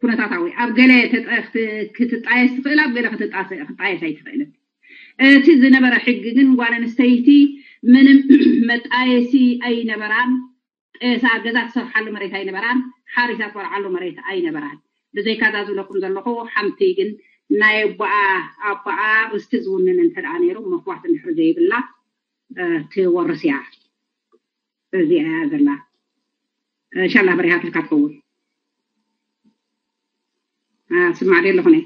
ኩነታታዊ ኣብ ገለ ክትጣየስ ትኽእል፣ ኣብ ገለ ክትጣየስ ኣይትኽእልን። እቲ ዝነበረ ሕጊ ግን ጓል ኣንስተይቲ ምንም መጣየሲ ኣይነበራን። ጤሳ ገዛ ትሰርሓሉ መሬት ኣይነበራን። ሓሪሳ ትበልዓሉ መሬት ኣይነበራን። ብዘይካ እዛ ዝብለኩም ዘለኹ ሓንቲ ግን ናይ ኣቦኣ ኣቦኣ ርስቲ ዝውንን እንተ ደኣ ነይሩ መሕዋት እንድሕር ዘይብላ ትወርስ እያ። እዚኣ እያ ዘላ። ሻላ በሪሃትልካ ትኸውን። ስማዕ ደ ኣለኹ ነ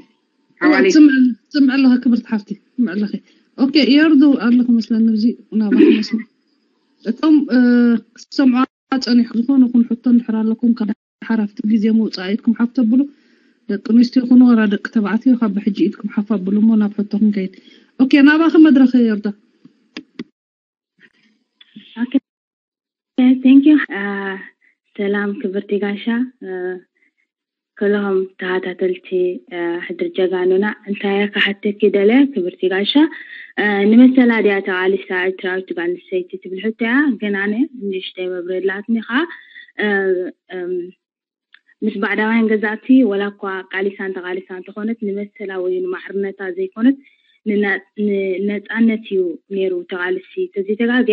ሓዋሊ ስምዕ ኣለኻ ክብርቲ ሓፍቲ ስምዕ ኣለኺ። ኦኬ የርዱ ኣለኹ መስለኒ። እዚ ናባኺ መስመር እቶም ክሰምዑ ጸኒሑ ዝኾነ ኹን ሕቶ እንድሕር ኣለኩም ካብ ሓራፍቲ ግዜ ምውፃእ ኢድኩም ሓፍ ተብሉ። ደቂ ኣንስትዮ ይኹኑ ወላ ደቂ ተባዕትዮ ካብ ብሕጂ ኢድኩም ሓፍ ኣብሉ እሞ ናብ ሕቶኹም ከይድ። ኦኬ ናባኺ መድረኽ የርዳ። ኦኬ thank you። ሰላም ክብርቲ ጋሻ ከለኹም ተኸታተልቲ ሕድር ጀጋኑና። እንታይ ክሓተኪ ደለ ክብርቲ ጋሻ? ንመሰላ ድያ ተቓሊሳ ኤርትራዊት ጓል ኣንስተይቲ ትብል ሕቶ እያ። ግን ኣነ ንእሽተይ መብርሂ ኣላትኒ ኸዓ ምስ ባዕዳውያን ገዛእቲ ወላ እኳ ቃሊሳ እንተቓሊሳ እንተኾነት ንመሰላ ወይ ንማዕርነታ ዘይኮነት ንነፃነት እዩ ነይሩ ተቓልሲ። ተዘይተጋገ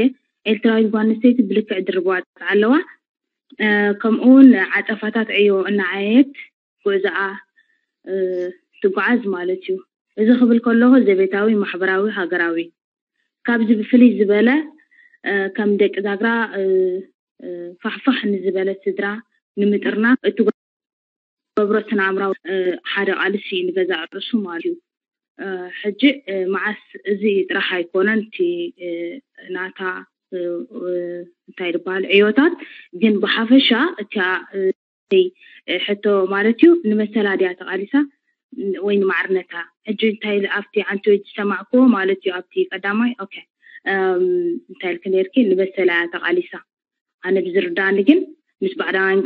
ኤርትራዊት ጓል ኣንስተይቲ ብልክዕ ድርብ ዋፅዓ ኣለዋ። ከምኡ እውን ዓፀፋታት ዕዮ እናዓየየት ጉዕዞኣ ትጓዓዝ ማለት እዩ። እዚ ክብል ከለኹ ዘቤታዊ፣ ማሕበራዊ፣ ሃገራዊ ካብዚ ብፍልይ ዝበለ ከም ደቂ ዛግራ ፋሕፋሕ ንዝበለ ስድራ ንምጥርና እትገብሮ ስነ ኣእምራዊ ሓደ ቃልሲ እዩ ንገዛእ ርእሱ ማለት እዩ። ሕጂ መዓስ እዚ ጥራሕ ኣይኮነን እቲ ናታ እንታይ ዝበሃል ዕዮታት ግን ብሓፈሻ እቲኣ ሕቶ ማለት እዩ ንመሰላ ድያ ተቃሊሳ ወይ ንማዕርነታ? ሕጂ እንታይ ኣብቲ ሓንቲ ወይ ዝሰማዕክዎ ማለት እዩ ኣብቲ ቀዳማይ ኦኬ እንታይ ኢልክ ነርኪ ንመሰላ እያ ተቃሊሳ። ኣነ ብዝርዳእኒ ግን ምስ ባዕዳውያን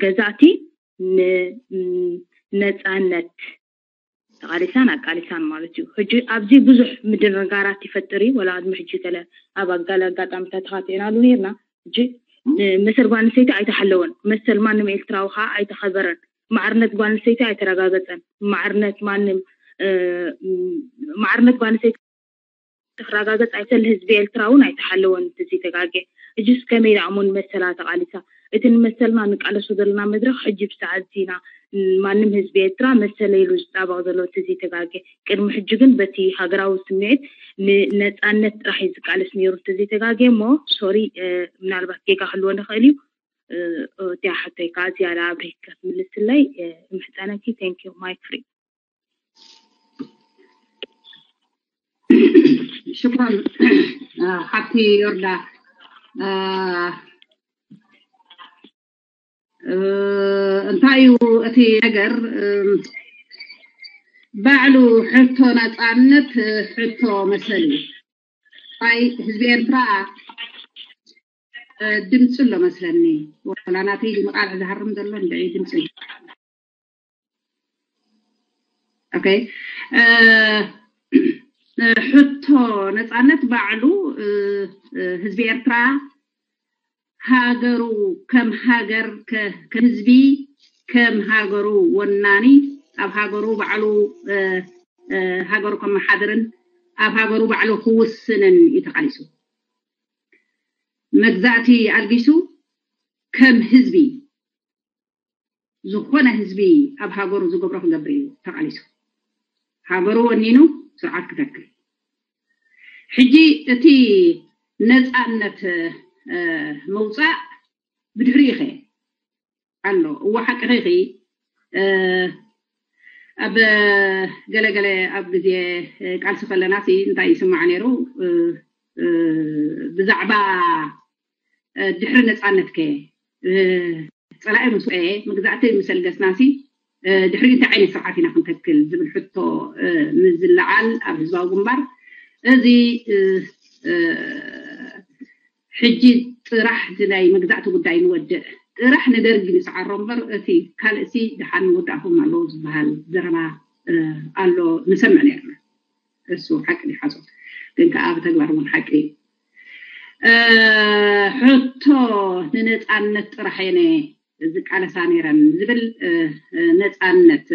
ገዛእቲ ንነፃነት ተቃሊሳን ኣቃሊሳን ማለት እዩ። ሕጂ ኣብዚ ብዙሕ ምድንጋራት ይፈጥር እዩ። ወላ ቅድሚ ሕጂ ገለ ኣብ ኣጋለ ኣጋጣሚታት ተኻቲዕናሉ ነርና። ሕጂ መሰል ጓል ኣንስተይቲ ኣይተሓለወን፣ መሰል ማንም ኤርትራዊ ከዓ ኣይተኸበረን፣ ማዕርነት ጓል ኣንስተይቲ ኣይተረጋገፀን፣ ማዕርነት ማንም ማዕርነት ጓል ኣንስተይቲ ተረጋገፅ ኣይተል ህዝቢ ኤርትራ እውን ኣይተሓለወን። እዚ ተጋጌ እጅስ ከመይ ደኣ እሞ ንመሰላ ተቃሊሳ? እቲ ንመሰልና ንቃለሶ ዘለና መድረክ ሕጂ ብሰዓት ዚና ማንም ህዝቢ ኤርትራ መሰለ ኢሉ ዝጣበቕ ዘሎ እቲ ዘይተጋጌ ቅድሚ ሕጂ ግን በቲ ሃገራዊ ስምዒት ንነፃነት ጥራሕ እዩ ዝቃለስ ነይሩ እቲ ዘይተጋጌ እሞ ሶሪ ምናልባት ጌጋ ክህልዎ ንኽእል እዩ። እቲያ ሕቶይ ከዓ ዝያዳ ኣብሪህ ክትምልስለይ ምሕፀነኪ። Thank you. Mic free. ሽኩራን ሓብቲ ዮርዳ። እንታይ እዩ እቲ ነገር? ባዕሉ ሕቶ ነፃነት ሕቶ መሰል እዩ። ኣይ ህዝቢ ኤርትራ ድምፂ ኣሎ መስለኒ። ወላ ናተይ ድምቃል ዝሃርም ዘሎ እንድዒ ድምፂ ኣሎ። ኦኬ ሕቶ ነፃነት ባዕሉ ህዝቢ ኤርትራ ሃገሩ ከም ሃገር ከህዝቢ ከም ሃገሩ ወናኒ ኣብ ሃገሩ ባዕሉ ሃገሩ ከመሓድርን ኣብ ሃገሩ ባዕሉ ክውስንን እዩ ተቃሊሱ። መግዛእቲ ኣልጊሱ ከም ህዝቢ ዝኾነ ህዝቢ ኣብ ሃገሩ ዝገብሮ ክገብር እዩ ተቃሊሱ። ሃገሩ ወኒኑ ስርዓት ክተክል። ሕጂ እቲ ነፃነት ምውፃእ ብድሕሪኡ ኸ ኣሎ። እዎ ሓቂ ኸይኺ ኣብ ገለገለ ኣብ ግዜ ቃልሲ ከለና ሲ እንታይ ይስማዕ ነይሩ ብዛዕባ ድሕሪ ነፃነት ከ ፀላኢ ምስ ወፀአ መግዛእቲ ምስ ኣልገስናሲ ድሕሪኡ እንታይ ዓይነት ስርዓት ኢና ክንተክል ዝብል ሕቶ ምስ ዝለዓል ኣብ ህዝባዊ ግንባር እዚ ሕጂ ጥራሕ እቲ ናይ መግዛእቲ ጉዳይ ንወድእ ጥራሕ ንደርጊ ንስዓሮ እምበር እቲ ካልእሲ ድሓን ንወዳእኹም ኣለዉ ዝበሃል ዘረባ ኣሎ ንሰምዕ ነርና። እሱ ሓቂ ድዩ ሓሶት ግን ከዓ ብተግባር እውን ሓቂ እዩ። ሕቶ ንነፃነት ጥራሕ የነ ዝቃለሳ ነይረን ዝብል ነፃነት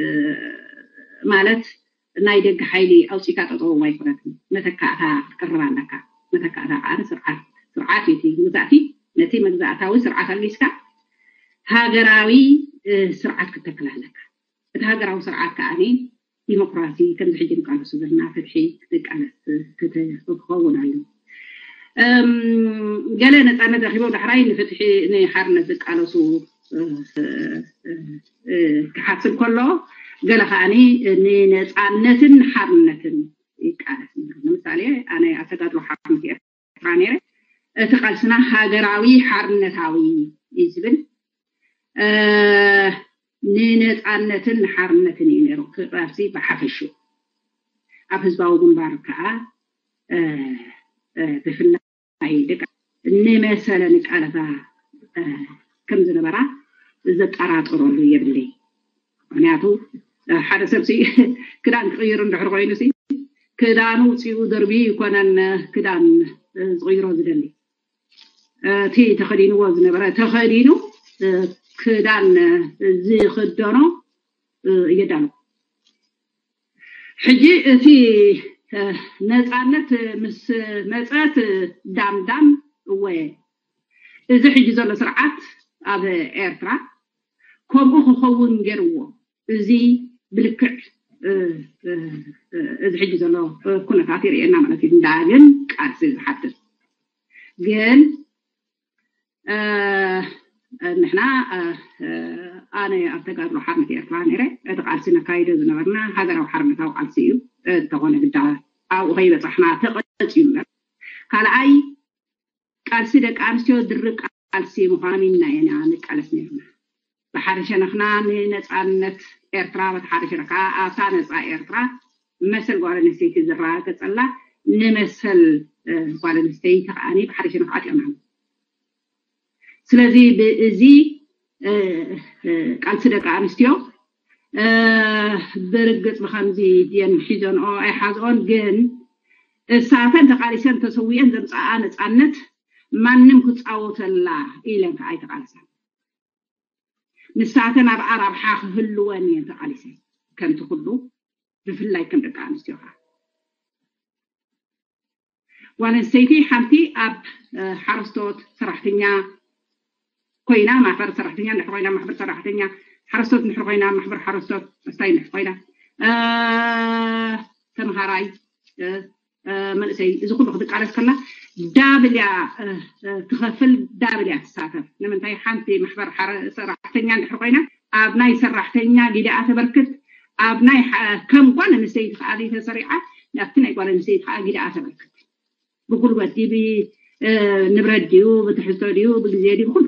ማለት ናይ ደገ ሓይሊ ኣውፂእካ ጠጠው ኣይኮነትን። መተካእታ ክትቅርብ ኣለካ። መተካእታ ከዓ ስርዓት ስርዓት እዩ። መግዛእቲ ነቲ መግዛእታዊ ስርዓት ኣልጊስካ ሃገራዊ ስርዓት ክትተክል ኣለካ። እቲ ሃገራዊ ስርዓት ከዓ ዲሞክራሲ ከምዚ ሕጂ ንቃለሱ ዘለና ፍትሒ ክትቃለስ ክኸውን ኣሎ። ገለ ነፃነት ረኪቦም ዳሕራይ ንፍትሒ ንሓርነት ዝቃለሱ ክሓስብ ከሎ ገለ ከዓኒ ንነፃነትን ሓርነትን ይቃለስ። ንምሳሌ ኣነ ኣብ ተጋድሎ ሓርነት ኤርትራ ነይረ። እቲ ቃልስና ሃገራዊ ሓርነታዊ እዩ ዝብል ንነፃነትን ንሓርነትን እዩ ነይሩ። ክቃልሲ ብሓፈሹ ኣብ ህዝባዊ ግንባር ከዓ ብፍላይ ደቂ ንመሰለ ንቃለሳ ከም ዝነበራ ዘጠራጥረሉ የብለይ። ምክንያቱ ሓደ ሰብ ክዳን ክቕይር እንድሕር ኮይኑ ክዳኑ ውፅኡ ደርቢ ይኮነን ክዳን ዝቕይሮ ዝደሊ። እቲ ተኸዲንዎ ዝነበረ ተኸዲኑ ክዳን ዝኽደኖ እየዳሉ። ሕጂ እቲ ነፃነት ምስ መፀት ዳምዳም እወ እዚ ሕጂ ዘሎ ስርዓት ኣብ ኤርትራ ከምኡ ክኸውን ገይርዎ። እዚ ብልክዕ እዚ ሕጂ ዘሎ ኩነታት ይርእየና ማለት እዩ። ዳግም ቃልሲ ዝሓትት ግን ንሕና ኣነ ኣብ ተጋድሎ ሓርነት ኤርትራ ነይረ። እቲ ቃልሲ ነካይዶ ዝነበርና ሃገራዊ ሓርነታዊ ቃልሲ እዩ። እንተኾነ ግዳ ኣብኡ ከይበፃሕና ተቐፂ እምበር ካልኣይ ቃልሲ ደቂ ኣንስትዮ ድርብ ቃልሲ ምዃኑ ኢና ንቃለስ ነርና። ብሓደ ሸነኽና ንነፃነት ኤርትራ በቲ ሓደ ሸነኽ ከዓ ኣብታ ነፃ ኤርትራ መሰል ጓል ኣንስተይቲ ዝረጋገፀላ ንመሰል ጓል ኣንስተይቲ ከዓኒ ብሓደ ሸነኽ ኣጢቕና። ስለዚ ብእዚ ቃልሲ ደቂ ኣንስትዮ ብርግፅ ብከምዚ ድየን ሒዘንኦ ኣይሓዝኦን፣ ግን እሳተን ተቃሊሰን ተሰዊአን ዘምፀኣ ነፃነት ማንም ክፃወተላ ኢለን ከዓ ኣይተቃለሳን። ንሳተን ኣብ ኣራብሓ ክህልወን እየን ተቃሊሰን ከምቲ ኩሉ ብፍላይ ከም ደቂ ኣንስትዮ ከዓ ጓል ኣንስተይቲ ሓንቲ ኣብ ሓረስቶት ሰራሕተኛ ኮይና ማሕበር ሰራሕተኛ እንድሕር ኮይና ማሕበር ሰራሕተኛ ሓረስቶት እንድሕር ኮይና ማሕበር ሓረስቶት መስታይ እንድሕር ኮይና ተምሃራይ መንእሰይ እዚ ኩሉ ክትቃለስ ከላ ዳብል እያ ትኸፍል፣ ዳብል እያ ትሳተፍ። ንምንታይ ሓንቲ ማሕበር ሰራሕተኛ እንድሕር ኮይና ኣብ ናይ ሰራሕተኛ ጊዳኣ ተበርክት፣ ኣብ ናይ ከም ጓል ኣንስተይቲ ከዓ ተሰሪዓ ኣብቲ ናይ ጓል ኣንስተይቲ ከዓ ጊዳኣ ተበርክት። ብጉልበት ድዩ ብንብረት ድዩ ብትሕዝቶ ድዩ ብግዜ ድዩ ብኩሉ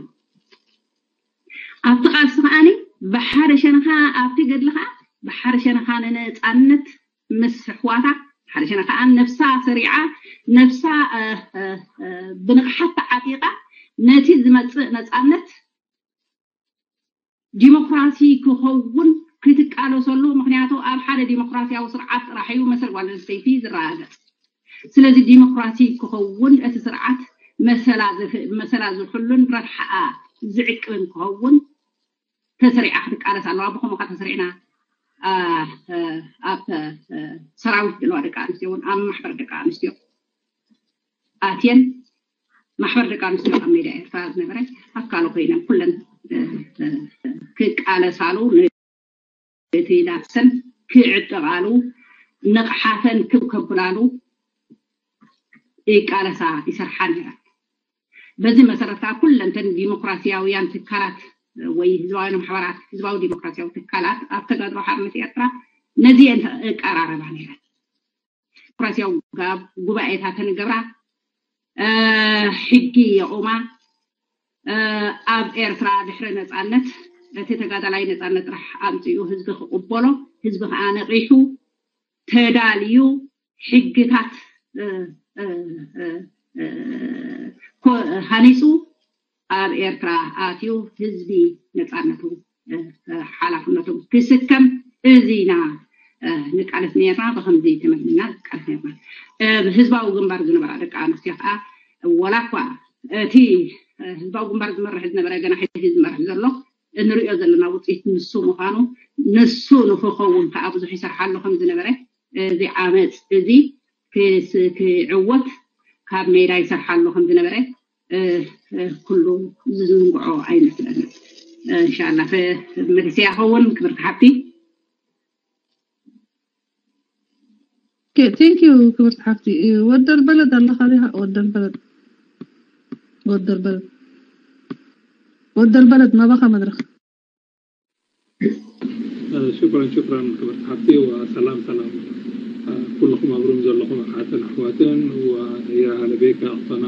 ኣብቲ ቃልሲ ከዓኒ ብሓደ ሸነኻ ኣብቲ ገድሊ ከዓ ብሓደ ሸነኻ ንነፃነት ምስ ኣሕዋታ ሓደ ሸነኻ ከዓ ነብሳ ሰሪዓ ነብሳ ብንቕሓት ተዓጢቓ ነቲ ዝመፅእ ነፃነት ዲሞክራሲ ክኸውን ክትቃለሰሉ። ምክንያቱ ኣብ ሓደ ዲሞክራሲያዊ ስርዓት ጥራሕ እዩ መሰል ጓል ኣንስተይቲ ዝረጋገፅ። ስለዚ ዲሞክራሲ ክኸውን እቲ ስርዓት መሰላ ዝሕሉን ረብሓኣ ዝዕቅብን ክኸውን ተሰሪዓ ክትቃለስ ኣለዋ። ብኸምኡ ከዓ ተሰሪዕና ኣብ ሰራዊት ዘለዋ ደቂ ኣንስትዮ እውን ኣብ ማሕበር ደቂ ኣንስትዮ ኣትየን ማሕበር ደቂ ኣንስትዮ ኣብ ሜዳ ኤርትራ ዝነበረ ኣካሉ ኮይነን ኩለን ክቃለሳሉ እቲ ናብሰን ክዕጠቓሉ ንቕሓተን ክብ ከብላሉ ይቃለሳ ይሰርሓ ነይረን። በዚ መሰረት ከዓ ኩለን እተን ዲሞክራሲያውያን ትካላት ወይ ህዝባውያን ማሕበራት ህዝባዊ ዲሞክራሲያዊ ትካላት ኣብ ተጋድሎ ሓርነት ኤርትራ ነዚአን ይቀራረባ ነይረን። ዲሞክራሲያዊ ጉባኤታተን ይገብራ፣ ሕጊ የቑማ። ኣብ ኤርትራ ድሕሪ ነፃነት እቲ ተጋዳላይ ነፃነት ጥራሕ ኣምፅኡ ህዝቢ ክቕበሎ ህዝቢ ከዓ ነቒሑ ተዳልዩ ሕግታት ሃኒፁ ኣብ ኤርትራ ኣትዩ ህዝቢ ነፃነቱ ሓላፍነቱ ክስከም እዚና ንቃለስ ነርና። ብከምዚ ተመሊና ንቃለስ ነርና። ህዝባዊ ግንባር ዝነበራ ደቂ ኣንስትዮ ከዓ ወላ እኳ እቲ ህዝባዊ ግንባር ዝመርሕ ዝነበረ ገና ሕዚ ዝመርሕ ዘሎ እንሪኦ ዘለና ውፅኢት ንሱ ምዃኑ፣ ንሱ ንክኸውን ከዓ ብዙሕ ይሰርሓሉ ከም ዝነበረ፣ እዚ ዓመፅ እዚ ክስ- ክዕወት ካብ ሜዳ ይሰርሓሉ ከም ዝነበረ፣ እ፣ እ፣ ኩሉ ዝዝንግዖ ኣይመስለንን። እ፣ እንሻላ፣ ተ- መልሲ ይኸውን ክብርቲ ሓብቲ። ቴንክ ዩ ክብርቲ ሓፍቲ። ወደል በለድ ኣለኻ ዲኻ? ወደል በለድ ወደል በለድ ወደል በለድ ናባኻ መድረኽ። ሽኩረን ሽኩረን ክብርቲ ሓፍቲ። ወሰላም ሰላም ኩልኹም ኣብ ሩም ዘለኹም ኣሓትን ኣሕዋትን። ወያ ሃለቤካ ኣኽቶና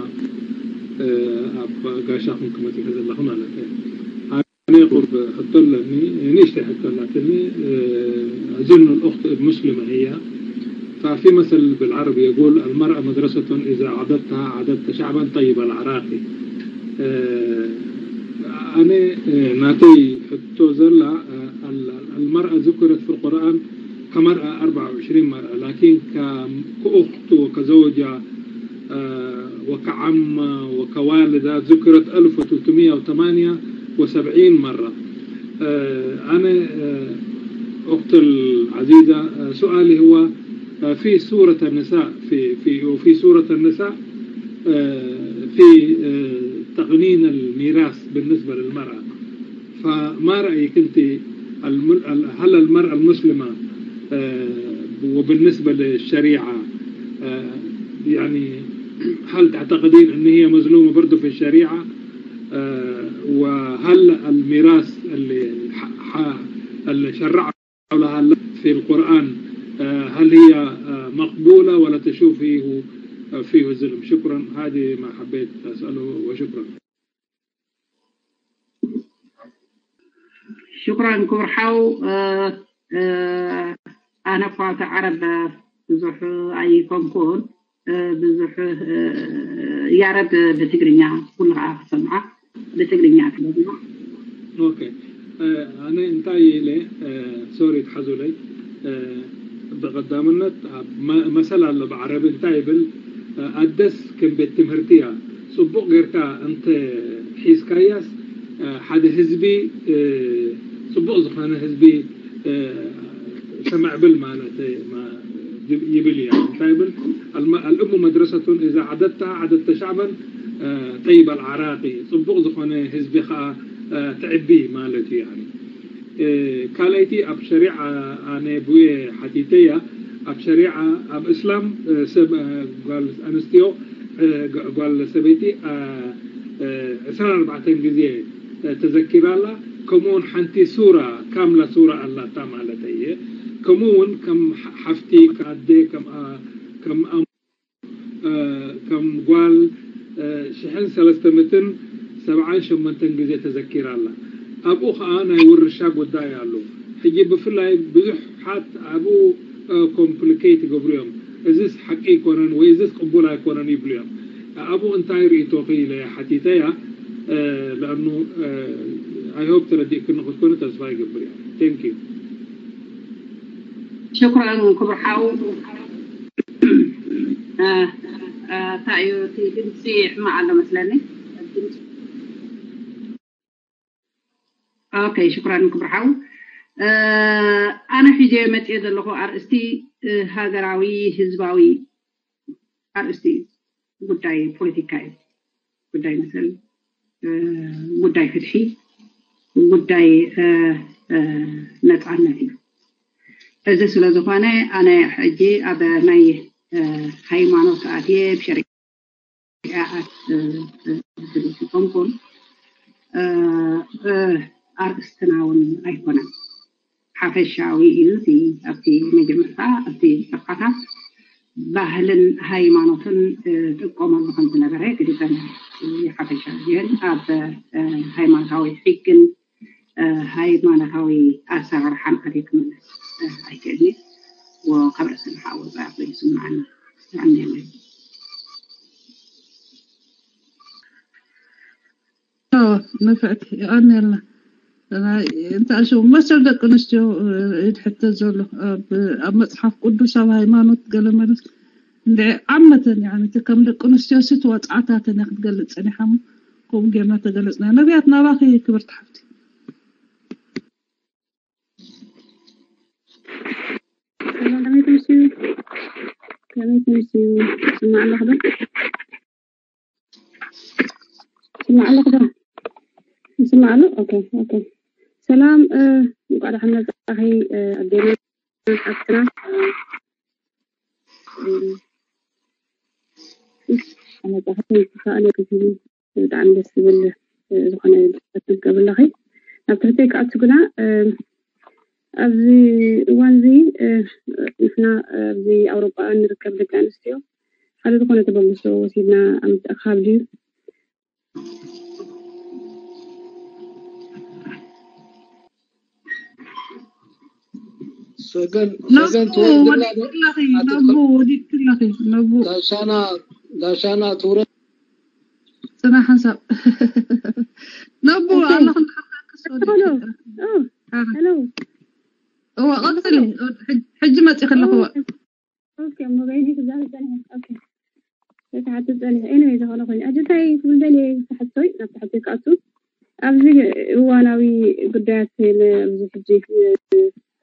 ኣብ ጋሻኹም ክመፂ ዘለኹ ማለት እዩ። ኣነ ቁርብ ሕቶ ኣለኒ፣ ንእሽተይ ሕቶ ኣላትኒ። أظن الأخت مسلمة هي، ففي مثل بالعربي يقول: المرأة مدرسة إذا أعددتها أعددت شعبا طيب العراق. ኣነ ናተይ ሕቶ ዘላ المرأة ذكرت في القرآن كمرأة أربعة وعشرين مرأة، لكن كأخت وكزوجة وكعمة وكوالدة ذكرت ألف وثلاثمية وثمانية وسبعين مرة. أنا أخت العزيزة، سؤالي هو في سورة النساء، في في وفي سورة النساء في تقنين الميراث بالنسبة للمرأة. فما رأيك أنت، هل المرأة المسلمة وبالنسبة للشريعة، يعني هل تعتقدين أن هي مظلومة برضو في الشريعة؟ وهل الميراث اللي اللي شرعه لها في القرآن، هل هي مقبولة ولا تشوف فيه فيه ظلم؟ شكرا، هذه ما حبيت أسأله، وشكرا. ሽኩራን ክቡር ሓው። ኣነ እኳ እቲ ዓረብ ብዙሕ ኣይኮንኩን፣ ብዙሕ ያረብ ብትግርኛ ኩሉ ከዓ ክሰምዓ ብትግርኛ ክለብና። ኦኬ፣ ኣነ እንታይ ኢለ፣ ሶሪ ትሓዙለይ፣ ብቐዳምነት መሰል ኣሎ ብዓረቢ እንታይ ይብል፣ ኣደስ ከም ቤት ትምህርቲ እያ። ፅቡቕ ጌርካ እንተ ሒዝካያስ ሓደ ህዝቢ፣ ፅቡቕ ዝኾነ ህዝቢ ተመዕብል ማለት ይብል እያ። እንታይ ይብል? الأم مدرسة إذا أعددتها أعددت شعبا طيب العراق، ፅቡቕ ዝኾነ ህዝቢ ከዓ ትዕቢ ማለት እዩ። ካልኣይቲ ኣብ ሸሪዓ ኣነ ብየ ሓቲተያ። ኣብ ሸሪዓ ኣብ እስላም ሰብ ጓል ኣንስትዮ ጓል ሰበይቲ ዕስራን ኣርባዕተን ግዜ ተዘኪራ ኣላ። ከምኡውን ሓንቲ ሱራ ካምላ ሱራ ኣላታ ማለት እየ። ከምኡ እውን ከም ሓፍቲ ኣደ ከም ከም ጓል ሽሕን ሰለስተ ምእትን ሰብዓን ሸሞንተን ግዜ ተዘኪራ ኣላ። ኣብኡ ከዓ ናይ ውርሻ ጉዳይ ኣሎ። ሕጂ ብፍላይ ብዙሓት ኣብኡ ኮምፕሊኬት ይገብሩ እዮም። እዚስ ሓቂ ኣይኮነን ወይ እዚስ ቅቡል ኣይኮነን ይብሉ እዮም። ኣብኡ እንታይ ርእይቶኺ ኢለ ሓቲተያ። ለኣኑ ኣይ ሆፕ ተረዲእክኒ ክትኮኑ ተስፋ ይገብር እያ። ቴንክ ዩ። ሽኩራን ክቡር ሓው። እንታይ እዩ እቲ ድምፂ ሕማቕ ኣሎ መስለኒ። ኦኬ፣ ሽኩራን ክቡር ሓው። ኣነ ሒጀ መፅየ ዘለኹ ኣርእስቲ ሃገራዊ ህዝባዊ ኣርእስቲ እዩ። ጉዳይ ፖለቲካ እዩ። ጉዳይ መሰል፣ ጉዳይ ፍትሒ፣ ጉዳይ ነፃነት እዩ። እዚ ስለ ዝኾነ ኣነ ሕጂ ኣብ ናይ ሃይማኖት ኣትየ ብሸሪዓ ዝብል ኣይኮንኩን፣ ኣርእስትና እውን ኣይኮነን። ሓፈሻዊ እዩ እቲ ኣብቲ መጀመርታ ኣብቲ ጽፍሓታት ባህልን ሃይማኖትን ጥቀመሉ ከም ዝነበረ ገሊጸን። ሓፈሻዊ ግን ኣብ ሃይማኖታዊ ሕግን ሃይማኖታዊ ኣሰራርሓን ኣትየ ክምልስ ኣይክእልን እየ። ወካብ ርእሲ ንሓወፃ ኮይኑ ይስምዓኒ። የቐንየለይ። ንፍዕቲ የቐንየልና። እንታይ ሽሙ መሰል ደቂ ኣንስትዮ ኢድ ሕቶ ዘሎ ኣብ መፅሓፍ ቅዱስ ኣብ ሃይማኖት ገለ መለስ እንድዒ ዓመተን ያኒ እቲ ከም ደቂ ኣንስትዮ ሲ ተዋፅዓታተን እያ ክትገልፅ ፀኒሓ እሞ ከምኡ ጌርና ተገለፅና። ነቢያት ናባኺ ክብርቲ ሓፍቲ። ትንሽ ይስማዕ ኣለኹ ዶ? ይስማዕ ኣለኹ ዶ? ይስማዕ ኣሎ? ኦኬ፣ ኦኬ። ሰላም፣ እ፣ እንኳዕ ደሓን መጻኺ፣ እ፣ ኣዴና፣ ሓፍትና። እ፣ እ፣ መጻኺ፣ ተሳእለ፣ ብጣዕሚ ደስ ዝብል፣ እ፣ ዝኾነ ድርሰት ትገብርለኺ። ናብ ትሕተይ ክኣቱ ግና፣ እ፣ ኣብዚ እዋን እዚ፣ እ፣ ንሕና ኣብዚ ኣውሮጳ እንርከብ ደቂ ኣንስትዮ ሓደ ዝኾነ ተበግሶ ወሲድና ኣብ ምትእኻብ ድዩ? ሰገን ነቡ ሰገን ትወርድላ ዶ? ወዲቅለኺ፣ ነቡ ወዲቅለኺ፣ ነቡ ዳሻና ዳሻና ትውረድ። ጽና ሓንሳብ። ነቡ ኦኬ። ኣለኹ፣ ንሓካክስ ወዲቅ። ሄሎ። ኦ፣ ኣረ። ሄሎ። እዋ፣ ቀጽሊ። ሕጅ-፣ ሕጂ መጺ ከለኹ፣ እዋ። ኦኬ፣ ሞባይል ክዛረብ ጸኒሐ። ኦኬ። ክሓትት ጸኒሐ። ኤኒዌይ፣ ዝኾነ ኮይኑ። ሕጂ እንታይ ክብል ደልየ፣ ክሓቶይ፣ ናብ ትሕቲ ክኣቱ። ኣብዚ እዋናዊ ጉዳያት፣ ኣብዚ ሕጂ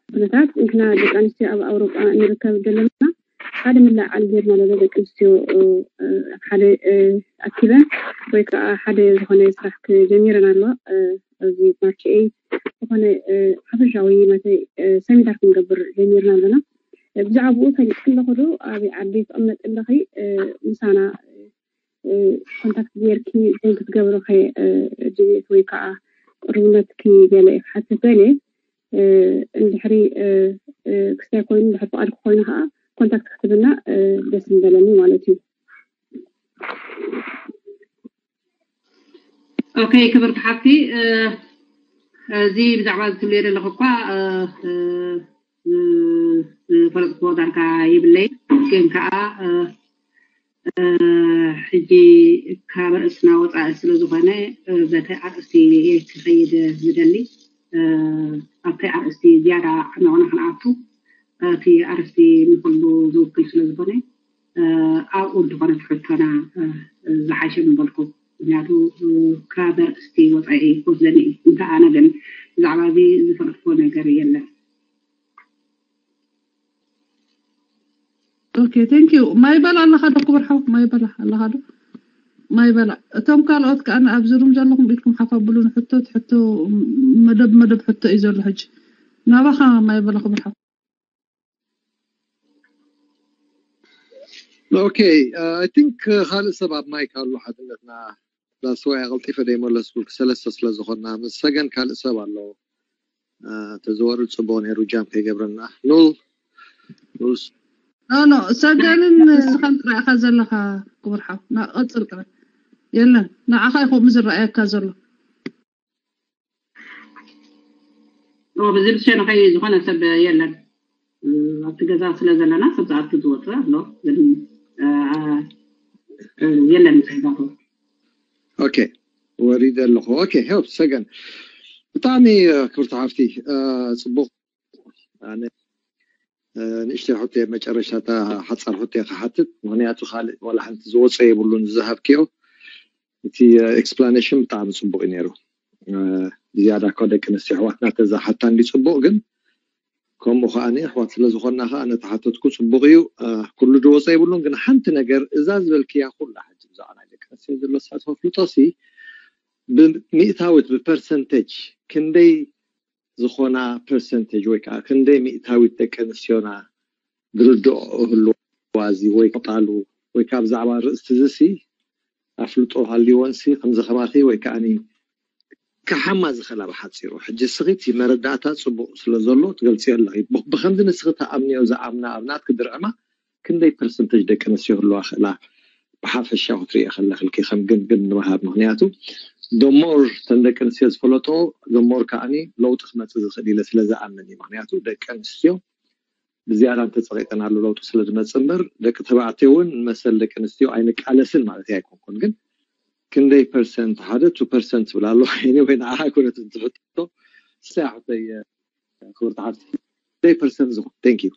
ኩነታት፣ ንሕና ደቂ ኣንስትዮ ኣብ ኣውሮጳ እንርከብ ዘለና፣ ሓደ ምልዕዓል ጌርና ኣለና። ደቂ ኣንስትዮ፣ እ፣ እ፣ ኣብ ሓደ፣ እ፣ ኣኪበን ወይ ከዓ ሓደ ዝኾነ ስራሕ ክጀሚረን ኣሎ። እ፣ ኣብዚ ማርች ኤይት ዝኾነ፣ እ፣ ሓፈሻዊ መተ-፣ እ፣ ሰሚናር ክንገብር ጀሚርና ኣለና። እ፣ ብዛዕባኡ ፈሊጥኪ ኣለኹ ዶ? ኣበይ ዓዲ ትቕመጢ ኣለኺ? እ፣ ምሳና፣ እ፣ ኮንታክት ጌርኪ ጆይን ክትገብሪ ከ፣ እ፣ ድሌት ወይ ከዓ ቅርብነትኪ ገለ ክሓትት ደልየ። እ፣ እንድሕሪ፣ እ፣ እ፣ ክስታይ ኮይኑ፣ እንድሕሪ ፍቓድኪ ኮይኑ ከዓ ኮንታክት ክትብልና፣ እ፣ ደስ ምበለኒ ማለት እዩ። ኦኬ፣ ክብርቲ ሓፍቲ፣ እ፣ እዚ ብዛዕባ እዚ ትብልዮ ዘለኹ እኳ፣ እ፣ እ፣ እ፣ ዝፈለጥክዎ ዳርጋ ይብለይ፣ ግን ከዓ፣ እ፣ እ፣ ሕጂ ካብ ርእስና ወፃኢ ስለ ዝኾነ፣ እ፣ በቲ ኣርእስቲ እየ ክኸይድ ዝደሊ። እ፣ ኣብቲ ኣርእስቲ ዝያዳ ዕመቕና ክንኣቱ፣ እቲ ኣርእስቲ ንኹሉ ዝውክል ስለ ዝኾነ፣ እ፣ ኣብኡ እንተኾነ ትሕቶና፣ እ፣ ዝሓሸ ምበልኩ። ምክንያቱ፣ እ፣ ካብ ኣርእስቲ ወፃኢ ክወስደኒ እዩ። እንተ ኣነ ግን ብዛዕባ እዚ ዝፈለጥክዎ ነገር የለን። ኦኬ፣ ቴንክ ዩ። ማይ በላ ኣለኻ ዶ ክቡር ሓው? ማይ በላ ኣለኻ ዶ? ማይ በላ። እቶም ካልኦት ከኣ ኣብዚ ሩም ዘለኹም ኢድኩም ሓፍ ኣብሉ፣ ንሕቶ ትሕቶ፣ መደብ መደብ ሕቶ እዩ ዘሎ ሕጂ። ናባኻ ማይ በላ ክቡር ሓው። ኦኬ፣ ኣይ ቲንክ ካልእ ሰብ ኣብ ማይክ ኣሎ ሓድነትና። ዳስዋይ ኣቐልጢፈ ደይመለስኩልክ ሰለስተ ስለ ዝኾንና፣ ምስ ሰገን ካልእ ሰብ ኣሎ። እ፣ ተዘወር ጽቡቕ ነይሩ፣ ጃም ከይገብረና። ሉል፣ ሉል። ኖ፣ ኖ፣ ሰገንን ንስኻን ጥራይ ኢኻ ዘለኻ ክቡር ሓው። ና፣ ቀጽል ጥራይ። የለን፣ ንዓኻ እዩ ከምኡ ዝረኣየካ ዘሎ። ኦ፣ ብዚ ብሸነኸይ ዝኾነ ሰብ የለን። እ፣ ኣብቲ ገዛ ስለ ዘለና ሰብ ዝኣቱ ዝወፅእ ኣሎ፣ ግን፣ እ፣ እ፣ የለን ሰብ ዝኣቱ። ኦኬ፣ ወሪደ ኣለኹ። ኦኬ፣ ሄው ሰገን። ብጣዕሚ፣ እ፣ ክብርቲ ሓፍቲ፣ እ፣ ጽቡቕ። ኣነ፣ እ፣ ንእሽተይ ሕቶ፣ መጨረሻታ ሓጻር ሕቶ ክሓትት፣ ምኽንያቱ ካልእ ዋላ ሓንቲ ዝወጸ የብሉን ዝሃብክዮ። እቲ፣ እ፣ ኤክስፕላኔሽን ብጣዕሚ ጽቡቕ እዩ ነይሩ። እ፣ ዝያዳ እኮ ደቂ ኣንስትዮ ኣሕዋትና ተዛሓታ እንዲ ጽቡቕ፣ ግን ከምኡ ከኣ ኣሕዋት ስለ ዝኾንና ከኣ ነቲ ሓተትኩ ጽቡቕ እዩ። እ፣ ኩሉ ዝወጸ የብሉን፣ ግን ሓንቲ ነገር እዛ ዝበልክያ ኩላ ሕጂ ብዛዕባ ናይ ደቂ ኣንስትዮ ዘሎ ኣሳትፎ ኣፍልጦ ሲ ብሚእታዊት ብፐርሰንቴጅ ክንደይ ዝኾና ፐርሰንቴጅ ወይ ከዓ ክንደይ ሚእታዊት ደቂ ኣንስትዮና ዝርድኦ ህልዋ እዚ ወይ ክጣሉ ወይ ከዓ ብዛዕባ ርእስቲ እዚ ሲ ኣፍልጦ ሃልይወን ሲ ከምዚ ከማኺ ወይ ከዓ ክሓማ ዝኽእላ ብሓፂሩ። ሕጂ እስኺ እቲ መረዳእታ ፅቡቕ ስለ ዘሎ ትገልፅዮ ኣለኺ። ብ-፣ ብኸምዚ ንስኺ ተኣምንዮ ዝኣምና ኣብ ናትኪ ድርዕማ ክንደይ ፐርሰንቴጅ ደቂ ኣንስትዮ ክህልዋ ክእላ ብሓፈሻ ክትሪኦ ከለኽልኪ ከም ግምግም ንምሃብ። ምኽንያቱ the more ተን ደቂ ኣንስትዮ ዝፈለጦ the more ከዓኒ ለውጢ ክመፅእ ዝኽእል ኢለ ስለ ዝኣምን እዩ። ምኽንያቱ ደቂ ኣንስትዮ ብዝያዳ እንተፀቂጠናሉ ለውጢ ስለ ዝመፅእ እምበር ደቂ ተባዕትዮ እውን መሰል ደቂ ኣንስትዮ ኣይንቃለስን ማለት ኣይኮንኩን። ግን ክንደይ ፐርሰንት ሓደ ቱ ፐርሰንት ትብል ኣሎ። Anyway ንዓኻ ኣይኮነትን ትሕቶ። እሰይ ኣሕተይ ክብርቲ ሓፍቲ ክንደይ ፐርሰንት ዝኾን? Thank you።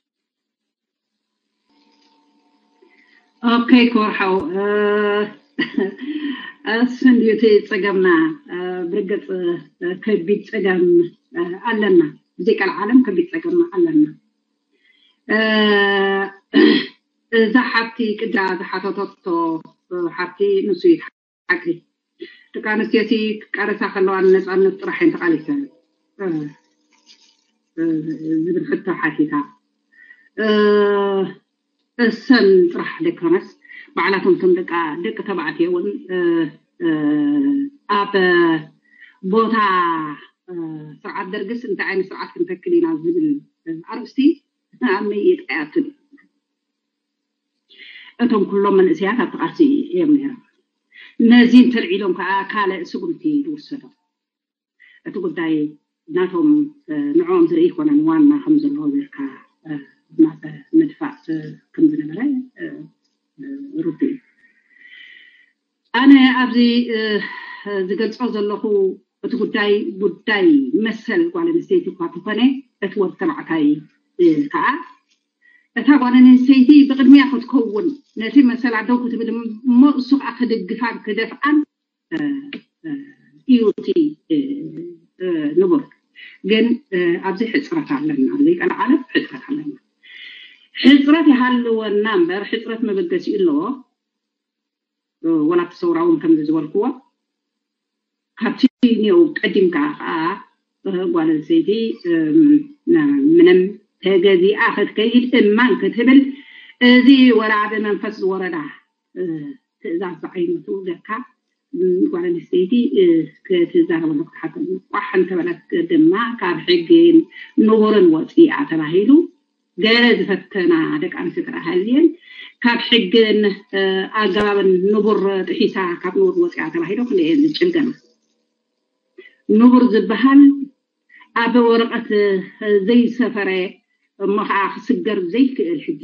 ኦኬ ክቡር ሓው፣ እ፣ እሱ እንድዩ እቲ ጸገምና። እ፣ ብርግጽ፣ እ፣ ከቢድ ጸገም፣ እ፣ ኣለና። ብዘይ ቀልዓለም ከቢድ ጸገም ኣለና። እ፣ እዛ ሓብቲ ቅዳ ዝሓተተቶ ሓብቲ ንሱ እዩ ሓቂ። ደቂ ኣንስትዮ ሲ ክቃለሳ ከለዋ ንነፃነት ጥራሕ እየን ተቃሊሰን ዝብል ሕቶ ሓቲታ። እሰን ጥራሕ ደይኮነስ ባዕላቶም እቶም ደቂ ተባዕትዮ እውን ኣብ ቦታ ስርዓት ደርግስ እንታይ ዓይነት ስርዓት ክንተክል ኢና ዝብል ኣርእስቲ ኣብ መይጥ ኣያትን እቶም ኩሎም መንእሰያት ኣብቲ ቃልሲ እዮም ነይሮም። ነዚ እንተልዒሎም ከዓ ካልእ ስጉምቲ ዝወሰዶ እቲ ጉዳይ ናቶም ንዕኦም ዝርኢ ይኮነን ዋና ከም ዘለዎ ጌርካ ምድፋእ ከም ዝነበረ ርዱ እዩ። ኣነ ኣብዚ ዝገልፆ ዘለኹ እቲ ጉዳይ ጉዳይ መሰል ጓል ኣንስተይቲ እኳ ተኾነ እቲ ወዲ ተባዕታይ ከዓ እታ ጓል ኣንስተይቲ ብቅድሚያ ክትከውን ነቲ መሰላ ደው ክትብል እሞ እሱ ከዓ ክድግፋን ክደፍኣን እዩ እቲ ንቡር። ግን ኣብዚ ሕፅረት ኣለና፣ ዘይቀለዓለ ሕፅረት ኣለና። ሕፅረት ይሃልወና እምበር ሕፅረት መበገሲኡ ኣለዎ። ወላ ተሰውራ እውን ከምዚ ዝበልክዎ ካብቲ ኔው ቀዲምካ ከዓ ጓል ኣንስተይቲ ምንም ተገዚኣ ክትከይድ እማን ክትብል እዚ ወላ ብመንፈስ ዝወረዳ ትእዛዝ ዝዓይነቱ ጌርካ ጓል ኣንስተይቲ ክትዛረበሉ ክትሓተሉ ቋሕ እንተበለት ድማ ካብ ሕግን ንቡርን ወፂኣ ተባሂሉ ገለ ዝፈተና ደቂ ኣንስትዮ ጥራሕ ኣልየን ካብ ሕግን ኣገባብን ንቡር ጥሒሳ ካብ ንቡር ወፂኣ ተባሂሉ ክንደየን ዝጭልገና። ንቡር ዝበሃል ኣብ ወረቐት ዘይሰፈረ እሞ ከዓ ክስገር ዘይክእል ሕጊ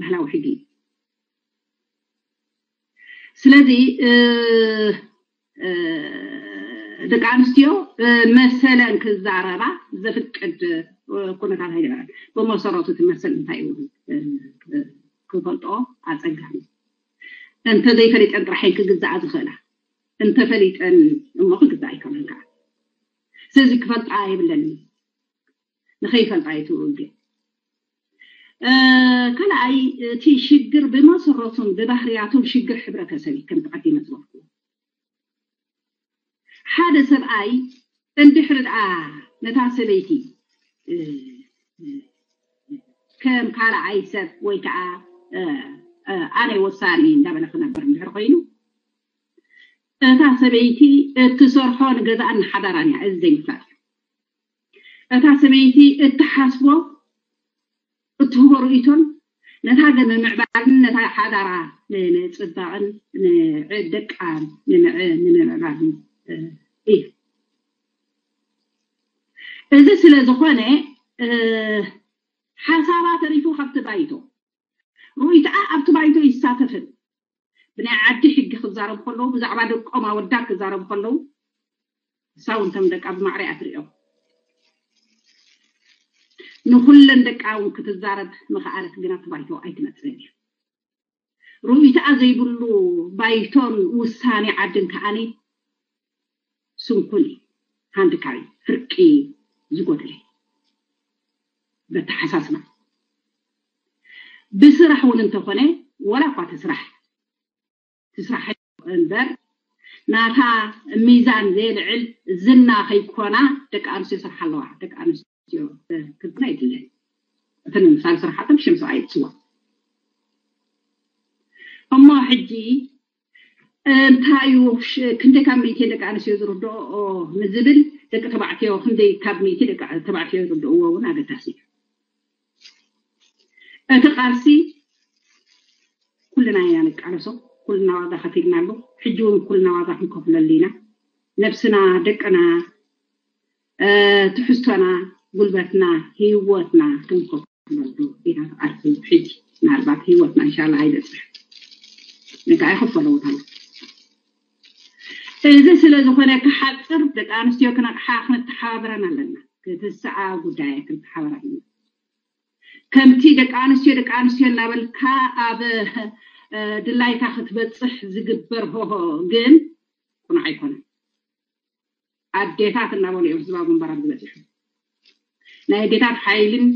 ባህላዊ ሕጊ እዩ። ስለዚ ደቂ ኣንስትዮ መሰለን ክዛረባ ዘፍቅድ ኩነታት ኣይነበረን። ብመሰረቱ እቲ መሰል እንታይ እውን ክፈልጦ ኣፀጋሚ። እንተ ዘይፈሊጠን ጥራሕ እየን ክግዛኣ ዝኽእላ። እንተ ፈሊጠን እሞ ክግዛእ ኣይከኣለን ከዓ። ስለዚ ክፈልጣ የብለንን። ንኸይፈልጣ እየ ትውግእ። ካልኣይ እቲ ሽግር ብመሰረቱን ብባህርያቱን ሽግር ሕብረተሰብ እዩ። ከምቲ ቀዲመ ዝበልኩ ሓደ ሰብኣይ እንድሕሪ ደኣ ነታ ሰበይቲ ከም ካልኣይ ሰብ ወይ ከዓ ኣነ ወሳኒ እንዳበለ ክነብር እንድሕር ኮይኑ እታ ሰበይቲ እትሰርሖ ንገዛኣን ንሓዳራን እያ። እዚ ዘይምፍላጥ እዩ። እታ ሰበይቲ እትሓስቦ እትህቦ ርእይቶን ነታ ገ ንምዕባልን ነታ ሓዳራ ንምፅባቕን ንደቃ ንምዕባልን እዩ። እዚ ስለ ዝኾነ ሓሳባ ተሪፉ ካብቲ ባይቶ ርእይትኣ ኣብቲ ባይቶ ይሳተፍን ብናይ ዓዲ ሕጊ ክዛረቡ ከለዉ ብዛዕባ ደቆም ኣወዳት ክዛረቡ ከለዉ ንሳ እውን ከም ደቃ ብማዕረ እያ ትሪኦ። ንኩለን ደቃ እውን ክትዛረብ ምኽኣለት ግን ኣብቲ ባይቶ ኣይትመፅእን እያ። ርእይትኣ ዘይብሉ ባይቶን ውሳኔ ዓድን ከዓኒ ስንኩል እዩ። ሃንድካሪ ፍርቂ ዝጎደለ በተሓሳስባ ብስራሕ እውን እንተኾነ ወላ እኳ ትስራሕ ትስራሕ እምበር ናታ ሚዛን ዘየልዕል ዝና ከይኮና ደቂ ኣንስትዮ ስራሕ ኣለዋ። ደቂ ኣንስትዮ ክዝና ይድለን። እተን ምሳል ስራሓተን ሽም ሰብኣይ ይፅዋ እሞ ሕጂ እንታይ እዩ ክንደይ ካብ ሚእቲ ደቂ ኣንስትዮ ዝርድኦ ንዝብል ደቂ ተባዕትዮ ክንደይ ካብ ሚእቲ ደቂ ተባዕትዮ ዝርድእዎ እውን ኣገዳሲ እዩ። እቲ ቃልሲ ኩልና ኢና ንቃለሶ፣ ኩልና ዋጋ ከፊልና ኣሎ። ሕጂ እውን ኩልና ዋጋ ክንከፍለሉ ኢና። ነብስና፣ ደቅና፣ ትሕዝቶና፣ ጉልበትና፣ ህይወትና ክንከፍለሉ ኢና። ኣርሲ ሕጂ ምናልባት ህይወትና እንሻላ ኣይበፅሕ ንካ ኣይኸፈለውታና። እዚ ስለ ዝኾነ ክሓፅር ደቂ ኣንስትዮ ክነቕሓ ክንተሓባበረን ኣለና። ክትስኣ ጉዳይ ክንተሓባበረን ኣለና። ከምቲ ደቂ ኣንስትዮ ደቂ ኣንስትዮ እናበልካ ኣብ ድላይካ ክትበፅሕ ዝግበር ሆሆ ግን ቁኑዕ ኣይኮነን። ኣዴታት እናበሉ እዮም ህዝባዊ ግንባራት ዝበፅሑ። ናይ ኣዴታት ሓይልን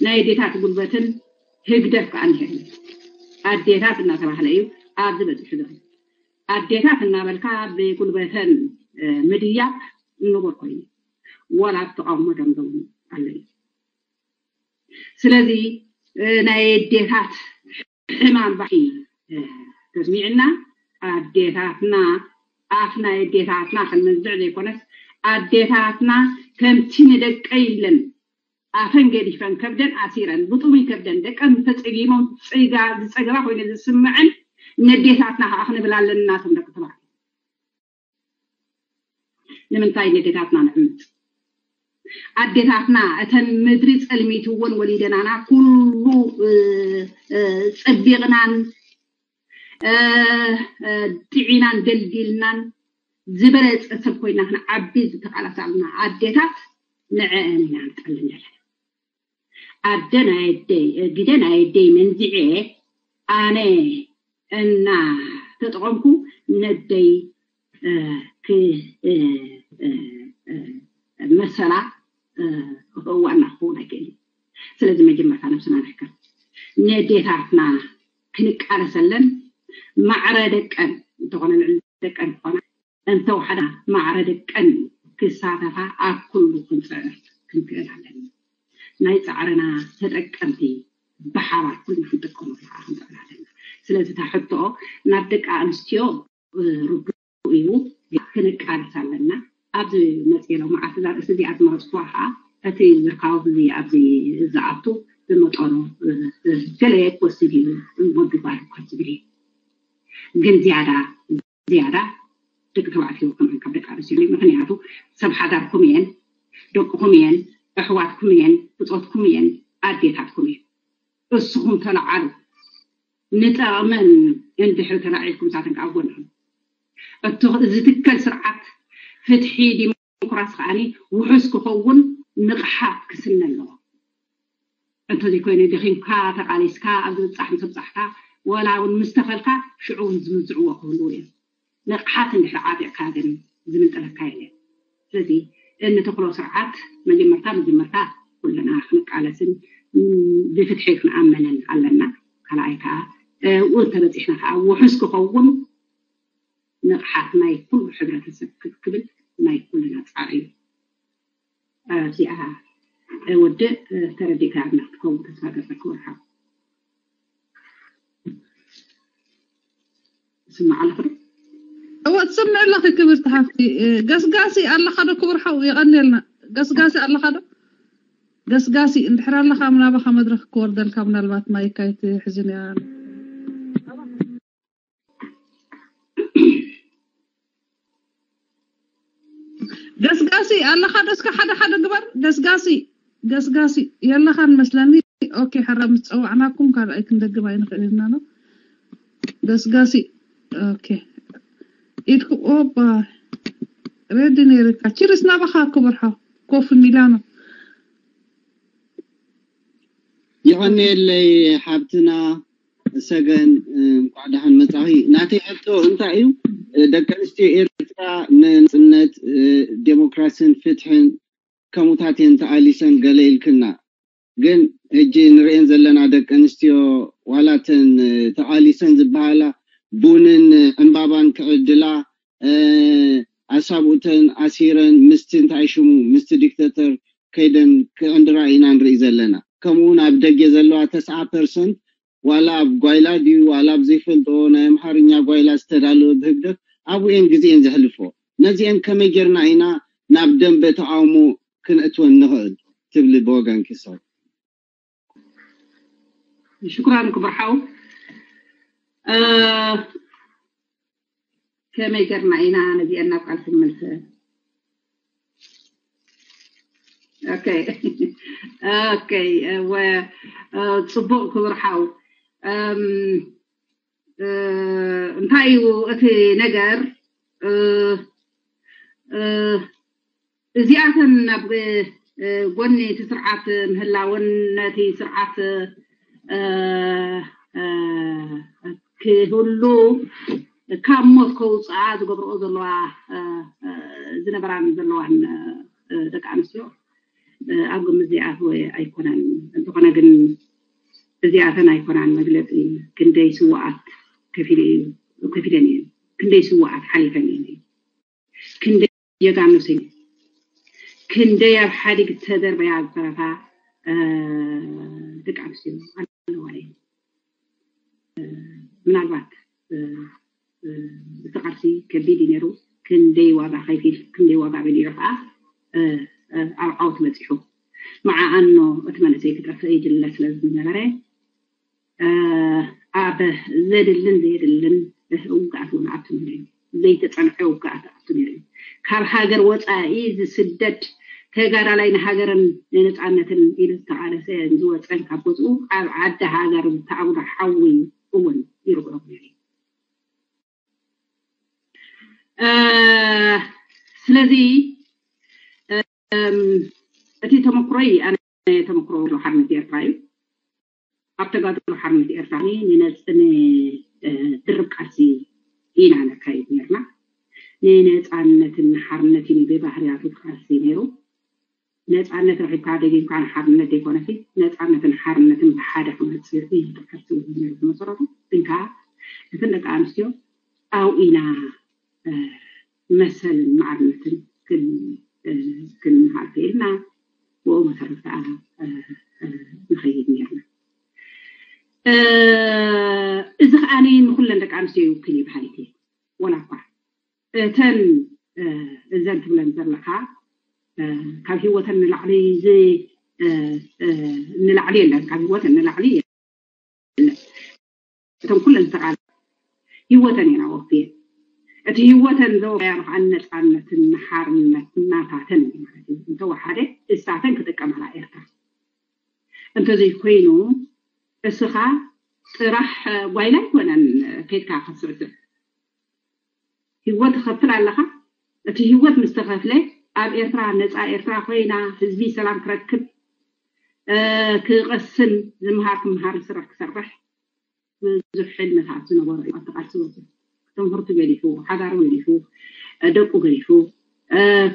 ናይ ኣዴታት ጉልበትን ህግደፍ ከዓ እኒሀ። ኣዴታት እናተባህለ እዩ ኣብዚ በፂሑ ዘሎ። ኣዴታት እናበልካ ብጉልበተን ምድያብ ንቡር ኮይኑ፣ ዋላ ኣብ ተቃውሞ ደምዘው ኣሎ እዩ። ስለዚ ናይ ኣዴታት ሕማም ባኪ ተስሚዕና፣ ኣዴታትና ኣፍ ናይ ኣዴታትና ክንመንዝዕ ዘይኮነስ፣ ኣዴታትና ከምቲ ንደቀይ ኢለን ኣፈን ገዲፈን ከብደን ኣሲረን ብጥሙይ ከብደን ደቀን ተፀጊሞም ዝፀገባ ኮይኑ ዝስምዐን ነዴታትና ከዓ ክንብል ኣለና። እቶም ደቂ ተባዕትዮ ንምንታይ ነዴታትና ንዕምፅ? ኣዴታትና እተን ምድሪ ፀልሚትወን ወሊደናና ኩሉ ፀቢቕናን ጥዒናን ደልዲልናን ዝበለፀ ሰብ ኮይና ክንዓቢ ዝተቃላሳልና ኣዴታት ንዐአን ኢና ንጠልን ዘለና። ኣደ ናይ ኣደይ ግደ ናይ ኣደይ መንዚዐ ኣነ እና ተጠቐምኩ ነደይ መሰላ ክእዋና ክኸውን ኣይክእል። ስለዚ መጀመርታ ነብስና ንሕከም። ነዴታትና ክንቃለሰለን ማዕረ ደቀን እንተኾነ ልዕሊ ደቀን ክኾና እንተወሓዳ ማዕረ ደቀን ክሳተፋ ኣብ ኩሉ ክንፅዕር ክንክእል ኣለና። ናይ ፃዕርና ተጠቀምቲ ብሓባር ኩልና ክንጥቀመሉ ከዓ ክንፅዕር ኣለና። ስለዚ እታ ሕቶ ናብ ደቂ ኣንስትዮ ርዱእ እዩ፣ ክንቃለስ ኣለና። ኣብዚ መፅእ ሎም መዓልቲ እዛ ርእሲ እዚኣ ዝመረፅኩዋ ከዓ እቲ ዝርካቡ ኣብዚ ዝኣቱ ብመጠኑ ገለ ክወስድ እዩ ወዲ ጓል እኳ ዝብል እዩ። ግን ዝያዳ ዝያዳ ደቂ ተባዕትዮ ከማን ካብ ደቂ ኣንስትዮ እዩ። ምክንያቱ ሰብ ሓዳርኩም እየን፣ ደቅኹም እየን፣ ኣሕዋትኩም እየን፣ ብፆትኩም እየን፣ ኣዴታትኩም እየን። እስኹም ተለዓሉ፣ ንጠቕመን እንድሕሪ ተላዒልኩም ሳተን ከዓ ጎንኹም። እቲ ዝትከል ስርዓት ፍትሒ ዲሞክራሲ ከዓኒ ውሑስ ክኸውን ንቕሓት ክስነ ኣለዎ። እንተዘይኮይኑ ደኺምካ ተቓሊስካ ኣብ ዝብጻሕ ምስ ኣብጻሕካ ዋላ እውን ምስ ተኸልካ ሽዑ እውን ዝምዝዕዎ ክህልዉ እዮም። ንቕሓት እንድሕር ዓጢቕካ ግን ዝምንጥለካ የለን። ስለዚ እንተኽሎ ስርዓት መጀመርታ መጀመርታ ኩልና ክንቃለስን ብፍትሒ ክንኣመንን ኣለና። ካልኣይ ከዓ እውን ተበፂሕና ከዓ ውሑስ ክኸውን ንቕሓት ናይ ኩሉ ሕብረተሰብ ክብል ናይ ኩልና ፃዕሪ እዩ። እዚኣ ወድእ ተረዲእካ ክትከውን ተስፋ ገበርኩ። ወርሓ ስማዕ ኣለኹ ዶ? እወ ትስምዕ ኣለኺ ክብርቲ ሓፍቲ። ገስጋሲ ኣለኻ ዶ ክቡር ሓው? የቐንየልና። ገስጋሲ ኣለኻ ዶ? ገስጋሲ እንድሕር ኣለኻ ምናባኻ መድረኽ ክወርደልካ ምናልባት ማይካ ኣይትሕዝን እያ። ገስጋሲ ኣለኻ ዶ? እስከ ሓደ ሓደ ግበር። ገስጋሲ ገስጋሲ የለኻን መስለኒ። ኦኬ፣ ሕራ ምስ ጸዋዕናኩም ካልኣይ ክንደግም ኣይንኽእል ኢና ነው። ገስጋሲ ኦኬ። ኢድኩ ኦባ ሬዲ ነይርካ። ቺርስ ናባኻ ክቡር ሓው ኮፊ ሚላኖ። የቐንየለይ ሓብትና ሰገን፣ እንኳዕ ደሓን መጻኺ። ናተይ ሕቶ እንታይ እዩ፣ ደቂ ኣንስትዮ ኤርትራ ንናጽነት፣ ዴሞክራሲን ፍትሕን ከሙታት እየን ተኣሊሰን ገለ ኢልክና፣ ግን ሕጂ ንርእየን ዘለና ደቂ ኣንስትዮ ዋላ እተን ተኣሊሰን ዝበሃላ ቡንን ዕምባባን ክዕድላ፣ ኣሳብኡተን ኣሲረን ምስቲ እንታይ ሽሙ ምስቲ ዲክተተር ከይደን ክዕንድራ ኢና ንርኢ ዘለና። ከምኡ እውን ኣብ ደገ ዘለዋ ተስዓ ፐርሰንት ዋላ ኣብ ጓይላ ድዩ ዋላ ኣብ ዘይፈልጥዎ ናይ ኣምሓርኛ ጓይላ ዝተዳለወ ብህግደፍ ኣብኡ እየን ግዜኤን ዘሕልፎ። ነዚኤን ከመይ ጌርና ኢና ናብ ደንበ ተቃውሞ ክነእትወን ንኽእል ትብሊ ብወገንኪ ሰብ? ሽኩራን ክቡር ሓው። ከመይ ገርና ኢና ነዚአን ናብ ቃልሲ ንመልሰ? ኦኬ ኦኬ። ፅቡቅ ክቡር ሓው። እንታይ እዩ እቲ ነገር? እዚኣተን ናብ ጎኒ እቲ ስርዓት ምህላውን ነቲ ስርዓት ክህሉ ካብ ሞት ከውፅኣ ዝገብርኦ ዘለዋ ዝነበራን ዘለዋን ደቂ ኣንስትዮ ኣብ ግምት ዘይኣተወ ኣይኮነን። እንተኾነ ግን እዚኣተን ኣይኮናን መግለፂ ክንደይ ስዋኣት ከፊለ እዩ ከፊለን እየን፣ ክንደይ ስዋኣት ሓሊፈን እየን፣ ክንደይ ጀጋኑ ስኒ፣ ክንደይ ኣብ ሓዲግ ተደርበያ ዝተረፋ ደቂ ኣንስትዮ ኣለዋ እየን። ምናልባት እቲ ቃልሲ ከቢድ እዩ ነይሩ። ክንደይ ዋጋ ከፊል ክንደይ ዋጋ በሊዑ ከዓ ኣብ ዓወት በፂሑ። መዓኣኖ እቲ መንእሰይ ክጠፍእ ይድለ ስለ ዝነበረ ኣብ ዘድልን ዘየድልን ውግኣት እውን ኣቱ ነይሩ። ዘይተፀንዐ ውግኣት ኣቱ ነይሩ። ካብ ሃገር ወፃኢ ዝስደድ ተጋዳላይ ንሃገርን ንነፃነትን ኢሉ ዝተቓለሰ ዝወፀን ካብ ገዝኡ ኣብ ዓዲ ሃገር ዝተኣጉዶ ሓዊ እውን ይርግኦም ነይሩ። ስለዚ እቲ ተመክሮይ ኣነ ተመክሮ ሓርነት ኤርትራ እዩ። ኣብ ተጋድሎ ሓርነት ኤርትራ ንነፅን ድርብ ቃልሲ ኢና ነካይድ ነርና። ንነፃነትን ንሓርነትን ብባህርያቱ ቃልሲ ነይሩ። ነፃነት ረኺብካ ደጊምካ ንሓርነት ዘይኮነሲ ነፃነትን ሓርነትን ብሓደ ክመፅእ እዩ ቃልሲ ነይሩ ብመሰረቱ። ግን ከዓ እተን ደቂ ኣንስትዮ ኣብኡ ኢና መሰልን ማዕርነትን ክንመሃር ክኢልና። ብኡ መሰረት ከዓ ንኸይድ ነርና። እዚ ከዓ ንኩለን ደቂ ኣንስትዮ ይውክል እዩ በሃሊት እየ። ወላ እኳ እተን እዘን ትብለን ዘለካ ካብ ህይወተን ንላዕሊ ንላዕሊ የለን፣ ካብ ህይወተን ንላዕሊ የለን። እተን ኩለን ዝተቃለ ህይወተን እየን ኣወፍየን። እቲ ህይወተን ዘወፈያ ከዓ ነፃነትን ንሓርነት እናታተን እዩ ማለት እዩ። እንተወሓደ እሳተን ክጥቀማላ ኤርትራ እንተዘይኮይኑ እስኻ ጥራሕ ጓይላ ኣይኮነን ከይድካ ክትስዕስዕ ህይወት ትኸፍል ኣለኻ። እቲ ህይወት ምስ ተኸፍለ ኣብ ኤርትራ ነፃ ኤርትራ ኮይና ህዝቢ ሰላም ክረክብ ክቐስን ዝምሃር ክምሃር ዝስራሕ ክሰርሕ ብዙሕ ሕልምታት ዝነበሮ እዩ። ኣብቲ ቃልሲ ወፂኡ ትምህርቱ ገዲፉ፣ ሓዳሩ ገዲፉ፣ ደቁ ገዲፉ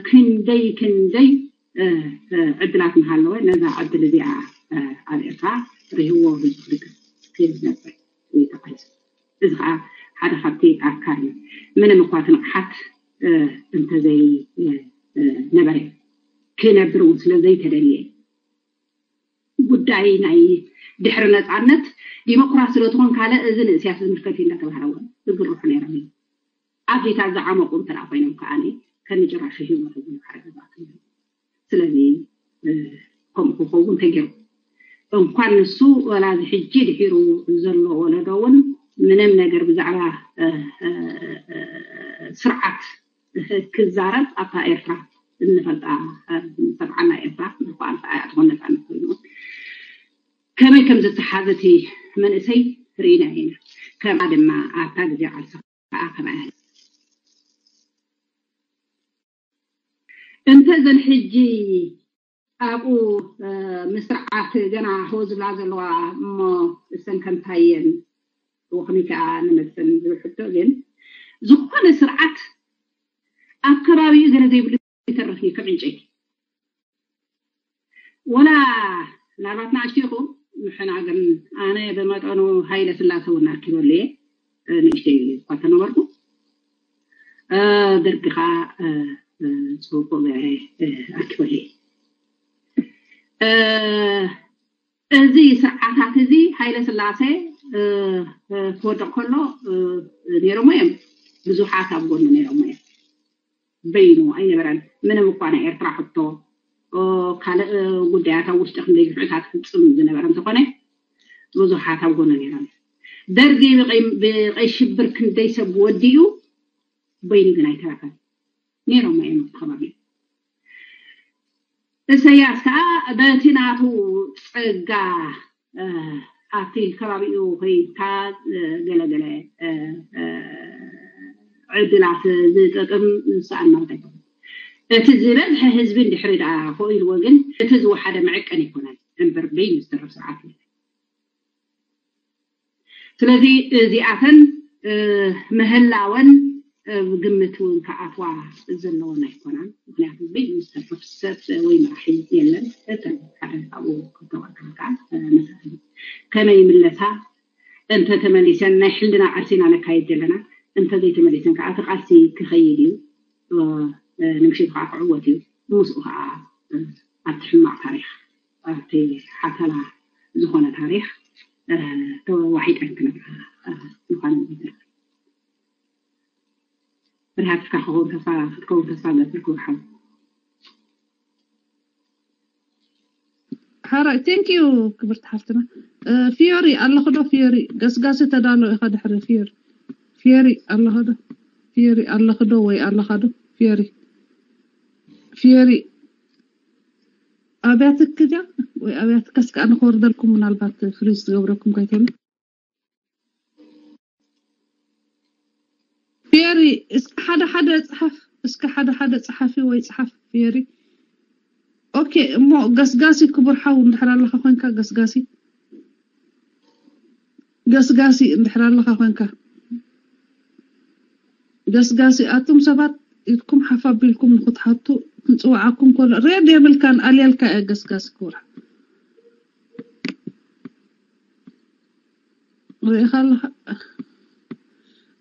ክንደይ ክንደይ ዕድላት ምሃለወ ነዛ ዕድል እዚኣ ኣብ ኤርትራ ርህዎ ህዝቢ ክድግፍ ክነብር እዩ ተቃልሲ። እዚ ከዓ ሓደ ካብቲ ኣካል እዩ። ምንም እኳ ትንቕሓት እንተዘይ ነበረ ክነብር እውን ስለ ዘይተደልየ ጉዳይ ናይ ድሕሪ ነፃነት ዲሞክራሲ ዶ ትኾን ካልእ እዚ ንእስያስ ዝምልከት እዩ እንዳተባሃለ እውን ዝግርሑ ነይሮም እዩ። ኣዴታት ዝዓመቑ እንተ ኮይኖም ከዓ ከንጭራሹ ህይወት ዝሓረገባት። ስለዚ ከምኡ ክኸውን ተገይሩ እንኳን ንሱ ወላ እዚ ሕጂ ድሒሩ ዘሎ ወለዶ እውን ምንም ነገር ብዛዕባ ስርዓት ክዛረብ ኣብታ ኤርትራ እንፈልጣ ሰብዓና ኤርትራ ንኳ ኣንታ ኣያ ትኾን ነፃነት ኮይኑ ከመይ ከም ዝተሓዘ እቲ መንእሰይ ርኢና ኢና። ከምኣ ድማ ኣብታ ግዜ ቃልሲ ከዓ ከምኣ እንተ ዘን ሕጂ ኣብኡ ምስርዓት ገና ሆ ዝብላ ዘለዋ እሞ እሰን ከምታየን ወኽኒ ከዓ ንመፅን ዝብል ሕቶ ግን ዝኾነ ስርዓት ኣብ ከባቢኡ ገለ ዘይብሉ ይተርፍ እዩ ከም ዕንጨይቲ። ወላ ምናልባት ንኣሽቱ ኢኹም ንሕና ግን ኣነ ብመጠኑ ሃይለ ስላሰ እውን ኣኪበሉ እየ ንእሽተይ እኳ ተነበርኩ ደርጊ ከዓ ፅቡቅ ገይረ ኣኪበሉ እየ። እዚ ስርዓታት እዚ ሃይለ ስላሴ ክወድቕ ከሎ ነይሮሞ እዮም ብዙሓት ኣብ ጎኑ ነይሮሞ እዮም። በይኑ ኣይነበረን። ምንም እኳ ናይ ኤርትራ ሕቶ ካልእ ጉዳያት ኣብ ውሽጢ ክንደይ ግፍዕታት ክፍፅም ዝነበረ እንተኾነ ብዙሓት ኣብ ጎኑ ነይሮም። ደርጊ ብቀይ ሽብር ክንደይ ሰብ ወዲኡ በይኑ ግን ኣይተረፈን። ነይሮም እዮም ኣብቲ ከባቢ። እሰያስ ከዓ በቲ ናቱ ፀጋ ኣብቲ ከባቢኡ ኮይንካ ገለገለ ዕድላት ዝጠቅም ዝሰኣን ማለት ኣይኮነን። እቲ ዝበዝሐ ህዝቢ እንድሕሪ ደኣ ክኢልዎ ግን እቲ ዝወሓደ መዐቀኒ ኣይኮነን እምበር በይኑ ዝተረፍ ስርዓት የለን። ስለዚ እዚኣተን ምህላወን ግምት እውን ክኣትዋ ዘለወን ኣይኮናን። ምክንያቱ በይኑ ዝተረፍ ሰብ ወይ መራሒ የለን። እተን ሓደ ካብኡ ክተዋቀልካ መሳእኒ ከመይ ይምለሳ? እንተተመሊሰን ናይ ሕልና ቃልሲ ኢና ነካይድ ዘለና። እንተዘይተመሊሰን ከዓ እቲ ቃልሲ ክኸይድ እዩ። እ፣ ንምሽቱ ከዓ ክዕወት እዩ። ምስኡ ከዓ፣ እ፣ ኣብቲ ሕማቕ ታሪኽ፣ ኣብቲ ሓተላ ዝኾነ ታሪኽ፣ እ፣ ተዋሒጠን ክነብራ፣ እ፣ ምዃነን እዩ። ብርሃትካ ክኸውን ተስፋ፣ ክትከውን ተስፋ ገብር ክብርሓው። ሓራይ፣ thank you ክብርቲ ሓፍትና። እ፣ ፊዮሪ ኣለኹ ዶ? ፊዮሪ ገስጋሲ ተዳሎ ኢኻ ድሕሪ ፊዮሪ። ፊዮሪ ኣለኹ ዶ? ፊዮሪ ኣለኹ ዶ ወይ ኣለኻ ዶ? ፊዮሪ፣ ፊዮሪ ኣብያትክ ድያ ወይ ኣብያትከስ ከዓ ንኽወርደልኩም ምናልባት ፍሪዝ ትገብረኩም ከይተሉ። ፊዮሪ፣ እስኪ ሓደ ሓደ ጽሓፍ፣ እስኪ ሓደ ሓደ ጸሓፊ ወይ ጸሓፍ ፊዮሪ። ኦኬ፣ እሞ ገስጋሲ ክቡር ሓው እንድሕር ኣለኻ ኮንካ፣ ገስጋሲ፣ ገስጋሲ እንድሕር ኣለኻ ኮንካ፣ ገስጋሲ፣ ኣቱም ሰባት ኢድኩም ሓፍ ኣቢልኩም ንኽትሓቱ ክንጽውዓኩም ከሎ ሬድ የብልካን፣ ኣልያልካ እያ ገስጋሲ ክቡር ሓው። ሪኢኻ ኣለኻ?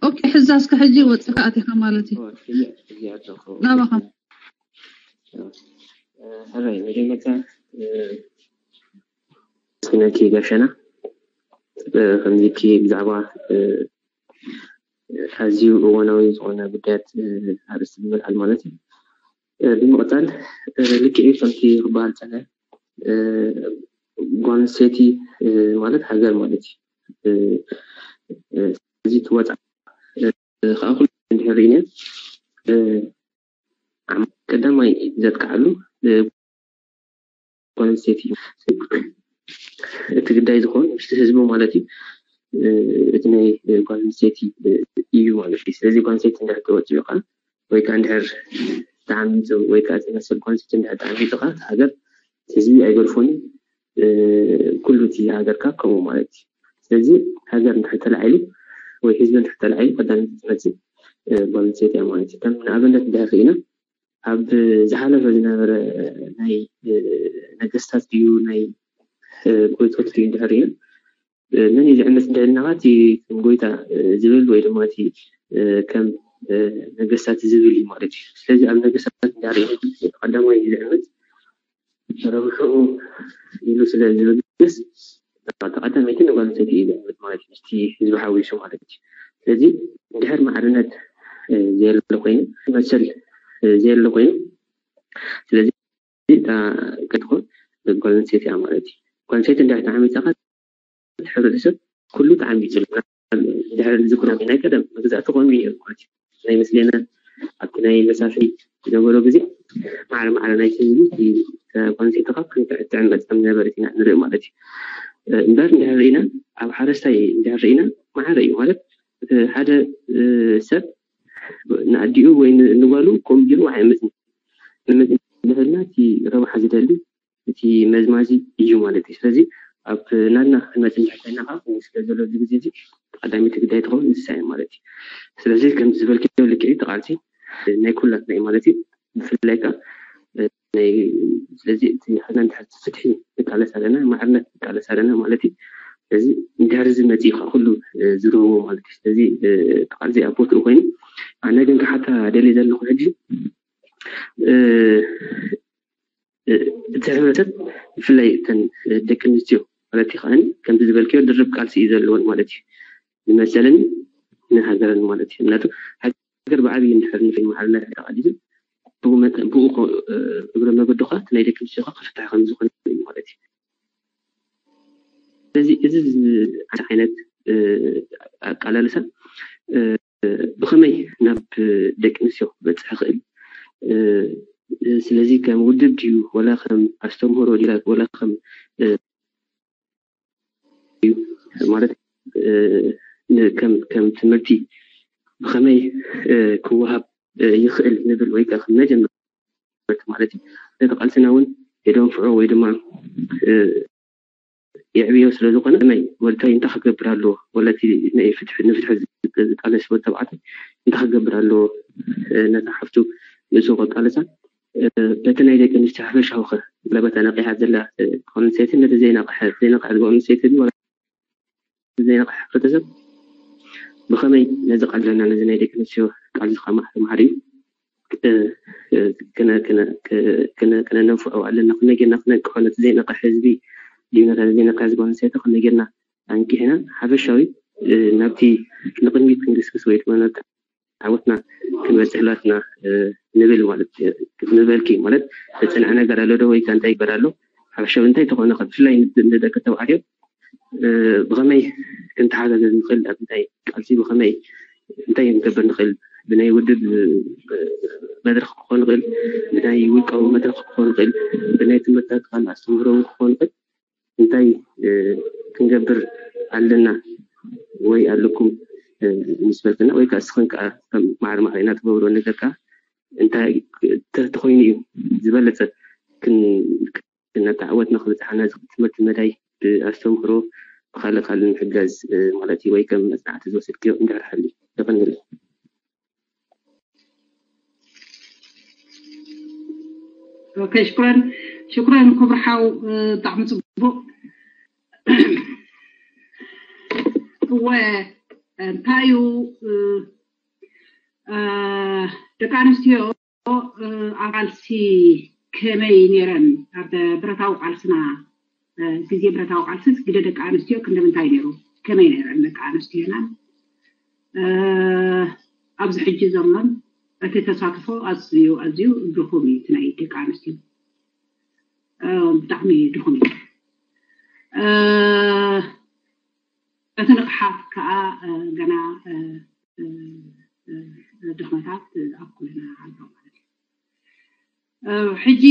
ኦኬ፣ ሕዛ እስከ ሕጂ ወፂኻ ኣቲኻ ማለት እዩ። እዚኣ እዚኣ ኣለኹ። ናባኻ። ሕራይ መጀመርታ፣ እ፣ ስነኪ ጋሸና፣ እ፣ ከምዚኪ ብዛዕባ፣ እ፣ ኣዝዩ እዋናዊ ዝኾነ ጉዳያት፣ እ፣ ኣርእስቲ ብምልዓል ማለት እዩ። እ፣ ብምቕፃል፣ እ፣ ልክዕ እዩ ከምቲ ክበሃል ፀነ፣ እ፣ ጓል ኣንስተይቲ፣ እ፣ ማለት ሃገር ማለት እዩ። እ፣ እ፣ ስለዚ እቲ ወፃ፣ እ፣ ከዓ ኩሉ እንድሕር ርኢና፣ እ፣ ዓም-፣ ቀዳማይ ዘጥቅዓሉ፣ እ፣ ጓል ኣንስተይቲ እዩ። እቲ ግዳይ ዝኾን ምስቲ ህዝቡ ማለት እዩ፣ እ፣ እቲ ናይ ጓል ኣንስተይቲ፣ እ፣ እዩ ማለት እዩ። ስለዚ ጓል ኣንስተይቲ እንድሕር ተወፂኡ ከዓ ወይ ከዓ እንድሕር ተዓሚፁ ወይ ከዓ ዝመስል ጓል ኣንስተይቲ እንድሕር ተዓሚፁ ከዓ እቲ ሃገር፣ እቲ ህዝቢ ኣይገድፎን እዩ። እ፣ ኩሉ እቲ ሃገር ከዓ ከምኡ ማለት እዩ። ስለዚ ሃገር እንድሕር ተላዒሉ ወይ ህዝቢ እንድሕር ተላዒሉ ቀዳመይቲ ትመፅእ፣ እ፣ ጓል ኣንስተይቲ እያ ማለት እዩ። ከም ንኣብነት እንድሕር ርኢና ኣብ ዝሓለፈ ዝነበረ ናይ፣ እ፣ ነገስታት ድዩ ናይ፣ እ፣ ጎይቶት ድዩ እንድሕር ርኢና፣ እ፣ መን እዩ ዝዕምት እንድሕር ኢልናኻ እቲ ከም ጎይታ፣ እ፣ ዝብል ወይ ድማ እቲ፣ እ፣ ከም፣ እ፣ ነገስታት ዝብል እዩ ማለት እዩ። ስለዚ ኣብ ነገስታት እንድሕር ርኢና ቀዳማይ እዩ ዝዕምት ረብሕኡ ኢሉ ስለ ዝብግስ፣ ተቐዳመይቲ ንጓል ኣንስተይቲ እዩ ዝዕምት ማለት እዩ፣ ምስቲ ህዝቢ ሓዊሱ ማለት እዩ። ስለዚ እንድሕር ማዕርነት፣ እ፣ ዘየለ ኮይኑ፣ መሰል፣ እ፣ ዘየለ ኮይኑ፣ ስለዚ እታ ክትኾን ጓል ኣንስተይቲ እያ ማለት እዩ። ጓል ኣንስተይቲ እንድሕር ተዓሚፃ ኸዓ እቲ ሕብረተሰብ ኩሉ ተዓሚፁ ኣሎ። ድሕሪ እዚ ኩናት ናይ ቀደም መግዛእቲ ኮይኑ እዩ ማለት እዩ። ናይ ምስሌነ ኣብቲ ናይ መሳፍሪ ዝነበሮ ግዜ ማዕረ ማዕረ ናይቲ ህዝቢ እቲ ጓል ኣንስተይቲ ካብ ክንትዕትዕን መፀም ዝነበረት ኢና ንርኢ ማለት እዩ። እ፣ እምበር እንድሕር ርኢና ኣብ ሓረስታይ እንድሕር ርኢና ማዕረ እዩ ማለት እቲ ሓደ፣ እ፣ ሰብ ንኣዲኡ ወይ ን-፣ ንጓሉ ከምኡ ገይሩ ኣይዕምፅን። ንምንታይ እንድሕር ኢልና እቲ ረብሓ ዝደሊ እቲ መዝማዚ እዩ ማለት እዩ። ስለዚ ኣብ ናትና ክንመፅእ እንድሕር ኮይና ከዓ ከምኡ ስለ ዘሎ እዚ ግዜ እዚ ቀዳመይቲ ግዳይ ትኸውን ንሳ እያ ማለት እዩ። ስለዚ ከምዚ ዝበልክዮ ልክዕ እዩ፣ እቲ ቃልሲ ናይ ኩላትና እዩ ማለት እዩ። ብፍላይ ከዓ ናይ፣ ስለዚ እቲ ሕና እንድሕር ፍትሒ ንቃለስ ኣለና፣ ማዕርነት ንቃለስ ኣለና ማለት እዩ። ስለዚ እንድሕር እዚ መፂኡ ከዓ ኩሉ ዝርህዎ ማለት እዩ። ስለዚ እቲ ቃልሲ ኣብ ቦትኡ ኮይኑ፣ ኣነ ግን ክሓታ ደልየ ዘለኹ ሕጂ፣ እ፣ እ፣ እቲ ሕብረተሰብ ብፍላይ እተን፣ እ፣ ደቂ ኣንስትዮ ማለት እዩ ከዓኒ ከምዚ ዝበልክዮ ድርብ ቃልሲ እዩ ዘለወን ማለት እዩ። ንመሰለን ንሃገረን ማለት እዩ። ምክንያቱ ሃገር ብዓብዪ እንድሕር ንፍይ ማዕርነት ተቓሊሱ ብኡ መጠን ብኡ ኮ-፣ እ፣ እግረ መገዱ ከዓ እቲ ናይ ደቂ ኣንስትዮ ከዓ ክፍታሕ ከም ዝኾነ እዩ ማለት እዩ። ስለዚ እዚ ዝ-፣ ዓይነት፣ እ፣ ኣቃላልሳ፣ እ፣ ብኸመይ ናብ ደቂ ኣንስትዮ ክበፅሕ ይኽእል? እ፣ ስለዚ ከም ውድብ ድዩ ወላ ከም ኣስተምህሮ ድዩ ወላ ከም፣ እ፣ እዩ ማለት፣ እ፣ ን-፣ ከም፣ ከም ትምህርቲ ብኸመይ፣ እ፣ ክወሃብ፣ እ፣ ይኽእል ንብል ወይ ከዓ ከም መጀመርታ ማለት እዩ ነቲ ቃልስና እውን የደንፍዖ ወይ ድማ፣ እ፣ የዕብዮ ስለ ዝኾነ ናይ ወዲ እንታይ ክገብር ኣለዎ ወላ እቲ ናይ ፍትሒ፣ ንፍትሒ ዝቃለስ ወዲ ተባዕታይ እንታይ ክገብር ኣለዎ፣ እ፣ ነታ ሓፍቱ ንሱ ከቃልሳ፣ እ፣ በቲ ናይ ደቂ ኣንስትዮ ሓፈሻዊ ኸ ለበታ ነቂሓ ዘላ፣ እ፣ ጓል ኣንስተይቲ ነቲ ዘይነቕሐ፣ ዘይነቕሐት ጓል ኣንስተይቲ እዚ ዘይነቕሐ ሕብረተሰብ ብኸመይ ነዚ ቃልሲ ነዚ ናይ ደቂ ኣንስትዮ ቃልሲ ከማዕሪ ማዕሪ እዩ። እ፣ እ፣ ክነ- ክነ- ክ- ክነ- ክነንፍዖ ኣለና። ከመይ ጌርና ክነንቅሖ ነቲ ዘይነቕሐ ህዝቢ ድዩ ነታ ዘይነቕሐ ህዝቢ ኣንስተይቲ ከመይ ጌርና ኣንቂሕና ሓፈሻዊ እ፣ ናብቲ ንቕድሚት ክንግስግስ ወይ ድማ ናብቲ ዓወትና ክንበፅሕ ናትና እ፣ ንብል ማለት እ፣ ንበልኪ ማለት ተፅንዐ ነገር ኣሎ ዶ ወይ እንታይ ይግበር ኣሎ ሓፈሻዊ እንታይ ተኾነ ብፍላይ ንደቂ ተባዕትዮ እ፣ ብኸመይ ክንተሓጋገዝ ንኽእል ኣብ እንታይ ቃልሲ ብኸመይ እንታይ ክንገብር ንኽእል ብናይ ውድብ እ፣ መድረኽ ክኾን ይኽእል ብናይ ውልቃዊ መድረኽ ክኾን ይኽእል ብናይ ትምህርታት ካልእ ኣስተምህሮ እውን ክኾን ይኽእል እንታይ እ፣ ክንገብር ኣለና ወይ ኣለኩም እ፣ ምስ በልክና ወይ ከዓ እስኽን ከዓ ከም ማዕረ ማዕረ ኢና ትገብሮ ነገር ከዓ እንታይ ተ- ተኾይኑ እዩ ዝበለፀ ክን- ክነተዓወትና ክበፅሓና ዝኽእል ትምህርቲ መዳይ ብኣስተምህሮ ብካልእ ካልእ ንምሕጋዝ እ፣ ማለት እዩ ወይ ከም መፅናዕቲ ዝወሰድክዮ እንድሕር ሃልዩ የቐንየለይ። ኦኬ ሽኩረን ሽኩረን ክቡር ሓው እ፣ ብጣዕሚ ፅቡቅ እወ እንታይ እዩ እ፣ እ፣ ደቂ ኣንስትዮ እ፣ ኣብ ቃልሲ ከመይ ነይረን ኣብ ብረታዊ ቃልስና እ፣ ግዜ ብረታዊ ቃልስስ ግደ ደቂ ኣንስትዮ ክንደምንታይ ነይሩ ከመይ ነይረን ደቂ ኣንስትዮና እ፣ ኣብዚ ሕጂ ዘሎን እቲ ተሳትፎ ኣዝዩ ኣዝዩ ድኹም እዩ እቲ ናይ ደቂ ኣንስትዮ እ፣ ብጣዕሚ ድኹም እዩ እ፣ እቲ ንቕሓት ከዓ እ፣ ገና እ፣ እ፣ እ፣ ድኽመታት ኣብ ኩልና ኣሎ ማለት እዩ እ፣ ሕጂ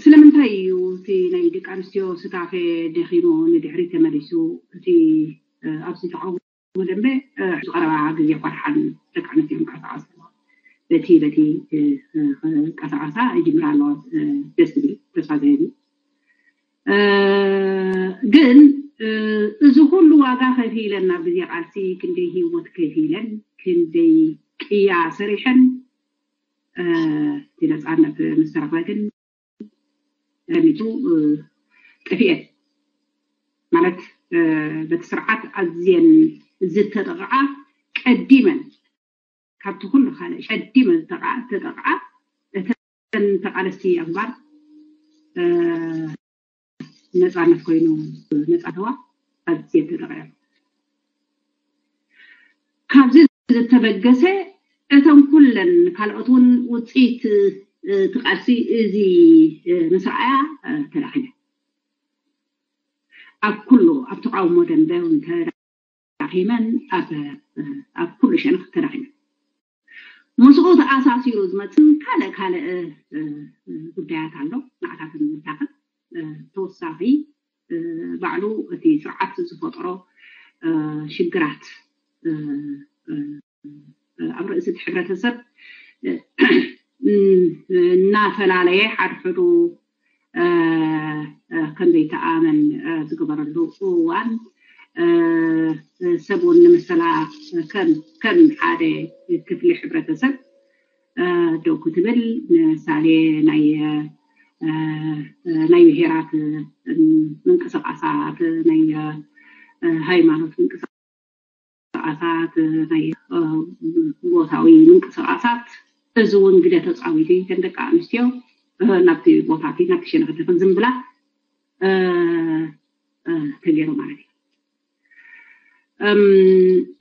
ስለምንታይ እዩ እቲ ናይ ደቂ ኣንስትዮ ስታፌ ደኺሙ ንድሕሪት ተመሊሱ እቲ እ፣ ኣብዚ ተቃውሞ ደንበ እ፣ ዝቐረባ ግዜ ቆርሓን ደቂ ኣንስትዮ እንቀሳቐስ በቲ በቲ እ፣ እ፣ ቀሳቐሳ ይጅምራ ኣለዋ እ፣ ደስ ዝብል ተስፋ ዝህብ እዩ እ፣ ግን እ፣ እዚ ኩሉ ዋጋ ከፊለን ናብ ግዜ ቃልሲ ክንደይ ህይወት ከፊለን ክንደይ ቅያ ሰሪሐን እ፣ እቲ ነፃነት ምስ ተረኽበ ግን ረሚቱ እ፣ ጠፊኤን ማለት እ፣ በቲ ስርዓት ኣዝየን ዝተጠቕዓ ቀዲመን ካብቲ ኩሉ ካልእ ቀዲመን ዝተጠቕዓ እተን ተቓለስቲ ኣግባር እ፣ ነፃነት ኮይኑ ነፃተዋ ኣዝየ ተጠቕዐ ካብዚ ዝተበገሰ እተን ኩለን ካልኦት እውን ውፅኢት እ፣ እቲ ቃልሲ እዚ እ፣ ምስ ረኣያ እ፣ ተዳኺመ ኣብ ኩሉ ኣብ ተቃውሞ ደንበ እውን ተዳኺመን ኣብ እ፣ ኣብ ኩሉ ሸነኽ ተዳኺመን ምስኡ ተኣሳሲሩ ዝመፅእ ካልእ ካልእ እ፣ እ፣ ጉዳያት ኣሎ ንዓታትን ዝዳኸም እ፣ ተወሳኺ እ፣ ባዕሉ እቲ ስርዓት ዝፈጠሮ እ፣ ሽግራት እ፣ እ፣ እ፣ ኣብ ርእሲ እቲ ሕብረተሰብ እ፣ እናፈላለየ ሓድሕዱ እ፣ እ፣ ከም ዘይተኣመን እ፣ ዝገበረሉ እዋን እ፣ እ፣ ሰብ እውን ንምሰላ ከም ከም ሓደ ክፍሊ ሕብረተሰብ እ፣ ደው ክትብል ንምሳሌ ናይ እ፣ እ፣ ናይ ብሄራት እ፣ ምንቅስቃሳት ናይ እ፣ ሃይማኖት ምንቅስቃሳት ናይ እ፣ ጎሳዊ ምንቅስቃሳት እዚ እውን ግደ ተፃዊቱ እተን ደቂ ኣንስትዮ እ፣ ናብቲ ቦታ እቲ ናብቲ ሸነኽ እቲ ዝምብላ እ፣ እ፣ ተገይሩ ማለት እዩ እም፣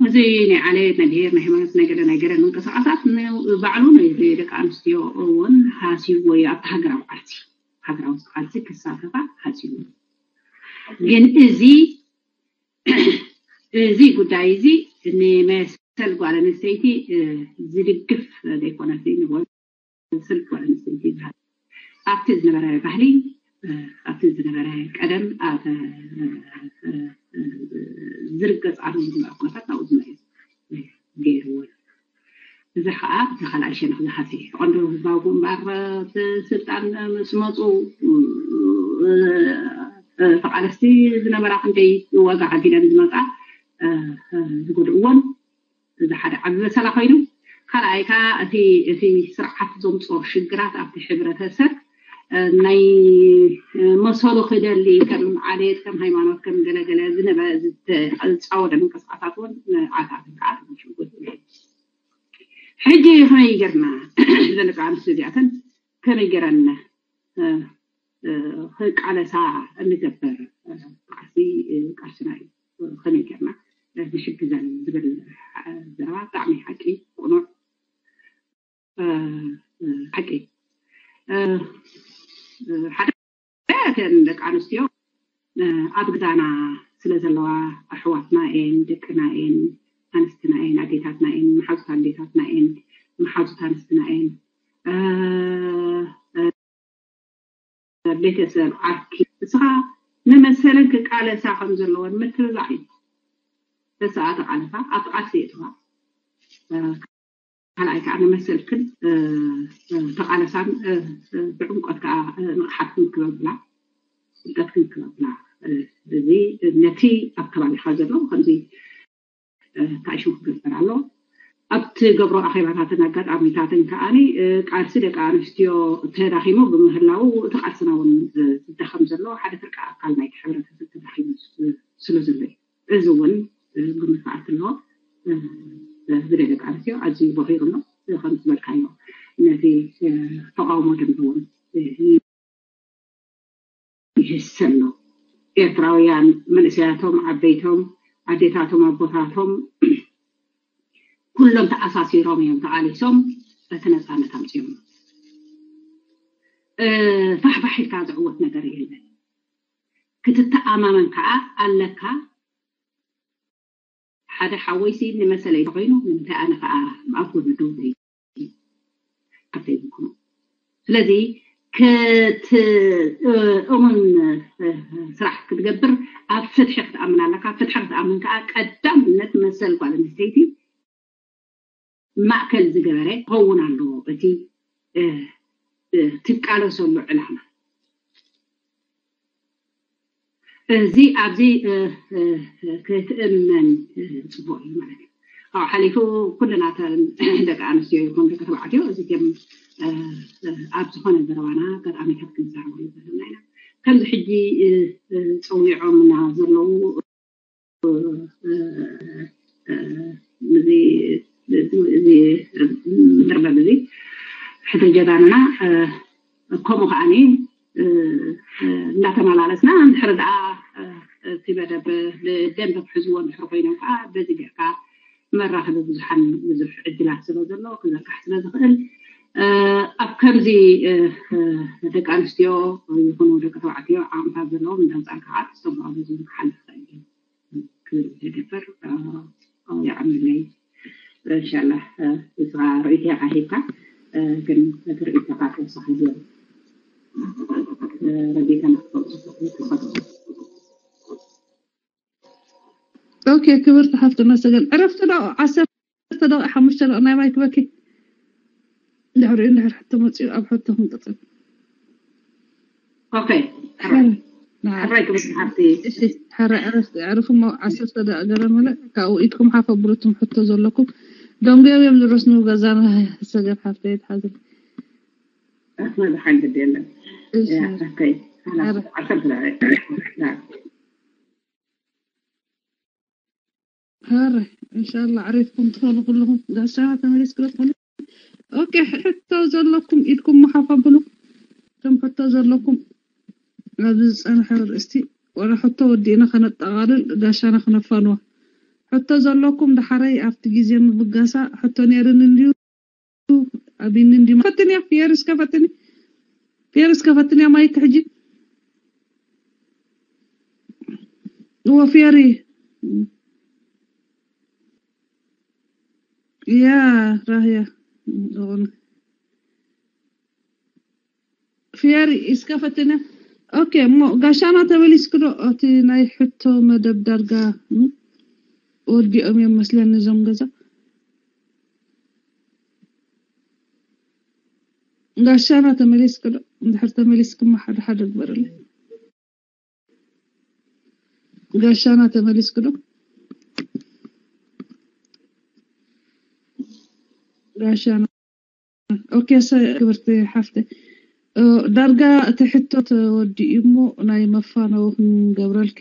እዚ ናይ ዓሌት ናይ ብሄር ናይ ሃይማኖት ናይ ገለ ናይ ገለ ምንቅስቃሳት ን- ባዕሉ ናይ ደቂ ኣንስትዮ እውን ሃስይዎ እዩ ኣብቲ ሃገራዊ ቃልሲ ሃገራዊ ቃልሲ ክሳተፋ ሃስይዎ እዩ። ግን እዚ እዚ ጉዳይ እዚ ንመሰል ጓል ኣንስተይቲ እ፣ ዝድግፍ ዘይኮነስ ንጎል ስልክ ጓል ኣንስተይቲ ይበሃል ኣብቲ ዝነበረ ባህሊ እ፣ ኣብቲ ዝነበረ ቀደም ኣብ እ፣ እ፣ እ፣ ዝርገፅ ኣብ ዝነበረ ኩነታት ናብኡ ዝመ ገይርዎ እዚ ከዓ እቲ ካልኣይ ሸነኽ ዝሃሲ ቀንዶ ህዝባዊ ግንባር እ፣ ስልጣን ምስ መፁ እ፣ እ፣ ተቃለስቲ ዝነበራ ክንደይ ዋጋ ሓጊለን ዝመፃ እ፣ እ፣ ዝጎድእዎን እዚ ሓደ ዓቢ በሰላ ኮይኑ ካልኣይ ከዓ እቲ እቲ ስርዓት ዘምፅኦ ሽግራት ኣብቲ ሕብረተሰብ ናይ መሰሉ ክደሊ ከም ዓሌት ከም ሃይማኖት ከም ገለገለ ዝነበረ ዝፃወደ ምንቅስቃሳት እውን ኣታት ከዓ ሽጉጥ ሕጂ ከመይ ጌርና እዘን ደቂ ኣንስትዮ እዚኣተን ከመይ ጌረን ክቃለሳ እንገብር ቃልሲ ቃልስና እዩ። ከመይ ጌርና ንሕግዘን ዝብል ዘረባ ብጣዕሚ ሓቂ ቅኑዕ ሓቂ ሓደ እተን ደቂ ኣንስትዮ ኣብ ግዛና ስለ ዘለዋ ኣሕዋትና እየን ደቅና እየን ኣንስትና እየን ኣዴታትና እየን መሓዙት ኣዴታትና እየን መሓዙት ኣንስትና እየን ቤተሰብ ዓርኪ ንስኻ ንመሰለን ክቃለሳ ከም ዘለወን ምትብባዕ እዩ። ተሰኣ ተቃለሳ ኣብቲ ቃልሲ የእትዋ ካልኣይ ከዓ ንመሰልክን ተቃለሳን ብዕምቆት ከዓ ንቕሓትክን ክበብላ ፍልጠትክን ክበብላ እዚ ነቲ ኣብ ከባቢካ ዘሎ ከምዚ ታይሽም ክግበር ኣሎ ኣብቲ ገብሮ ኣኼባታትን ኣጋጣሚታትን ከዓኒ ቃልሲ ደቂ ኣንስትዮ ተዳኺሙ ብምህላው እቲ ቃልስና እውን ዝዳኸም ዘሎ ሓደ ፍርቂ ኣካል ናይቲ ሕብረተሰብ ተዳኺሙ ስለ ዘሎ እዩ። እዚ እውን ግምት ክኣቱ ኣለዎ። ብደቂ ኣንስትዮ ኣዝዩ በኺሩ ኣሎ። ከም ዝበልካዮ ነቲ ተቃውሞ ድምፂ እውን ይህሰ ኣሎ። ኤርትራውያን መንእሰያቶም፣ ዓበይቶም፣ ኣዴታቶም፣ ኣቦታቶም ኩሎም ተኣሳሲሮም እዮም ተቓሊሶም እቲ ነፃነት ኣምፅኦም። ፋሕፋሕ ኢልካ ዝዕወት ነገር የለን። ክትተኣማመን ከዓ ኣለካ። ሓደ ሓወይሲ ንመሰለይ ተኮይኑ ንምንታይ ኣነ ከዓ ኣብ ጎኒ ደው ዘይብል ኣብተይብልኩም ስለዚ ክትእሙን ስራሕ ክትገብር ኣብ ፍትሒ ክትኣምን ኣለካ ፍትሒ ክትኣምን ከዓ ቀዳምነት መሰል ጓል ኣንስተይቲ ማእከል ዝገበረ ክኸውን ኣለዎ እቲ ትቃለሰሉ ዕላማ እዚ ኣብዚ ክትእመን ፅቡቅ እዩ ማለት እዩ። ካብኡ ሓሊፉ ኩልና ደቂ ኣንስትዮ ይኹን ደቂ ተባዕትዮ እዚ ከም ኣብ ዝኾነ ዘረባና ኣጋጣሚታት ክንዛረበሉ ዘለና ኢና። ከምዚ ሕጂ ፀዊዖምና ዘለዉ መርበብ እዚ ሕቶ ጀጋኑና ከምኡ ከዓኒ እንዳተመላለስና እንድሕር ደኣ እቲ መደብ ብደንብ ክሕዝዎ እንድሕር ኮይኖም ከዓ በዚ ጌርካ መራኸቢ ብዙሓን ብዙሕ ዕድላት ስለ ዘሎ ክዘርጋሕ ስለ ዝኽእል ኣብ ከምዚ ደቂ ኣንስትዮ ይኹኑ ደቂ ተባዕትዮ ዓቕምታት ዘለዎም እንዳምፃእካ ከዓ ተስተምሃሩ ዝሓልፍ ክእል እዩ ክብል ዝገብር የቐንለይ። እንሻላ እዛ ርእይቶ ኢኻ ሂብካ ግን እቲ ርእይቶኻ ተወሳኺ ገይሩ ረዲተና ክፈልጡ ተፈጥሩ ኦኬ ክብርቲ ሓፍትና ሰገን ዕረፍቲ ዶ ዓሰርተ ደቂ ሓሙሽተ ደቂ ናይ ማይክ በኪ ድሕሪኡ እንድሕር ሕቶ መፅኡ ኣብ ሕቶ ክንቅፅል ኦኬ ሕራይ ክብርቲ ሓፍቲ እሺ ሕራይ ዕረፍቲ ኣዕርፉ እሞ ዓሰርተ ደቂ ገለ መለ ካብኡ ኢድኩም ሓፍ ኣብሉ እትም ሕቶ ዘለኩም ደንጎዮም እዮም ዝረስኑ ገዛና ሰገን ሓፍቲ ኣይትሓዝን መድሓን ግድ የለን እሺ ኦኬ ዓሰርተ ደቂ ሃረ እንሻላ ዓሪፍኩም ትኾኑ ኩልኹም ጋሻና ተመሊስክሎ ትኾኑ ኦኬ ሕቶ ዘለኩም ኢድኩም መሓፍ ኣብሉ እቶም ሕቶ ዘለኩም ኣብዚ ዝፀንሐ ርእስቲ ወላ ሕቶ ወዲእና ከነጠቓልል ጋሻና ክነፋንዋ ሕቶ ዘለኩም ዳሓረይ ኣብቲ ግዜ ምብጋሳ ሕቶ ነይርኒ እንድዩ ኣቢኒ እንዲ ፈትንያ ፊየር እስከ ፈትኒ ፊየር እስከ ፈትንያ ማይክ ሕጂ እዎ ፊየሪ ያ ራህያ ፊየሪ እስከ ፈትንያ ኦኬ እሞ ጋሻና ተመሊስክዶ እቲ ናይ ሕቶ መደብ ዳርጋ ወዲኦም እዮም መስለኒ እዞም ገዛ ጋሻና ተመሊስክዶ እንድሕር ተመሊስክማ ሓደ ሓደ ግበርለይ ጋሻና ተመሊስክዶ ጋሻና ኦኬ ክብርቲ ሓፍተ ዳርጋ እቲ ሕቶ ተወዲኡ እሞ ናይ መፋነዊ ክንገብረልኪ።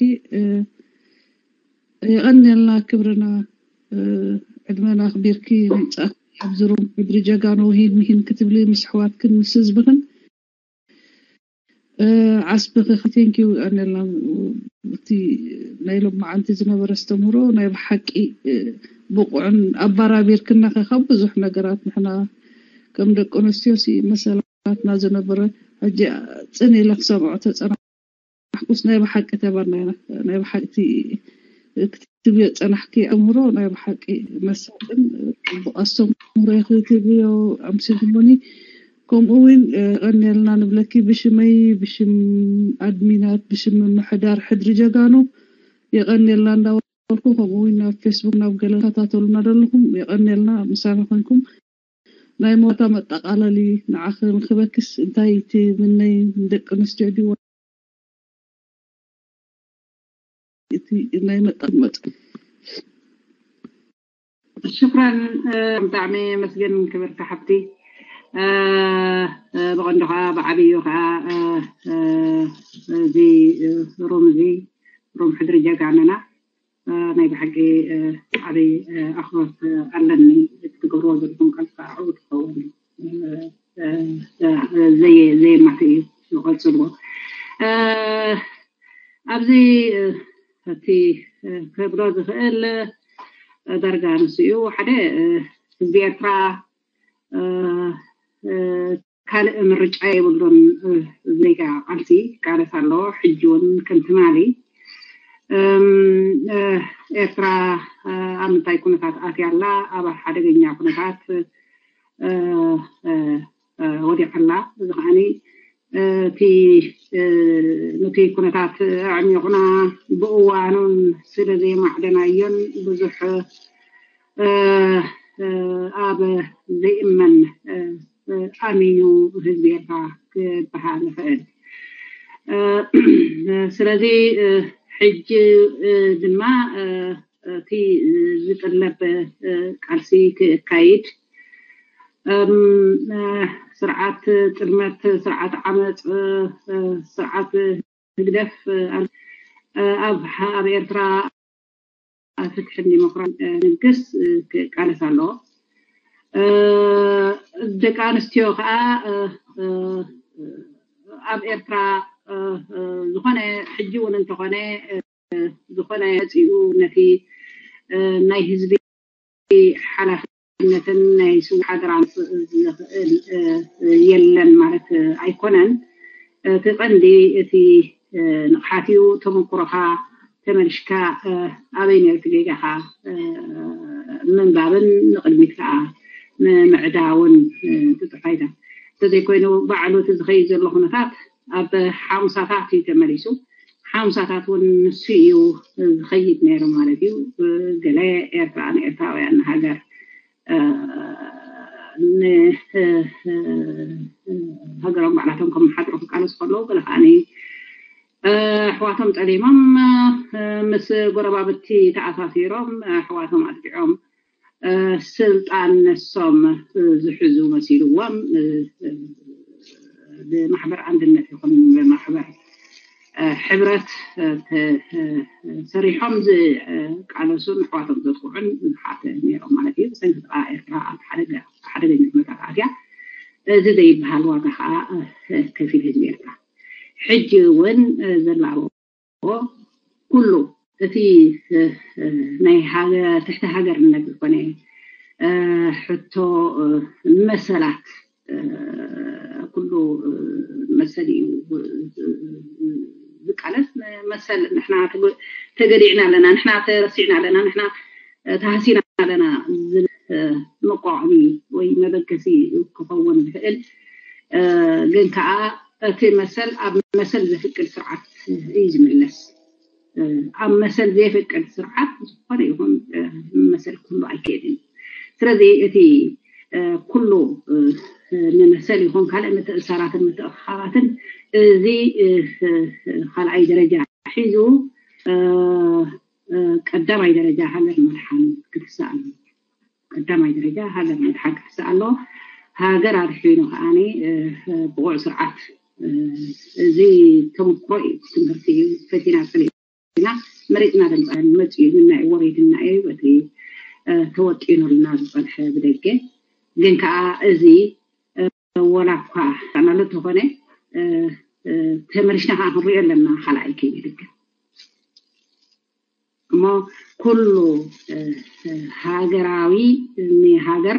የቐንየልና ክብርና። ዕድመና ኣኽቢርኪ ምምፃእኪ ኣብዚ ሮም ሕድሪ ጀጋኑ ውሂድ ምሂን ክትብሊ ምስ ኣሕዋትክን ምስ ህዝብኽን ዓስብኺ። ቴንኪዩ። የቐንየልና። እቲ ናይ ሎማዓንቲ ዝነበረ ኣስተምህሮ ናይ ብሓቂ ብቑዕን ኣባራቢርክና ከ ካብ ብዙሕ ነገራት ንሕና ከም ደቂ ኣንስትዮ ሲ መሰላትና ዝነበረ ሕጂ ጽን ኢለ ክሰምዖ ተጸናሕኩስ ናይ ብሓቂ ተበርና ኢና። ናይ ብሓቂ ክትብዮ ጸናሕኪ ኣምሮ ናይ ብሓቂ መሳጥን ጽቡቕ ኣስተምህሮ ኢኺ ትብዮ ኣምሲኹምኒ። ከምኡ እውን ቀንየልና ንብለኪ ብሽመይ ብሽም ኣድሚናት ብሽም ምምሕዳር ሕድሪ ጀጋኑ የቐንየልና እንዳበልኩ ከምኡ እውን ናብ ፌስቡክ ናብ ገለ ተከታተሉና ዘለኹም የቐንየልና ምሳና ኮንኩም ናይ ሞታ መጠቃለሊ ንዓኺ ንክበክስ እንታይ ትምነይ ንደቂ ኣንስትዮ ድዩ እቲ ናይ መጠመጥ ሽኩራን ብጣዕሚ መስገን ክብርቲ ሓብቲ ብቐንዱ ከዓ ብዓብዩ ከዓ እዚ ሩም እዚ ሩም ሕድሪ ጀጋንና ናይ ብሓቂ ዓብይ ኣኽብሮት ኣለኒ። እቲ ትገብርዎ ዘለኹም ቃልሲ ከዓ ዕዉት ክኸውን ዘየማትእ እዩ። ዝቐፅልዎ ኣብዚ እቲ ክብሎ ዝኽእል ዳርጋ ንሱ እዩ። ሓደ ህዝቢ ኤርትራ ካልእ ምርጫ የብሉን። ዜጋ ቃልሲ ይቃለስ ኣሎ። ሕጂ እውን ከም ትማሊ ኤርትራ ኣብ ምንታይ ኩነታት ኣትያ ኣላ? ኣብ ሓደገኛ ኩነታት ወዲቓ ኣላ። እዚ ከዓኒ እቲ ነቲ ኩነታት ኣዕሚቑና ብእዋኑን ስለ ዘይማዕደናዮን ብዙሕ ኣብ ዘይእመን ኣሚኑ ህዝቢ ኤርትራ ክበሃል ይኽእል። ስለዚ ሕጂ ድማ እቲ ዝጥለብ ቃልሲ ክካይድ ስርዓት ጥልመት፣ ስርዓት ዓመፅ፣ ስርዓት ህግደፍ ኣብ ኣብ ኤርትራ ፍትሕን ዲሞክራሲ ንግስ ክቃለስ ኣለዎ። ደቂ ኣንስትዮ ከዓ ኣብ ኤርትራ ዝኾነ ሕጂ እውን እንተኾነ ዝኾነ መፂኡ ነቲ ናይ ህዝቢ ሓላፍነትን ናይ ስው ሓደራን ዝኽእል የለን ማለት ኣይኮነን። እቲ ቀንዲ እቲ ንቕሓት እዩ። ተመክሮኻ ተመልሽካ ኣበይ ነርት ጌጋኻ ምንባብን ንቕድሚት ከዓ ምዕዳውን ትጥፋይታ እንተዘይኮይኑ ባዕሉ እቲ ዝኸይድ ዘሎ ኩነታት ኣብ ሓሙሳታት እዩ ተመሊሱ። ሓምሳታት እውን ንሱ እዩ ዝኸይድ ነይሩ ማለት እዩ። ገለ ኤርትራ ንኤርትራውያን ንሃገር ንሃገሮም ባዕላቶም ከመሓድሩ ክቃለሱ ከለዉ ገለ ከዓ ኣሕዋቶም ጠሊሞም ምስ ጎረባብቲ ተኣሳሲሮም ኣሕዋቶም ኣጥቂዖም ስልጣን ነሶም ዝሕዙ መሲልዎም ብማሕበር ኣንድነት ይኹን ብማሕበር ሕብረት ሰሪሖም ዝቃለሱን ኣሕዋቶም ዘጥቅዑን ብዙሓት ነይሮም ማለት እዩ። ብሰንኪ ጥቓ ኤርትራ ኣብ ሓደገኛ ኩነታት ኣትያ እዚ ዘይበሃል ዋጋ ከዓ ከፊል ህዝቢ ኤርትራ ሕጂ እውን ዘላቦ ኩሉ እቲ ናይ ትሕቲ ሃገርነት ዝኾነ ሕቶ መሰላት ኩሉ መሰል እዩ ዝቃለስ። መሰል ንሕና ተገዲዕና ኣለና፣ ንሕና ተረሲዕና ኣለና፣ ንሕና ተሃሲና ኣለና ዝብል መቋቋሚ ወይ መበገሲ ክኸውን ዝኽእል ግን ከዓ እቲ መሰል ኣብ መሰል ዘፍቅድ ስርዓት እዩ ዝምለስ። ኣብ መሰል ዘየፍቅድ ስርዓት ዝኾነ ይኹን መሰል ክህሉ ኣይክእልን። ስለዚ እቲ ኩሉ ንመሰል ይኹን ካልእ ምትእሳራትን ምትእኻባትን እዚ ካልኣይ ደረጃ ሒዙ ቀዳማይ ደረጃ ሃገር ምድሓን ክትስኣል ቀዳማይ ደረጃ ሃገር ምድሓን ክትስኣል ኣለዎ። ሃገር ኣድሒኑ ከዓኒ ብቑዕ ስርዓት እዚ ተመክሮ እዩ። ትምህርቲ እዩ። ፈቲና ፀሊእና መሪፅና ደምፃ መፅኡ ኢልና እዩ ወሪድና እዩ። እቲ ተወጢኑልና ዝፀንሐ ብደገ ግን ከዓ እዚ ወላ እኳ ናሎ ተኾነ ተመሪሽና ከዓ ክንሪኦ ኣለና። ካልኣይ ከይድግም እሞ ኩሉ ሃገራዊ ንሃገር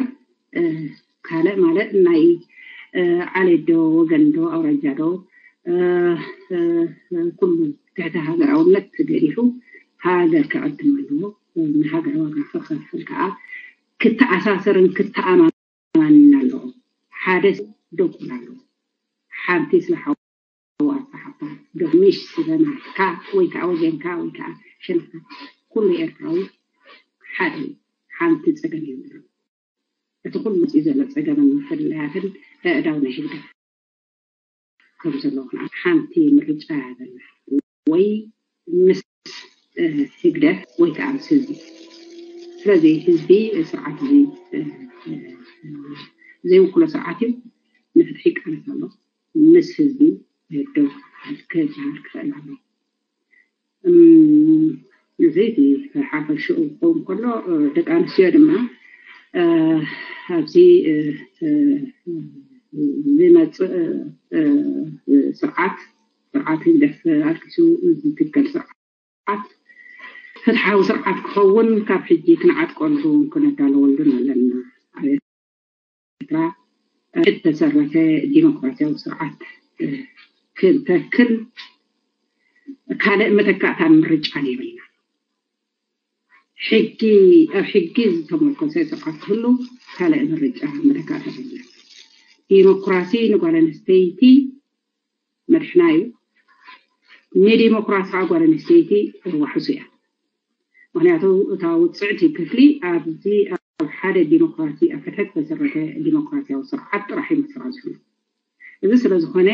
ካልእ ማለት ናይ ዓሌት ዶ ወገን ዶ ኣውራጃ ዶ ኩሉ ትሕቲ ሃገራውነት ተገዲፉ ሃገር ክቐድም ኣለዎ። ንሃገር ዋጋ ክኸፍል ከዓ ክተኣሳሰርን ክተኣማማንን ኣለዎ። ሓደ ደኩል ኣለዎ። ሓንቲ ስለ ሓዋ ሓባ ዶ ምሽ ስለ ናትካ ወይ ከዓ ወገንካ ወይ ከዓ ሸነካ ኩሉ ኤርትራዊ ሓደ እዩ። ሓንቲ ፀገም የብሉ። እቲ ኩሉ መፅኡ ዘሎ ፀገምን ምፍልላያትን ኣእዳው ናይ ህግደፍ ከም ዘለዎ ሓንቲ ምርጫ እያ ዘላ። ወይ ምስ ህግደፍ ወይ ከዓ ምስ ህዝቢ። ስለዚ ህዝቢ ስርዓት እዚ ዘይውክሎ ስርዓት እዩ። ንፍትሒ ይቃለስ ኣሎ። ምስ ህዝቢ ደው ክበሃል ክኽእል ኣሎ። እዚ እቲ ሓፈሽኡ ክኸውን ከሎ ደቂ ኣንስትዮ ድማ ኣብዚ ዝመፅእ ስርዓት ስርዓት ህግደፍ ኣልኪሱ ዝትከል ስርዓት ፍትሓዊ ስርዓት ክኸውን ካብ ሕጂ ክንዓጥቀሉን ክነዳለወሉን ኣለና። ኣብ ኤርትራ ዝተሰረተ ዲሞክራሲያዊ ስርዓት ክንተክል ካልእ መተካእታን ምርጫን የብልና። ሕጊ ኣብ ሕጊ ዝተመርኮሰ ስርዓት ክህሉ ካልእ ምርጫ መተካእታ የብልና። ዲሞክራሲ ንጓል ኣንስተይቲ መድሕና እዩ። ንዲሞክራሲ ከዓ ጓል ኣንስተይቲ ዋሕሱ እያ። ምክንያቱ እታ ውፅዕቲ ክፍሊ ኣብዚ ኣብ ሓደ ዲሞክራሲ ኣብ ፍትሒ ዝተሰረተ ዲሞክራሲያዊ ስርዓት ጥራሕ እዩ መስራት ዝኽእል። እዚ ስለ ዝኾነ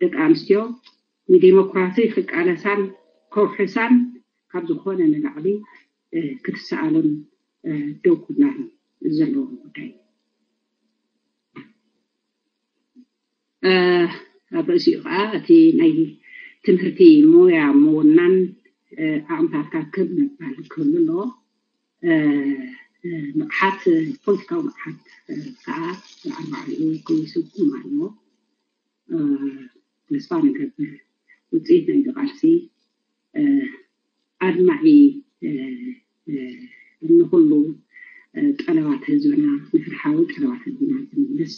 ደቂ ኣንስትዮ ንዲሞክራሲ ክቃለሳን ከውሕሳን ካብ ዝኾነ ንላዕሊ ክትሰኣሉን ደው ክብላን ዘለዎ ጉዳይ እዩ። ኣብ ርእሲኡ ከዓ እቲ ናይ ትምህርቲ ሞያ ምውናን ዓቕምታትካ ክብ ምባል ክህሉ ኣለዎ። ንቕሓት ፖለቲካዊ ንቕሓት ከዓ ኣርባዕኡ ክውስኩም ኣለዎ። ተስፋ ንገብር ውፅኢት ናይዚ ቃልሲ ኣድማዒ ንኩሉ ጠለባት ህዝብና ንፍትሓዊ ጠለባት ህዝብና ዝምልስ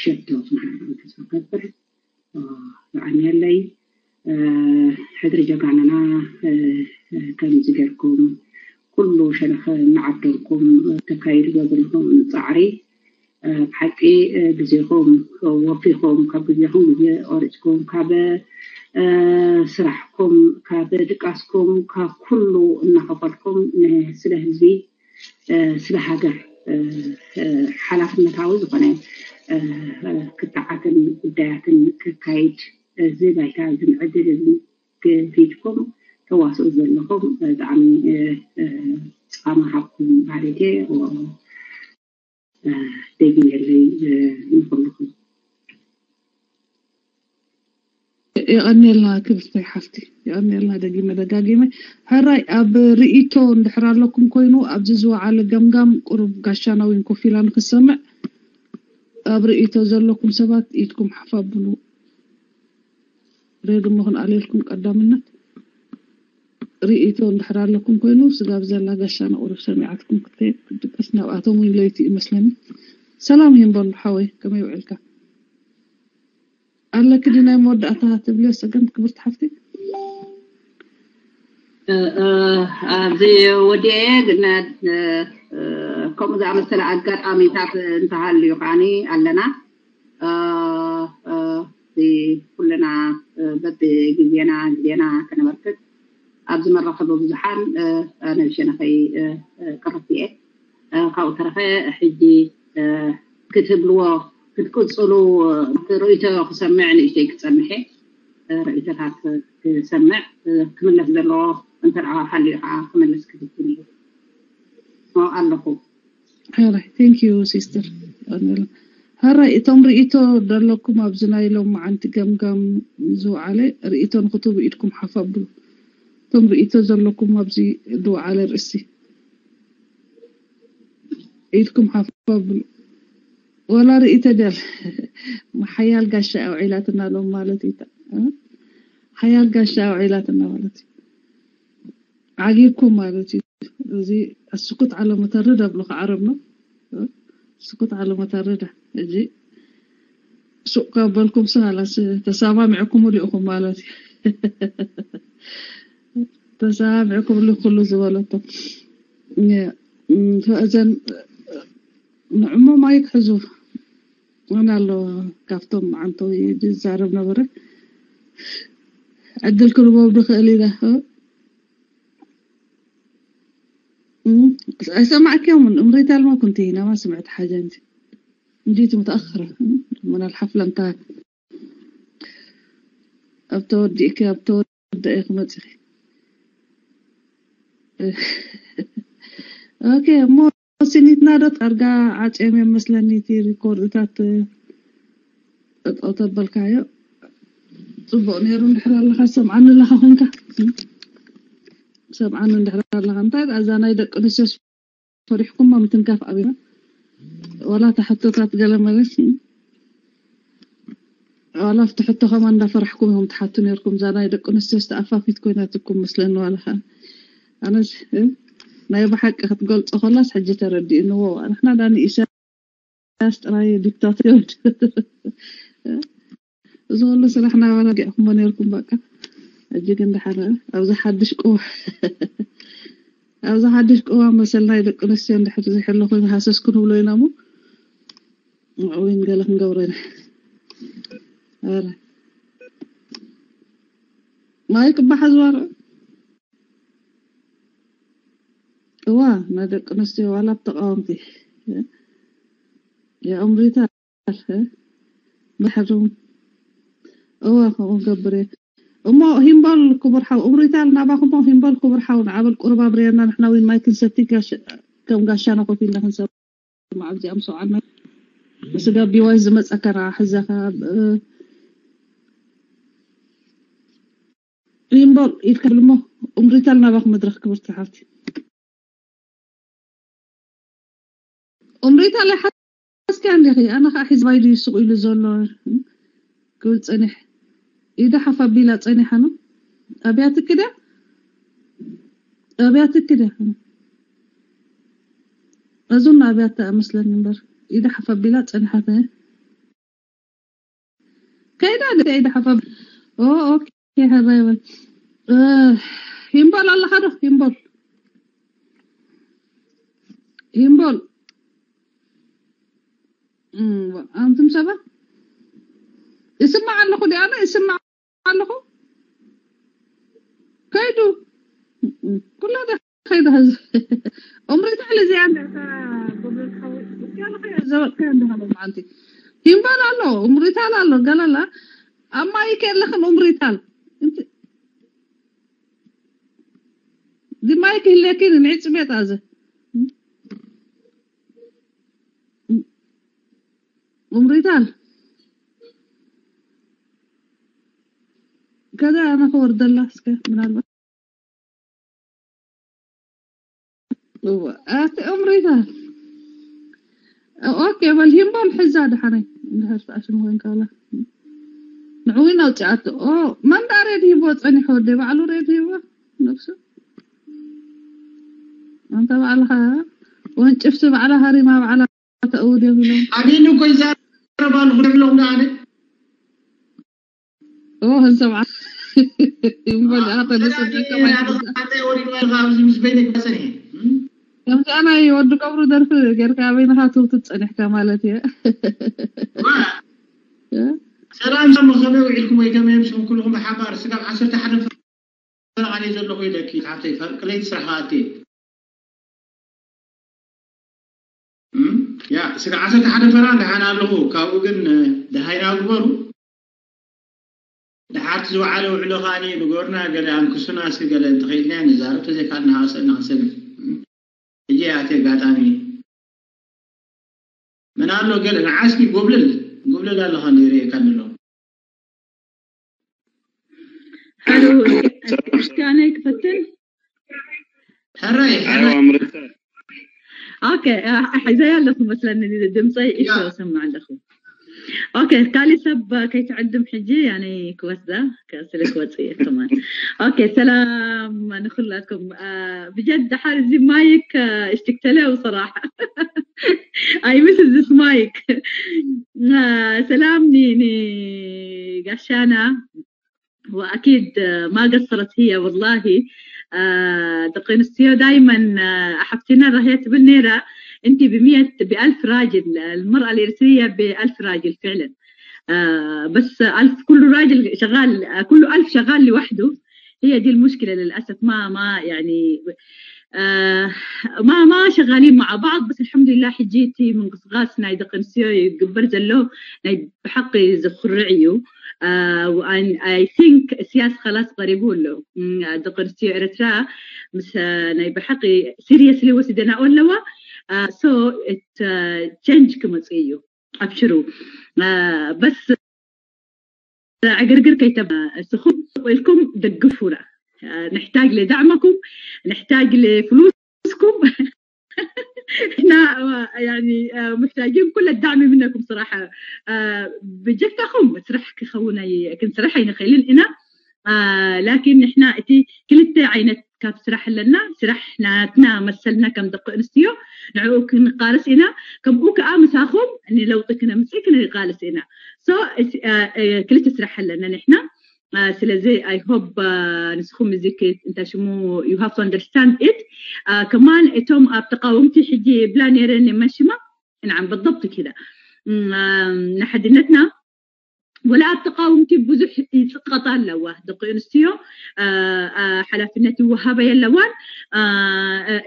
ሸቶ ክመሃረሉ ተስፋ ገብር። የቐንየለይ። ሕድሪ ጀጋኑና ከምዚ ጌርኩም ኩሉ ሸነኸ እናዓደልኩም ተካይዱ ዘለኹም ፃዕሪ ብሓቂ ግዜኹም ወፊኹም ካብ ግዜኹም ግዜ ቆሪፅኩም ካብ ስራሕኩም ካብ ድቃስኩም ካብ ኩሉ እናኸፈልኩም ስለ ህዝቢ ስለ ሃገር ሓላፍነታዊ ዝኾነ ክትዓትን ጉዳያትን ክካይድ እዚ ባይታ እዚ ዕድል እዚ ክፊትኩም ተዋስኡ ዘለኹም ብጣዕሚ ፃማ ሃብኩም ማለት እየ። ደጊመለይ ንኩልኩም። የቐንየልና ክብርተይ ሓፍቲ፣ የቐንየልና ደጊመ ደጋጊመ። ሕራይ ኣብ ርእይቶ እንድሕር ኣለኩም ኮይኑ ኣብዚ ዝወዓለ ገምጋም ቁሩብ ጋሻና እውን ኮፍ ኢላ ንክሰምዕ ኣብ ርእይቶ ዘለኩም ሰባት ኢድኩም ሓፍ ኣብሉ። ሬድሞ ክንኣልየልኩም ቀዳምነት ርእይቶ እንድሕር ኣለኩም ኮይኑ ስጋብ ዘላ ጋሻና ቁሩብ ሰሚዓትኩም ክትከይድ ክትድቅስ ናብኣቶም እውን ለይቲ እዩ መስለኒ። ሰላም ይንበሉ ሓወይ ከመይ ውዕልካ? ኣለኪ ድዩ ናይ መወዳእታ ትብልዮ ሰገን ክብርቲ ሓፍቲ? ኣብዚ ወዲኤ ግን ከምኡ ዝኣመሰለ ኣጋጣሚታት እንተሃልዩ ከዓኒ ኣለና። ኩልና በብግዜና ግዜና ከነበርክት ኣብዚ መራኸቢ ብዙሓን ነብሸነኸይ ቅርብቲ እየ። ካብኡ ተረፈ ሕጂ ክትብልዎ ክትቅፅሉ ርእይቶ ክሰምዕ ንእሽተይ ክፀንሐ ርእይቶታት ክሰምዕ ክምለስ ዘለዎ እንተ ሃልዩ ከዓ ክመልስ ክፍትን እዩ ኣለኹ። Thank you sister. ሀራይ እቶም ርእይቶ ዘለኩም ኣብዚ ናይ ሎም መዓንቲ ገምጋም ዝወዓለ ርእይቶ ንክትህቡ ኢድኩም ሓፍ ኣብሉ። እቶም ርእይቶ ዘለኩም ኣብዚ ዝወዓለ ርእሲ ኢድኩም ሓፍ ኣብሉ። ወላ ርእይቶ ደል ሓያል ጋሻ ኣውዒላትና ሎም ማለት እዩ። ሓያል ጋሻ ኣውዒላትና ማለት እዩ። ዓጊብኩም ማለት እዩ። እዚ ስኩት ዓለመ ተርድ ኣብሉ ዓረብ ነው። ስኩት ዓለመ ተርድ እዚ ሱቅ ከበልኩም ስ ላስ ተሰማሚዕኩም ሊእኹም ማለት እዩ። ተሰማሚዕኩም ሊ ኩሉ ዝበለቶ ፈእዘን ንዕሞ ማይክ ሕዙ ኣነ ኣሎ ካብቶም ዓንተው ዝዛረብ ነበረ ዕድል ክርቦም ድኽእል ኢና ኣይሰማዕክዮምን እምሪት ኣልማ ኩንቲ ናማ ስምዕቲ ሓጃ እንጂ እንዲት متأخرة من الحفلة انتهت ኣብ ተወዲእኪ ኣብ ተወደአ ክመፅኺ ኦኬ እሞ ሲኒትና ዶ ጣርጋ ዓፅዮም እዮም መስለኒ እቲ ሪኮርድታት ጠጠው ተበልካዮ ፅቡቅ ነይሩ እንድሕር ኣለካ ሰምዓኒ ኣለካ ኮንካ ሰምዓኒ እንድሕር ኣለካ እንታይ እዛ ናይ ደቂ ኣንስትዮስ ፈሪሕኩማ ምትንካፍ ኣብና ዋላ ተሕቶታት ገለ መለስ ዋላ ኣብቲ ሕቶ ከማ እንዳፈራሕኩም ኢኹም ትሓቱ ነርኩም እዛ ናይ ደቂ ኣንስትዮ ዝተኣፋፊት ኮይናትኩም መስለኒ ዋላ ከዓ ኣነ ናይ ብሓቂ ክትገልፆ ከላስ ሕጂ ተረዲእንዎ ንሕና ዳ ንኢሳያስ ጥራይ ዲክታተር እዚ ኩሉ ስራሕ ናባና ዲዕኹሞ ነርኩም በቃ ሕጂ ግን ድሓረ ኣብዚ ሓድሽ ቅዋ ኣብዚ ሓድሽ ቅዋ መሰል ናይ ደቂ ኣንስትዮ እንድሕር ዘይሕሎ ኮይኑ ሃሰስ ክንብሎ ኢና እሞ ንዕኡ ግን ገለ ክንገብሮ ኢና ረ ማይ ቅባሓ ዝዋርዑ እዋ ናይ ደቂ ኣንስትዮ ዋላ ተቃወምቲ የእምሪታ ባሕሩም እዋ ከምኡ ገብር እሞ ሂምቦል ክቡር ሓው እምሪታል ናባኹሞ ሂምቦል ክቡር ሓው ንዓበል ቁርብ ኣብርየና ንሕና እውን ማይ ክንሰቲ ከም ጋሻና ኮፍ ኢልና ክንሰማ ኣብዚኣም ሰውዓና ስጋ ቢዋይ ዝመፀካ ንዓ ሕዛካ ሂምቦል ኢልካ ብልሞ እምሪታል ናባኹ መድረክ ክብርቲ ሓፍቲ እምሪታ ለሓስካ እንዲኺ ኣነ ከዓ ሒዝባይ ድዩ ስቕ ኢሉ ዘሎ ክብል ፀኒሕ ኢዳ ሓፍ ኣቢላ ፀኒሓ ነው ኣብያትኪ ድያ ኣብያትኪ ድያ እዙን ኣብያት ኣመስለኒ እምበር ኢዳ ሓፍ ኣቢላ ፀኒሓት ከይዳ ከይዳ ሓፍ ኦኬ ሓባይባ ሂምቦል ኣለኻ ዶ ሂምቦል ሂምቦል ኣንቱም ሰባት ይስማዕ ኣለኹ ዲ ኣነ ይስማዕ ኣለኹ ከይዱ ኩላ ከይዱ ሕዚ እምሪታ ልዚኣ ዘበጥካ እንደሃለ መዓልቲ ሂምባል ኣሎ እምሪታል ኣሎ ገለላ ኣብ ማይክ የለኽን እምሪታል ድማይክ ህለኪን ንዒ ፅሜት ኣዘ እምሪታል ከዛ ኣነ ክወርደላ እስከ ምናልባት ኣቲ እምሪታል ኦኬ በል ሂምቦል ሕዛ ድሓነይ እንድሕር ተኣሽም ኮይንካ ብላ ንዕዊን ኣውፅኣቶ መን ዳ ሬድ ሂቦ ፀኒሑ ወደይ ባዕሉ ሬድ ሂቦ ነብሱ ኣንተ ባዕልኻ ወንጭፍቲ ባዕላ ሃሪማ ባዕላ ተእውድ እዮም ኢሎም ኣቤኒ እኮ ይዛረብ ኣለኹ ድዕሎም ዳ ኣነ እዎ ክንሰምዓ እምበል ኣተ ንሰምዐካ ማለት እዩ። ኣተ ወሪድና ኢኻ ኣብዚ ምስ በይነይ ክመሰኒ ከምዚ ኣና ወዲ ቀብሩ ደርፊ ጌርካ ኣበይንኻ ትውትት ጸኒሕካ ማለት እየ። ሰላም ሰላም ከመይ ውዒልኩም ወይ ከመይ ኣምሲኹም ኩልኹም ብሓባር ስጋብ ዓሰርተ ሓደ ፈረቓ እየ ዘለኹ ኢለኪ ሓፍተይ ፈርቂ ለይቲ ስራሕ ኣትየ። ያ ስጋ ዓሰርተ ሓደ ፈራ ደሓን ኣለኹ ካብኡ ግን ደሃይና ግበሩ ደሓርቲ ዝወዓለ ውዕሎ ከዓኒ ንገሩና ገለ ኣንክሱና እስኪ ገለ እንተኽኢልና ንዛረብ ተዘይካልና ሃሰልና ክንሰምዕ ሕጂ ኣቲ ኣጋጣሚ ኣሎ ገለ ንዓስቢ ጎብለል ጎብለል ኣለኻ ንሪኤካ ንሎ ሓሉ እስካነ ክፈትን ሕራይ ኣምርተ ኦኬ። ሒዘያ ኣለኹ መስለኒ፣ ድምፀይ ኢሾ ሰማዕ ኣለኹ። ኦኬ፣ ካሊእ ሰብ ከይትዕድም ሕጂ ያኔ ክወስዳ ስለ ክወፅእ እየ ከማን። ኦኬ፣ ሰላም ንኩላኩም። ብጀድ ድሓር እዚ ማይክ እሽትክተለው ሰራሕ ኣይምስ እዚ ማይክ ሰላም ንጋሻና وأكيد ما قصرت هي والله. ደቂ ኣንስትዮ دائما ሓፍትና ራህያ ትብል ነይራ፣ انت بمية بألف راجل، المرأة الإريترية بألف راجل فعلا. بس ألف كل راجل شغال، كل ألف شغال لوحده. هي دي المشكلة للأسف. ما ما يعني ما ما شغالين مع بعض. بس الحمد لله ሕጂ እቲ ምንቅስቃስ ናይ ደቂ ኣንስትዮ ይግበር ዘሎ ናይ ብሓቂ ዘኹርዕ እዩ። I think ሲያስ خلاص ቀሪቡ ኣሎ። ደቂ ኣንስትዮ ኤርትራ ምስ ናይ ብሓቂ seriously ወሲደናኦ ኣለዋ። So change ክመፅእ እዩ። ኣብሽሩ በስ ዕግርግር ከይተስኹም ኢልኩም ደግፉና። نحتاج لدعمكم، نحتاج لفلوسكم. احنا يعني محتاجين كل الدعم منكم صراحة. ብጀካኹም ስራሕ ክኸውን ክንስራሕ ኣይንኽእልን ኢና። ላኪን ንሕና እቲ ክልተ ዓይነት ካብ ስራሕ ኣለና። ስራሕ ናትና መሰልና ከም ደቂ ኣንስትዮ ንዕኡ ክንቃለስ ኢና። ከምኡ ከዓ ምሳኹም ንለውጢ ክነምፅእ ክንቃለስ ኢና። ክልተ ስራሕ ኣለና ንሕና። ስለዚ I hope ንስኹም እዚ እንታይ ሽሙ you have to understand it. ከማን እቶም ኣብ ተቃወምቲ ሕጂ ይብላ ነይረን መሽማ ንዓም بالضبط كده ንሓድነትና ወላ ኣብ ተቃወምቲ ብዙሕ ይፅቀጣ ኣለዋ። ደቂ ኣንስትዮ ሓላፍነት ይወሃበ የለዋን።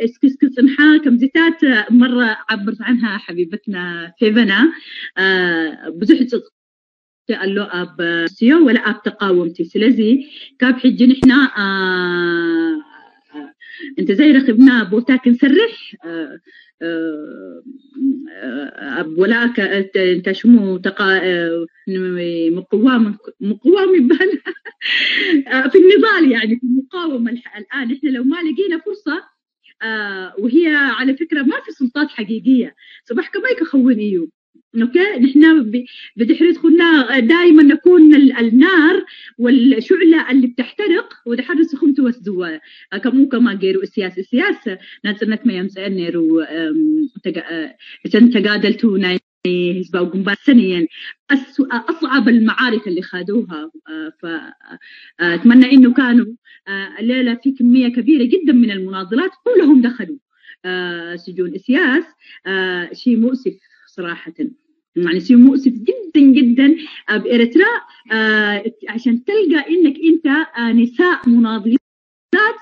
እስኪ እስኪ ፅንሓ ከምዚታት መረ ዓብርት ዓንሃ ሓቢበትና ፌቨና ብዙሕ ፅቅ ኣሎ ኣብ ኣንስትዮ ወላ ኣብ ተቃወምቲ። ስለዚ ካብ ሕጂ ንሕና እንተዘይረክብና ቦታ ክንሰርሕ ኣብ ወላ እንታይ ሽሙ ምቅዋም ምቅዋም ይባል في النضال يعني في المقاومة الآن احنا لو ما لقينا فرصة وهي على فكرة ما في سلطات حقيقية. صباح كما يكخون إيو. اوكي، نحن بدحريت كنا دائما نكون النار والشعلة اللي بتحترق ودحر سخمت وسدوا. كمو كما غيرو السياسة السياسة ناتنا ما يمسأل نيرو. تجادلتو ህዝባዊ ግንባር ሰንየን أصعب المعارك اللي خاضوها. فأتمنى إنه كانوا الليلة في كمية كبيرة جدا من المناضلات كلهم دخلوا سجون إسياس. شيء مؤسف صراحة، يعني شيء مؤسف جدا جدا. بإرتراء عشان تلقى إنك أنت نساء مناضلات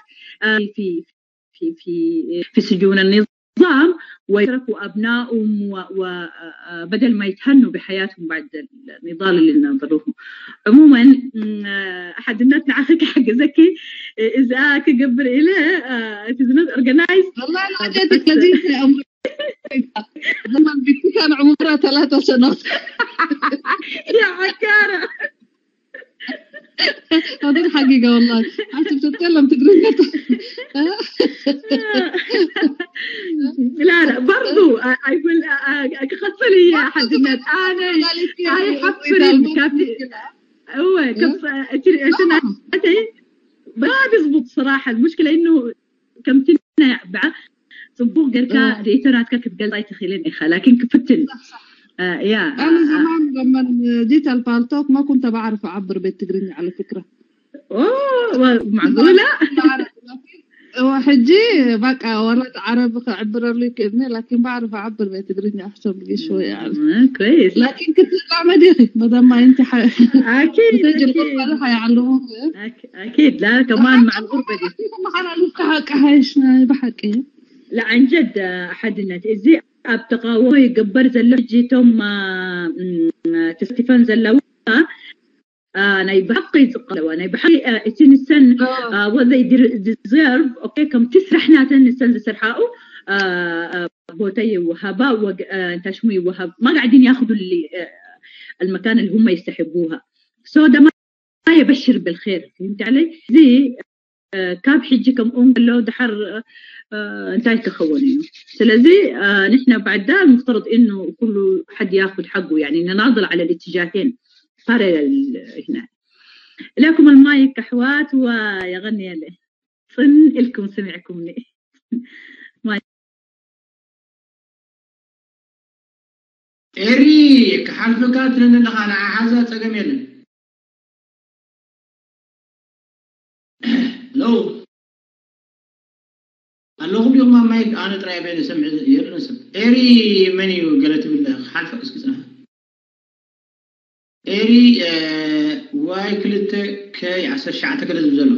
في في في في سجون النظام ويتركوا أبنائهم وبدل ما يتهنوا بحياتهم بعد النضال اللي ناظروه. عموما أحد الناس نعخك حق زكي إذا كقبر إليه organize. والله العادية لذيذة يا أمي. لما البنت كان عمرها ثلاثة سنوات. يا عكارة. هذه الحقيقة والله. عرفت بتتكلم تقريبا. لا لا برضو I will كخصلي يا حد الناس. أنا هاي حفري بكافي. هو كف سنتين ما بيزبط صراحة. المشكلة إنه كم تنا بعد صبوغ قال كا ريتو ناتكا كتقال راي تخيلين إخا لكن كفتن. أنا زمان لما جيت البالتوك ما كنت بعرف أعبر بالتقريني على فكرة. أوه معقولة؟ وحجي بقى ولد عربي أعبر لي كأني لكن بعرف أعبر بالتقريني أحسن بقي شوية يعني. كويس. لكن كنت لا ما ديري ما دام ما أنت ح أكيد تجي الغربة حيعلموك. أكيد لا كمان مع الغربة دي. ما أنا لسه حق حيش ما بحقي. لا عن جد أحد الناس إزي أبتقاوي قبر زلو جيتهم تستفن زلو. ናይ ብሓቂ ይፅቀለዋ ናይ ብሓቂ እቲ ንሰን what they deserve okay ከምቲ ስራሕ ናተን ንሰን ዝሰርሓኡ ቦታ ይወሃባ፣ ወግ-፣ እ፣ እንታይ ሽሙ ይወሃብ፣ ما قاعدين ياخذوا ال-፣ እ፣ المكان اللي هم يستحقوها. So ده ما يبشر بالخير، فهمت علي؟ እዚ፣ እ፣ ካብ ሕጂ ከምኡ እንከሎ ድሓር፣ እ፣ እንታይ ክኸውን እዩ? ስለዚ፣ እ፣ ንሕና بعد ده المفترض إنه كل حد ياخذ حقه، يعني نناضل على الاتجاهين parallel هنا. لكم المايك أحوات ويغني له. ጽን ኢልኩም ስሚዕኩምኒ። ማይ ኤሪ ክሓልፈካ ትነኒ ኣለኻ፣ ንዓ ሓዛ ጸገም የለን። ሎ ኣለኹም ዲኹም ኣብ ማይክ? ኣነ ጥራይ በይነ ሰምዕ የለን ሰብ። ኤሪ መን እዩ ገለ ትብል ክሓልፈ እስኪ ጽናሕ። ኤሪ ዋይ ክልተ ከይ ዓሰርተ ትሽዓተ ገለ ዝብል ዘሎ።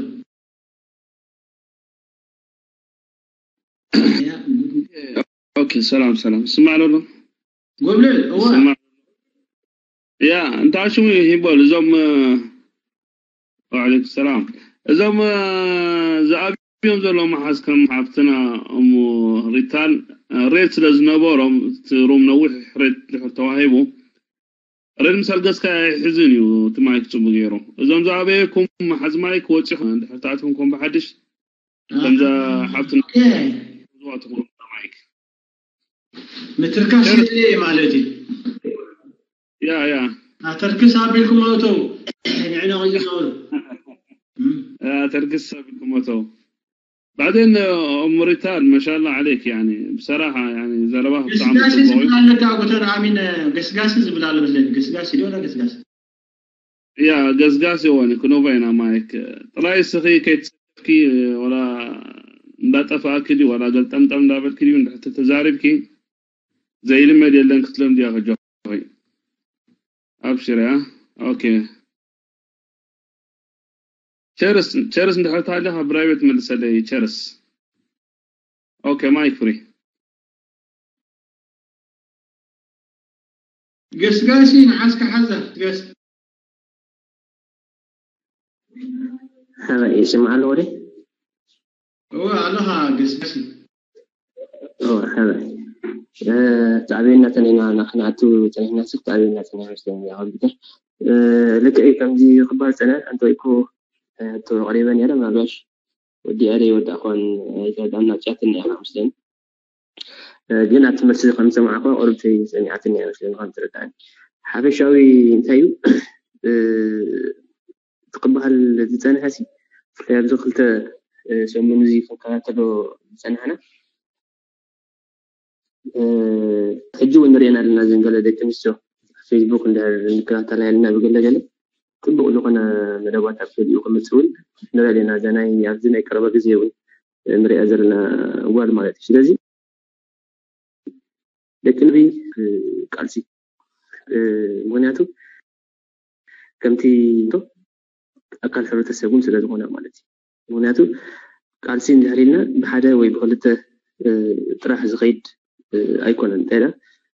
ኦኬ ሰላም ሰላም ስማዕ ኣሎ ጎብለል እዋ ስማዕ ያ እንታይ ሽሙ ይበል እዞም ወዓለይኩም ሰላም እዞም ዝኣብዮም ዘለዉ መሓዝ ከም ሓፍትና እሙ ሪታን ሬድ ስለ ዝነበሮም እቲ ሩም ነዊሕ ሬድ ድሕር ተዋሂቡ ሬድ ምስ ኣልገስካ ኣይሕዝን እዩ እቲ ማይክ ፅቡ ገይሩ እዞም ዝኣበየኩም መሓዝ ማይክ ወፂኹም ድሕር ተኣትኹም ከም ብሓድሽ ከምዛ ሓፍትና ዝዋ ትኹም ማይክ ምትርካስ የድልየ ማለት እዩ ያ ያ ኣተርክስ ኣቢልኩም ኣውተው ንዕና ከይዝኸሩ ተርግስ ኣቢልኩም ኣውተው بعدين ام ريتال ما شاء الله عليك يعني بصراحه يعني ዘረባ ብጣዕሚ ገስጋሲ ጽቡቅ እዩ ዝብል ኣለካ ኣጎተር ኣሚን ገስጋሲ ዝብል ኣሎ መስለኒ ገስጋሲ ዲሆነ ገስጋሲ ያ ገስጋሲ ወኒ ክንቦ ኢና ማይክ ጥራይ ስኺ ከይትሰኪ ወላ እንዳጠፋእኪ ድዩ ወላ ገልጠምጠም እንዳበልኪ ድዩ እንድሕር ተተዛሪብኪ ዘይልመድ የለን ክትለምድያ ከጆኺ ኣብሽር ያ ኦኬ ቸርስ ቸርስ እንድሕር ተሃሊኻ ብራይቬት መልሰለይ ቸርስ ኦኬ ማይክ ፍሪ ገስጋሲ ንዓስካ ሓዛ ገስ ሓበይ ይስማዕ ኣሎ ወደ እወ ኣለኻ ገስጋሲ እወ ሓበይ እ፣ ጣዕቤና ተነና ንክንኣቱ ተነና ስክ ጣዕቤና ተነና መስለኒ ያ ኮምፒውተር እ፣ ልክዕ እዩ ከምዚ ክበሃል ፀነ ኣንተ ወይ እኮ እ፣ ሕቶ ቀሪበ ነይረ ምናልባሽ ወዲኣ ደይ ወዳእኳን ኣይተረዳእና ጭያትኒ ኢኻ መስለኒ እ፣ ግን ኣብቲ መልሲ ከም ዝሰማዕኳ ቁርብቲ ሰሚዓትኒ እያ መስለኒ ከም ትረዳእኒ ሓፈሻዊ እንታይ እዩ እ፣ እቲ ክበሃል ዝፀንሐ ሲ ብፍላይ ኣብዚ ክልተ እ፣ ሰሙን እዚ ክንከታተሎ ዝፀናሕና እ፣ ሕጂ እውን ንሪኤን ኣለና እዘን ገለ ደቂ ኣንስትዮ ፌስቡክ እንድሕር ንከታተላ ኣለና ብገለ ገለ ፅቡቅ ዝኾነ መደባት ኣብ ገሊኡ ክመፅእ እውን ንርኢ ኣለና እዛ ናይ ኣብዚ ናይ ቀረባ ግዜ እውን ንሪኣ ዘለና ጓል ማለት እዩ ስለዚ ደቂ ንቢ ቃልሲ ምክንያቱ ከምቲ ኣካል ሕብረተሰብ እውን ስለ ዝኾነ ማለት እዩ ምክንያቱ ቃልሲ እንድሕር ኢልና ብሓደ ወይ ብክልተ ጥራሕ ዝኸይድ ኣይኮነን እንታይ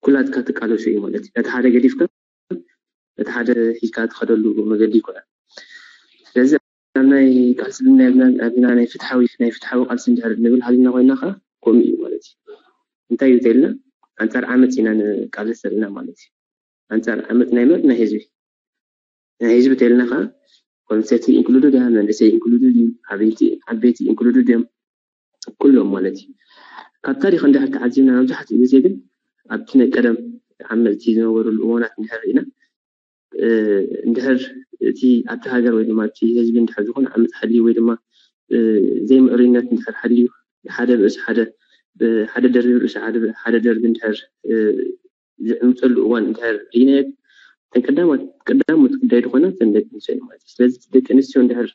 ኩላትካ ትቃለሶ እዩ ማለት እዩ ነቲ ሓደ ገዲፍካ ነቲ ሓደ ሒዝካ ትኸደሉ መገዲ ይኮነን ስለዚ ኣብ ናይ ቃልሲ ናይ ፍትሓዊ ናይ ፍትሓዊ ቃልሲ እንድሕር ንብል ሃሊና ኮይና ከዓ ከምኡ እዩ ማለት እዩ እንታይ እዩ ተልና ኣንፃር ዓመፅ ኢና ንቃለስ ዘለና ማለት እዩ ኣንፃር ዓመፅ ናይ መን ናይ ህዝቢ ናይ ህዝቢ ተልና ከዓ ኮንሰቲ ኢንክሉድድ እያ መንእሰይ ኢንክሉድድ እዩ ዓበይቲ ዓበይቲ ኢንክሉድድ እዮም ኩሎም ማለት እዩ ካብ ታሪክ እንድሕር ተዓዚብና መብዛሕትኡ ግዜ ግን ኣብቲ ናይ ቀደም ዓመፅቲ ዝነበሩሉ እዋናት እንድሕር ኢና እንድሕር እቲ ኣብቲ ሃገር ወይ ድማ እቲ ህዝቢ እንድሕር ዝኾነ ዓመፅ ሓልዩ ወይ ድማ ዘይምዕሩይነት እንድሕር ሓልዩ ሓደ ርእሲ ሓደ ሓደ ደርቢ ርእሲ ሓደ ደርቢ እንድሕር ዝዕምፀሉ እዋን እንድሕር ርኢናዮ እተን ቀዳሞት ቀዳሞት ጉዳይ ዝኾና እተን ደቂ ኣንስትዮ ማለት እዩ ስለዚ ደቂ ኣንስትዮ እንድሕር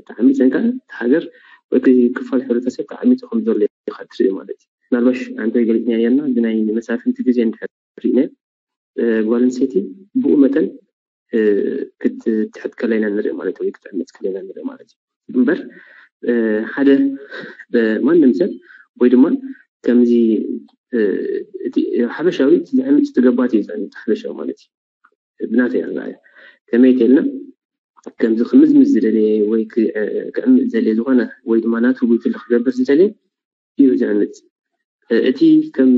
ተዓሚፀን ከዓ እቲ ሃገር ወይ ክፋል ሕብረተሰብ ተዓሚፁ ከም ዘሎ ኢካ ትርኢ ማለት እዩ ምናልባሽ ኣንተ ገሊፅናዮ ና ብናይ መሳፍንቲ ግዜ እንድሕር ርኢናዮ ጓል ኣንስተይቲ ብኡ መጠን ክትትሕት ከለና ንርኢ ማለት ወይ ክትዕምፅ ከለና ንርኢ ማለት እዩ እምበር ሓደ ማንም ሰብ ወይ ድማ ከምዚ እቲ ሓበሻዊ ዝዕምፅ ትገባት እዩ ዝዕምፅ ሓበሻዊ ማለት እዩ ብናተይ ኣረኣእያ ከመይ ተልና ከምዚ ክምዝምዝ ዝደለየ ወይ ክዕምፅ ዘለ ዝኾነ ወይ ድማ ናቱ ጉጅለ ክገብር ዝደለየ እዩ ዝዕምፅ እቲ ከም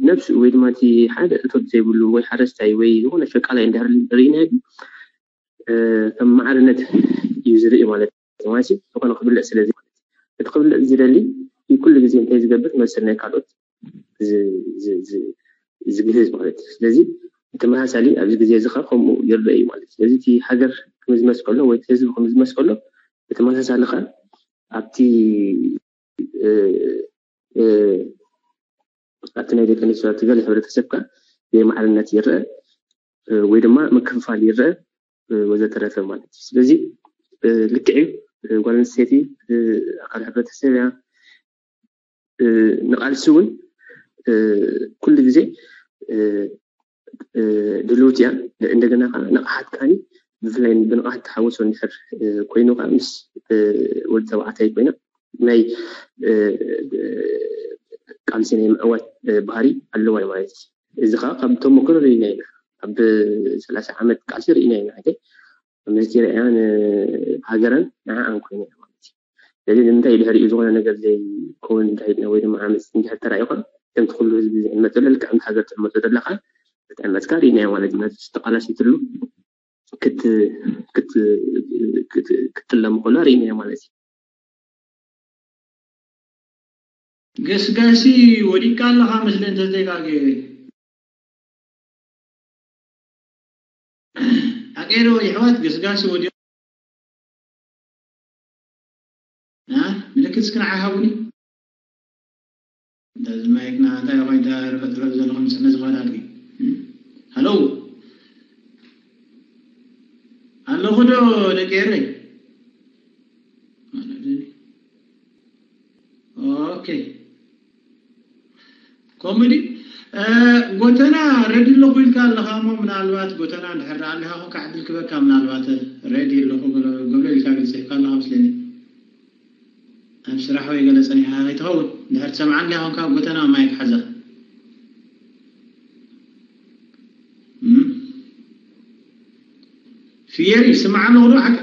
ነብሱ ወይ ድማ እቲ ሓደ እቶት ዘይብሉ ወይ ሓረስታይ ወይ ዝኾነ ሸቃላይ እንድሕር ርኢናዮ ግን ከም ማዕርነት እዩ ዝርኢ ማለት እዩ። ማለት ዝኾነ ክብልዕ ስለዚ ማለት እቲ ክብልዕ ዝደሊ ኩሉ ግዜ እንታይ ዝገብር መስል ናይ ካልኦት ዝግህዝ ማለት እዩ። ስለዚ ብተመሳሳሊ ኣብዚ ግዜ እዚ ከዓ ከምኡ ይረአ እዩ ማለት እዩ። ስለዚ እቲ ሃገር ክምዝመስ ከሎ ወይ ህዝቢ ክምዝመስ ከሎ ብተመሳሳሊ ከዓ ኣብቲ ኣብቲ ናይ ደቂ ኣንስትዮ ኣብቲ ገለ ሕብረተሰብ ከዓ ዘይማዕርነት ይረአ ወይ ድማ ምክፍፋል ይረአ ወዘተረፈ ማለት እዩ። ስለዚ ልክዕ እዩ፣ ጓል ኣንስተይቲ ኣካል ሕብረተሰብ እያ። ንቃልሲ እውን ኩሉ ግዜ ድልውቲ እያ። እንደገና ከዓ ንቕሓት ከዓኒ ብፍላይ ብንቕሓት ተሓወሶ እንድሕር ኮይኑ ከዓ ምስ ወዲ ተባዕታይ ኮይና ናይ ቃልሲ ናይ ምዕዋት ባህሪ ኣለዋ ማለት እዩ። እዚ ከዓ ካብ ተመክሮ ርኢና ኢና። ኣብ ሰላሳ ዓመት ቃልሲ ርኢና ኢና። ሕጂ ምስቲ ርኣያ ንሃገራን ንዓኣን ኮይና እያ ማለት እዩ። ስለዚ ንምንታይ ድሕሪኡ ዝኾነ ነገር ዘይከውን እንተሂልና ወይ ድማ ዓመፅ እንድሕር ተራእዩ ከዓ ከምቲ ኩሉ ህዝቢ ዝዕመፀሉ ልክዕ ከምቲ ሃገር ትዕመፆ ዘለካ ክትዕመፅካ ርኢናዮ ማለት እዩ። ነቲ ተቃላሲትሉ ክትጥለም ከሎ ርኢናዮ ማለት እዩ። ገስጋሲ ወዲቃ ኣለኻ መስለ እንተዘይጋጌ ኣቀይሮ ይሕዋት ገስጋሲ ወዲቁ ምልክት እስክንዓ ሃቡኒ። እንተ ዝማይክና እንታይ ኮይንታ ርፈጥረብ ዘለኹም ስነ ዝኾነ ኣድጊ ሃለው ኣለኹ ዶ ደቂ ኤረይ? ኦኬ ኮሜዲ ጎተና ረዲ ኣለኹ ኢልካ ኣለኻ እሞ ምናልባት ጎተና እንድሕር ደኣ ኣለኻ ኮንካ ዕድል ክበካ ምናልባት ረዲ ኣለኹ ገሎ ኢልካ ግን ጽሒፍካ ኣለኻ መስለኒ። ኣብ ስራሕ ወይ ገለ ጸኒሕካ ከይትኸውን እንድሕር ትሰምዓኒ ኮንካ ጎተና ማይክ ሓዛ። ፍየሪ ስምዓ ኣለኹ ዶ ሓቂ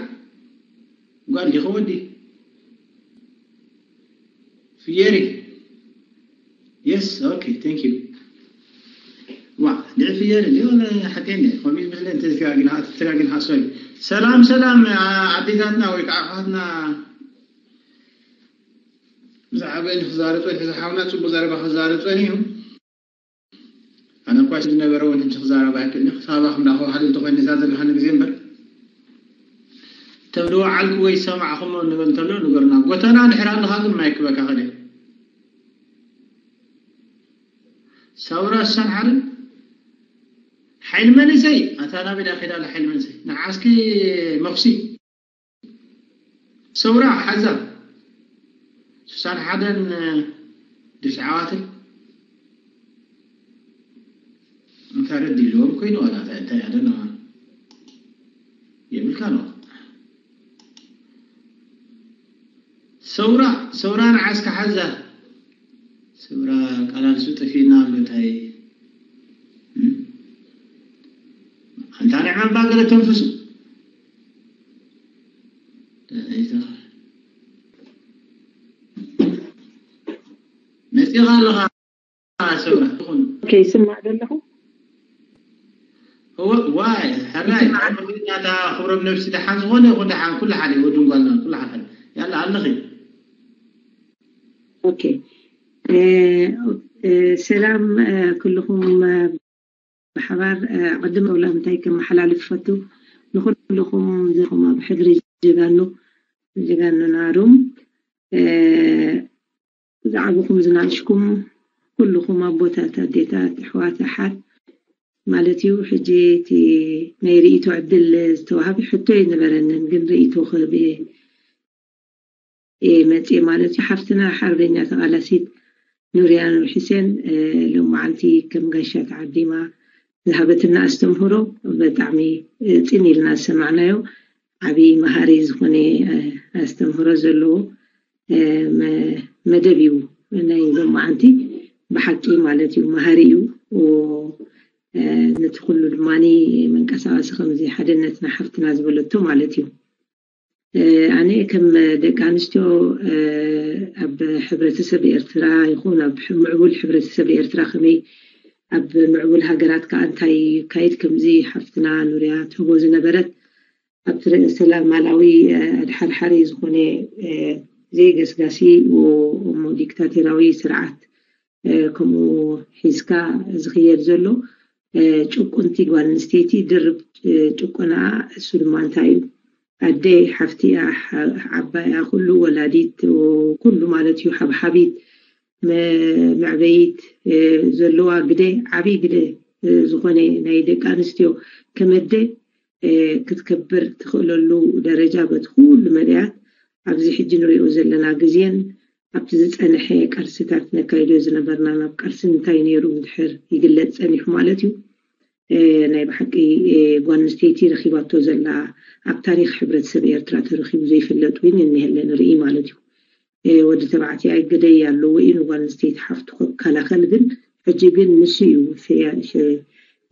ጓል ዲኹ ወዲ ፍየሪ yes okay thank you ዋ ድዒ ፍየሪ ዲሆነ ሓቀኒ ኮሚት ምስለ እንተተጋጊና ተጋጊና ሓሶይ ሰላም ሰላም ኣዴታትና ወይ ከዓ ኣሕዋትና ብዛዕባ ንክዛረብ ፀኒሑ ዝሓውና ፅቡቅ ዘረባ ክዛረብ ፀኒሑ ኣነ እኳ ዝነበረ እውን ሕጂ ክዛረብ ኣይክእልን ክሳባኹም ዳኸ ሃልል ተኮይነ እዛ ዘለኻኒ ግዜ እምበር ተብልዎ ዓልኩ ወይ ሰማዕኹሞ ንበል እንተሎ ንገሩና ጎተና ድሕር ኣለኻ ግን ማይ ክበካ ከደ ሰውራ ሳን ሓደ ሓይል መንእሰይ ኣታ ናበይ ዳ ከይዳ ሓይል መንእሰይ ንዓስኪ መኽሲ ሰውራ ሓዛ ስሳን ሓደን ድፍዓዋትን እንታይ ረድ ይልዎም ኮይኑ ዋላ እንታይ ኣደና የብልካ ነው ሰውራ ሰውራ ንዓስካ ሓዛ ሰውራ ቃላልሱ ጠፊና ኣሎ እንታይ ኣንታ ንዕመባ ገለ ተንፍሱ መፂኻ ኣለኻ ሰብራ ይኹን ኦኬ ይስማዕ ዘለኹ እወ ዋይ ሕራይ ናታ ክብሮም ነብሲ ደሓን ዝኾነ ይኹን ደሓን ኩሉ ሓደ ወድን ጓልና ኩሉ ሓደ ያላ ኣለኺ ኦኬ ሰላም ኩልኹም ብሓባር ቅድም ኣውላ እንታይ ከመሓላልፍ ፈቱ ንኩልኹም ዘኹም ኣብ ሕድሪ ጀጋኑ ጀጋኑና ሩም ዝዓበኹም ዝናእሽኩም ኩልኹም ኣቦታት ኣዴታት ኣሕዋት ኣሓት ማለት እዩ ሕጂ እቲ ናይ ርእይቶ ዕድል ዝተዋሃበ ሕቶ ኣይነበረንን ግን ርእይቶ ክህብ እየ መፅየ ማለት እዩ ሓፍትና ሓርበኛ ተቓላሲት ኑርያ ኑር ሒሴን ሎማዓንቲ ከም ጋሻ ተዓዲማ ዝሃበትና ኣስተምህሮ ብጣዕሚ ፅን ኢልና ዝሰማዕናዮ ዓብዪ መሃሪ ዝኾነ ኣስተምህሮ ዘለዎ መደብ እዩ ናይ ሎማዓንቲ ብሓቂ ማለት እዩ መሃሪ እዩ ነቲ ኩሉ ድማ መንቀሳቐሲ ከምዚ ሓድነትና ሓፍትና ዝበለቶ ማለት እዩ ኣነ ከም ደቂ ኣንስትዮ ኣብ ሕብረተሰብ ኤርትራ ይኹን ኣብ ምዕቡል ሕብረተሰብ ኤርትራ ከመይ ኣብ ምዕቡል ሃገራት ከዓ እንታይ ይካየድ ከምዚ ሓፍትና ኑርያ ትህቦ ዝነበረት ኣብቲ ርእሰ ማላዊ ኣድሓርሓሪ ዝኾነ ዘይገስጋሲ እሞ ዲክታቶራዊ ስርዓት ከምኡ ሒዝካ ዝኽየድ ዘሎ ጭቁንቲ ጓል ኣንስተይቲ ድርብ ጭቆና እሱ ድማ እንታይ እዩ ኣደ ሓፍቲ እያ ዓባይ እያ ኩሉ ወላዲት ኩሉ ማለት እዩ ሓብሓቢት መዕበይት ዘለዋ ግደ ዓብይ ግደ ዝኾነ ናይ ደቂ ኣንስትዮ ከመደ ክትከብር ትኽእለሉ ደረጃ በቲ ኩሉ መዳያት ኣብዚ ሕጂ ንሪኦ ዘለና ግዜን ኣብቲ ዝፀንሐ ቃልስታት ነካይዶ ዝነበርና ናብ ቃልሲ እንታይ ነይሩ እንድሕር ይግለፅ ፀኒሑ ማለት እዩ ናይ ብሓቂ ጓል ኣንስተይቲ ረኺባቶ ዘላ ኣብ ታሪክ ሕብረተሰብ ኤርትራ ተረኺቡ ዘይፍለጥ እውን እኒሀለ ንርኢ ማለት እዩ ወዲ ተባዕትያ ግደይ ኣለዎ እዩ ንጓል ኣንስተይቲ ሓፍቱ ክከላኸል ግን ሕጂ ግን ንሱ እዩ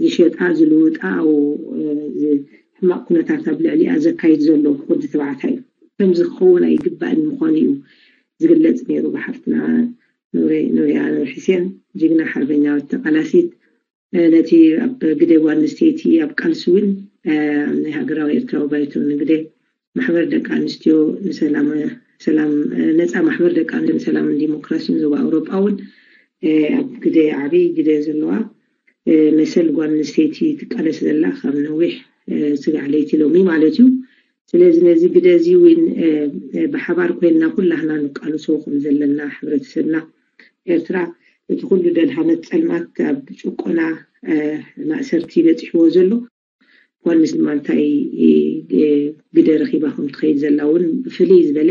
ዝሸጣ ዝልውጣ ሕማቅ ኩነታት ኣብ ልዕሊኣ ዘካይድ ዘሎ ወዲ ተባዕታይ እዩ ከምዚ ክኸውን ኣይግባእን ምዃኑ እዩ ዝግለጽ ነይሩ ብሓፍትና ኑርያ ኑር ሕሴን ጅግና ሓርበኛዊት ተቃላሲት ነቲ ኣብ ግደ ጓል ኣንስተይቲ ኣብ ቃልሲ እውን ናይ ሃገራዊ ኤርትራዊ ባይቶ ንግደ ማሕበር ደቂ ኣንስትዮ ንሰላም ሰላም ነፃ ማሕበር ደቂ ኣንስትዮ ንሰላምን ዲሞክራሲን ዞባ ኣውሮጳ እውን ኣብ ግደ ዓብይ ግደ ዘለዋ መሰል ጓል ኣንስተይቲ ትቃለስ ዘላ ካብ ነዊሕ ስጋዕ ለይቲ ሎሚ ማለት እዩ ስለዚ ነዚ ግደ እዚ እውን ብሓባር ኮይንና ኩላህና ንቃልሶ ከም ዘለና ሕብረተሰብና ኤርትራ እቲ ኩሉ ደልሃመት ፀልማት ኣብ ጭቆና ማእሰርቲ በፂሕዎ ዘሎ ጓል ኣንስተይቲ ድማ እንታይ ግደ ረኺባ ከም ትኸይድ ዘላ እውን ብፍልይ ዝበለ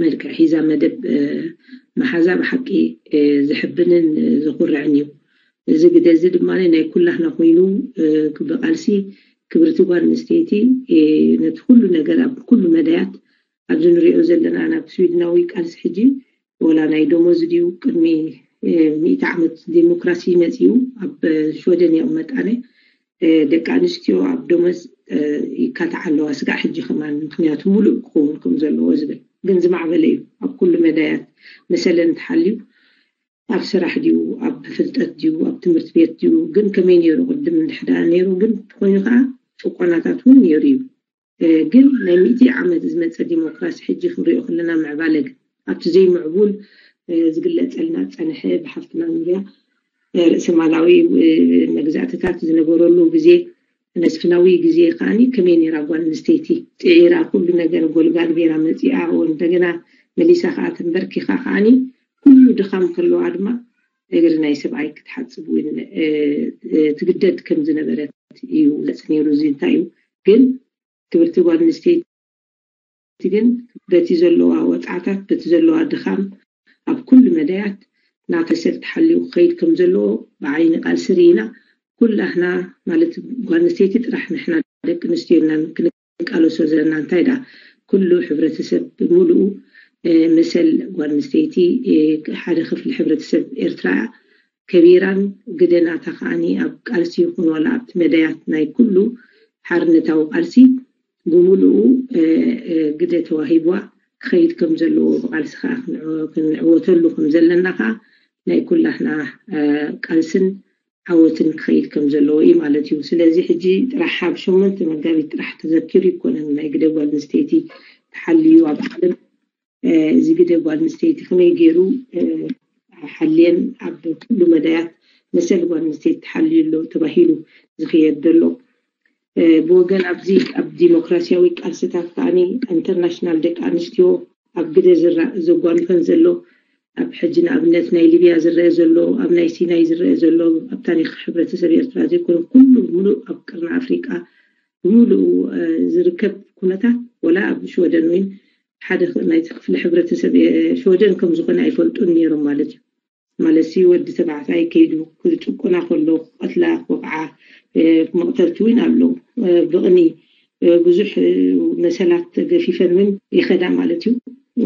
መልክዕ ሒዛ መደብ መሓዛ ብሓቂ ዘሕብንን ዘኹርዕን እዩ እዚ ግደ እዚ ድማ ናይ ኩላህና ኮይኑ ብቃልሲ ክብርቲ ጓል ኣንስተይቲ ነቲ ኩሉ ነገር ኣብ ኩሉ መዳያት ኣብዚ ንሪኦ ዘለና ናብ ስዊድናዊ ቃልሲ ሕጂ ወላ ናይ ደሞዝ ድዩ ቅድሚ ሚእቲ ዓመት ዲሞክራሲ መፂኡ ኣብ ሽወደን ይቕመጥ ኣነ ደቂ ኣንስትዮ ኣብ ደሞዝ ይካትዓ ኣለዋ ስጋዕ ሕጂ ከማን ምክንያቱ ሙሉእ ክኸውን ከም ዘለዎ ዝብል ግን ዝማዕበለ እዩ ኣብ ኩሉ መዳያት መሰለን ተሓልዩ ኣብ ስራሕ ድዩ ኣብ ፍልጠት ድዩ ኣብ ትምህርቲ ቤት ድዩ ግን ከመይ ነይሩ ቅድም እንድሕዳ ነይሩ ግን ኮይኑ ከዓ ጭቆናታት እውን ነይሩ እዩ ግን ናይ ሚእቲ ዓመት ዝመፀ ዲሞክራሲ ሕጂ ክንሪኦ ከለና ምዕባለ ግን ኣብቲ ዘይምዕቡል ዝግለፀልና ዝፀንሐ ብሓፍትና ኑርያ ርእሰ ማላዊ መግዛእትታት ዝነበረሉ ግዜ መስፍናዊ ግዜ ከዓኒ ከመይ ነይራ ጓል ኣንስተይቲ ፅዒራ ኩሉ ነገር ጎልጋል ገይራ መፂኣ እንደገና መሊሳ ከዓ ተንበርኪኻ ከዓኒ ኩሉ ድኻም ከለዋ ድማ እግሪ ናይ ሰብኣይ ክትሓፅብ እውን ትግደድ ከም ዝነበረት እዩ ዝገልፅ ነይሩ እዚ እንታይ እዩ ግን ክብርቲ ጓል ኣንስተይቲ ግን በቲ ዘለዋ ወፅዓታት በቲ ዘለዋ ድኻም ኣብ ኩሉ መዳያት ናተሰብ ተሓልዩ ክኸይድ ከም ዘለዎ ብዓይኒ ቃልሲ ርኢና ኩላህና ማለት ጓል ኣንስተይቲ ጥራሕ ንሕና ደቂ ኣንስትዮ ኢና ክንቃለሶ ዘለና እንታይ ደኣ ኩሉ ሕብረተሰብ ብምሉኡ መሰል ጓል ኣንስተይቲ ሓደ ክፍሊ ሕብረተሰብ ኤርትራ ከቢራን ግደ ናታ ከዓኒ ኣብ ቃልሲ ይኹን ዋላ ኣብቲ መዳያት ናይ ኩሉ ሓርነታዊ ቃልሲ ብምሉኡ ግደ ተዋሂብዋ ክኸይድ ከም ዘለዎ ብቃልሲ ከዓ ክንዕወተሉ ከም ዘለና ከዓ ናይ ኩላህና ቃልስን ዓወትን ክኸይድ ከም ዘለዎ እዩ ማለት እዩ። ስለዚ ሕጂ ጥራሕ ኣብ ሸሞንተ መጋቢት ጥራሕ ተዘኪሩ ይኮነን ናይ ግደ ጓል ኣንስተይቲ ተሓልዩ ኣብ ዓለም እዚ ግደ ጓል ኣንስተይቲ ከመይ ገይሩ ሓልየን ኣብ ኩሉ መዳያት መሰል ጓል ኣንስተይቲ ተሓልዩ ኣሎ ተባሂሉ ዝኽየድ ዘሎ ብወገን ኣብዚ ኣብ ዲሞክራሲያዊ ቃልስታት ከዓኒ ኢንተርናሽናል ደቂ ኣንስትዮ ኣብ ግደ ዘጓንፈን ዘሎ ኣብ ሕጂ ንኣብነት ናይ ሊብያ ዝረአ ዘሎ ኣብ ናይ ሲናይ ዝረአ ዘሎ ኣብ ታሪክ ሕብረተሰብ ኤርትራ ዘይኮነ ኩሉ ሙሉእ ኣብ ቅርኒ ኣፍሪቃ ብምሉኡ ዝርከብ ኩነታት ወላ ኣብ ሽወደን ወይ ሓደ ናይቲ ክፍሊ ሕብረተሰብ ሽወደን ከም ዝኾነ ኣይፈልጡን ነይሮም ማለት እዩ። ማለት ሲ ወዲ ተባዕታይ ከይዱ ክጭቁና ከሎ ክቀትላ ክወቅዓ መቅተልቲ እውን ኣሎ። ብቕኒ ብዙሕ መሰላት ገፊፈን እውን ይኸዳ ማለት እዩ።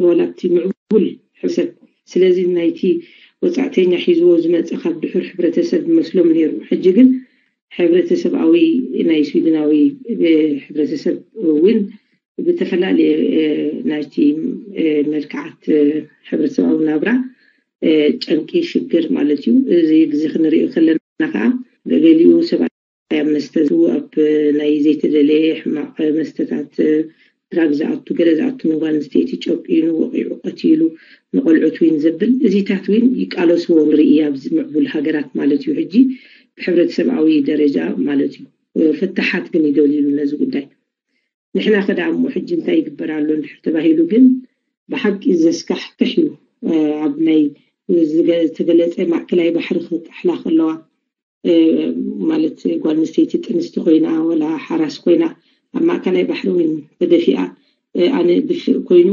ወላ እቲ ምዕቡል ሕብረተሰብ ስለዚ ናይቲ ወፃእተኛ ሒዝዎ ዝመፀ ካብ ድሑር ሕብረተሰብ መስሎም ነይሩ። ሕጂ ግን ሕብረተሰብኣዊ ናይ ስዊድናዊ ሕብረተሰብ እውን ብተፈላለየ ናይቲ መልክዓት ሕብረተሰባዊ ናብራ ጨንቂ ሽግር ማለት እዩ። እዚ ግዜ ክንሪኦ ከለና ከዓ ገሊኡ ሰባት ኣብ መስተ ኣብ ናይ ዘይተደለየ ሕማቕ መስተታት ድራግ ዝኣቱ ገለ ዝኣቱ ንጓል ኣንስተይቲ ጨቂኑ ወቂዑ ቀቲሉ ንቆልዑት ዊን ዘብል እዚታት ዊን ይቃለስዎ ንርኢ ኣብዚ ምዕቡል ሃገራት ማለት እዩ። ሕጂ ብሕብረተሰብኣዊ ደረጃ ማለት እዩ። ፍታሓት ግን ይደልዩሉ ነዚ ጉዳይ። ንሕና ከዳ እሞ ሕጂ እንታይ ይግበር ኣሎ እንድሕር ተባሂሉ ግን ብሓቂ ዘስካሕክሕ እዩ። ኣብ ናይ ዝተገለፀ ማእከላይ ባሕሪ ክጥሕላ ከለዋ ማለት ጓል ኣንስተይቲ ጥንስቲ ኮይና ወላ ሓራስ ኮይና ኣብ ማእከላይ ባሕሪ እውን ተደፊኣ ኣነ ድፍእ ኮይኑ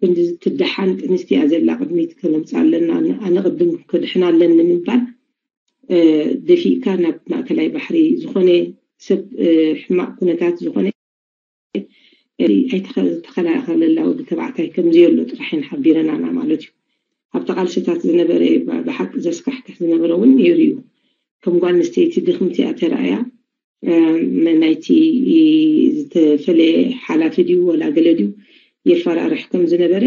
ክንዲ ትደሓን ጥንስቲ እያ ዘላ ቅድሚት ከነምፃ ኣለና ኣነ ቅድም ከድሕና ኣለኒ ምባል ደፊእካ ናብ ማእከላይ ባሕሪ ዝኾነ ሰብ ሕማቕ ኩነታት ዝኾነ ኣይተኸላኸለላ ወዲ ተባዕታይ ከምዘየሎ ጥራሕ ሓቢረናና ማለት እዩ። ኣብቲ ቃልስታት ዝነበረ ብሓቂ ዘስካሕክሕ ዝነበረ እውን ነይሩ እዩ። ከም ጓል ኣንስተይቲ ድኽምቲ እያ ተራእያ። ናይቲ ዝተፈለየ ሓላፊ ድዩ ወላ ገለ ድዩ የፈራርሕ ከም ዝነበረ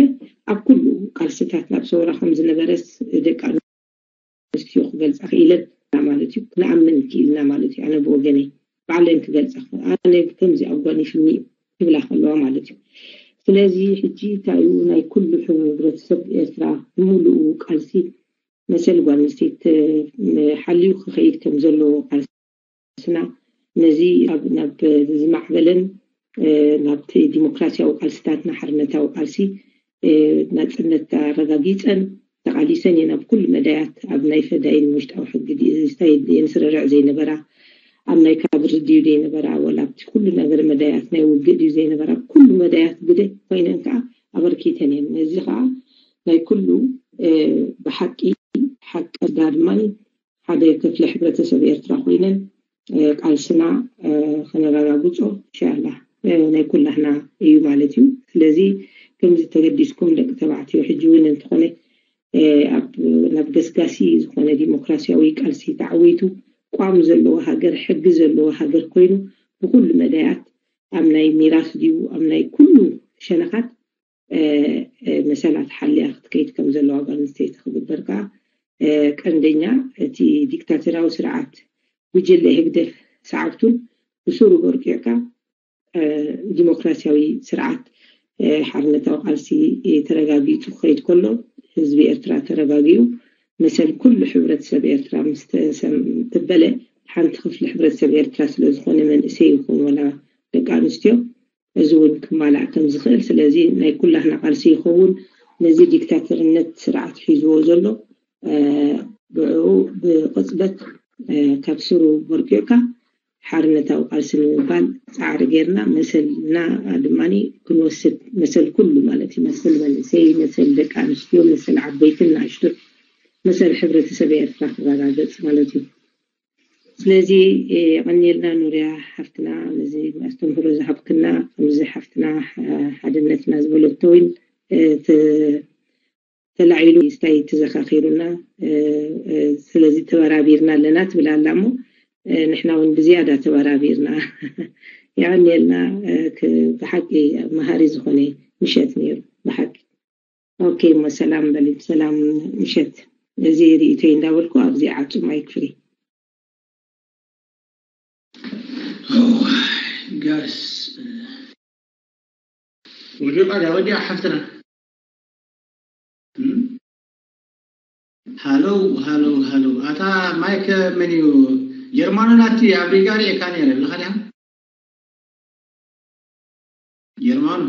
ኣብ ኩሉ ቃልስታት ናብ ሰውራ ከም ዝነበረስ ደቂ ኣንስትዮ ክገልፃ ክኢለን ማለት እዩ። ክንኣምን ክኢልና ማለት እዩ። ኣነ ብወገነይ ባዕለን ክገልፃ ኣነ ከምዚ ኣጓኒፍኒ እዩ ክብላ ከለዋ ማለት እዩ። ስለዚ ሕጂ እንታይ እዩ ናይ ኩሉ ሕብረተሰብ ኤርትራ ብምሉኡ ቃልሲ መሰል ጓል ኣንስተይቲ ሓልዩ ክኸይድ ከም ዘለዎ ቃልስና ነዚ ናብ ዝማዕበለን ናብቲ ዲሞክራሲያዊ ቃልስታትና ሓርነታዊ ቃልሲ ናፅነት ኣረጋጊፀን ተቓሊሰን እየን ኣብ ኩሉ መዳያት ኣብ ናይ ፈዳይን ውሽጣዊ ሕጊ ድዩ እንታይ የንስረርዕ ዘይነበራ ኣብ ናይ ካድሪ ድዩ ዘይነበራ ወላ ኣብቲ ኩሉ ነገር መዳያት ናይ ውግእ ድዩ ዘይነበራ ኩሉ መዳያት ግደ ኮይነን ከዓ ኣበርኪተን እየን። ነዚ ከዓ ናይ ኩሉ ብሓቂ ሓቂ ዳ ድማ ሓደ ክፍሊ ሕብረተሰብ ኤርትራ ኮይነን ቃልስና ከነረጋግጾ ኢንሻላ ናይ ኩላህና እዩ ማለት እዩ። ስለዚ ከምዚ ተገዲስኩም ደቂ ተባዕትዮ ሕጂ እውን እንተኾነ ናብ ገስጋሲ ዝኾነ ዲሞክራሲያዊ ቃልሲ ተዓዊቱ ቋም ዘለዎ ሃገር ሕጊ ዘለዎ ሃገር ኮይኑ ብኩሉ መዳያት ኣብ ናይ ሚራስ ድዩ ኣብ ናይ ኩሉ ሸነኻት መሰላት ሓልያ ክትከይድ ከም ዘለዋ ጓል ኣንስተይቲ ክግበር ከዓ ቀንደኛ እቲ ዲክታተራዊ ስርዓት ጉጅለ ህግደፍ ሰዓብቱን ብሱሩ በርቂዕካ ዲሞክራሲያዊ ስርዓት ሓርነታዊ ቃልሲ ተረጋጊፁ ክኸይድ ከሎ ህዝቢ ኤርትራ ተረጋጊኡ መሰል ኩሉ ሕብረተሰብ ኤርትራ ምስ ተሰምጥበለ ሓንቲ ክፍሊ ሕብረተሰብ ኤርትራ ስለዝኾነ መንእሰይ ይኹን ወላ ደቂ ኣንስትዮ እዚ እውን ክማላእ ከም ዝኽእል ስለዚ ናይ ኩላህና ቃልሲ ይኸውን። ነዚ ዲክታተርነት ስርዓት ሒዝዎ ዘሎ ብዕኡ ብቕፅበት ካብ ስሩ በርቂዕካ ሓርነታዊ ቃልሲ ንምባል ፃዕሪ ጌርና መሰልና ድማ ክንወስድ መሰል ኩሉ ማለት እዩ መሰል መንእሰይ መሰል ደቂ ኣንስትዮ መሰል ዓበይትን ንኣሽቱ መሰል ሕብረተሰብ ኤርትራ ክረጋገፅ ማለት እዩ። ስለዚ የቐንየልና ኑርያ ሓፍትና ነዚ ኣስተምህሮ ዝሃብክና ከምዚ ሓፍትና ሓድነትና ዝበለቶ እውን ተላዒሉ ስታይ ተዘኻኺሩና ስለዚ ተበራቢርና ኣለና ትብል ኣላ እሞ ንሕና እውን ብዝያዳ ተበራቢርና የቐንየልና። ብሓቂ መሃሪ ዝኾነ ምሸት ነይሩ ብሓቂ። ኦኬ እሞ ሰላም በሊ ሰላም ምሸት። እዚ ርእይቶይ እንዳበልኩ ኣብዚ ዓጹ ማይክ ፍሪ። ጋስ ወዲቓ ዳ ወዲኣ ሓፍትና ሃሎ ሃሎ ሃሎ ኣታ ማይክ መን እዩ? ጀርማኖ ናቲ ኣብ ሪጋ ሪኤካ ነይረ ኣለኻ ዲኻ? ጀርማኖ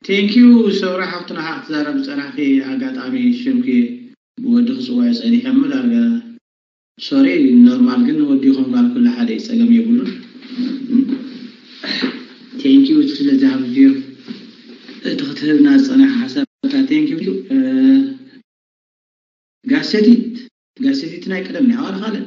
ቴንኪዩ ሰውራ ሓፍትና ክትዛረብ ዝፀናሕኪ ኣጋጣሚ ሽምኪ ብወዲ ክፅዋዕ ፀኒሐ እሞ ዳርጋ ሶሪ ኖርማል ግን ወዲኹም ጋር ኩሉ ሓደ እዩ ፀገም የብሉን። ቴንኪዩ ስለዚ ሃብዮ እቲ ክትህብና ዝፀናሕ ሓሳብታ ቴንኪዩ። ጋሰቲት ጋሰቲት ናይ ቀደም ናይ ዋላ ካልእ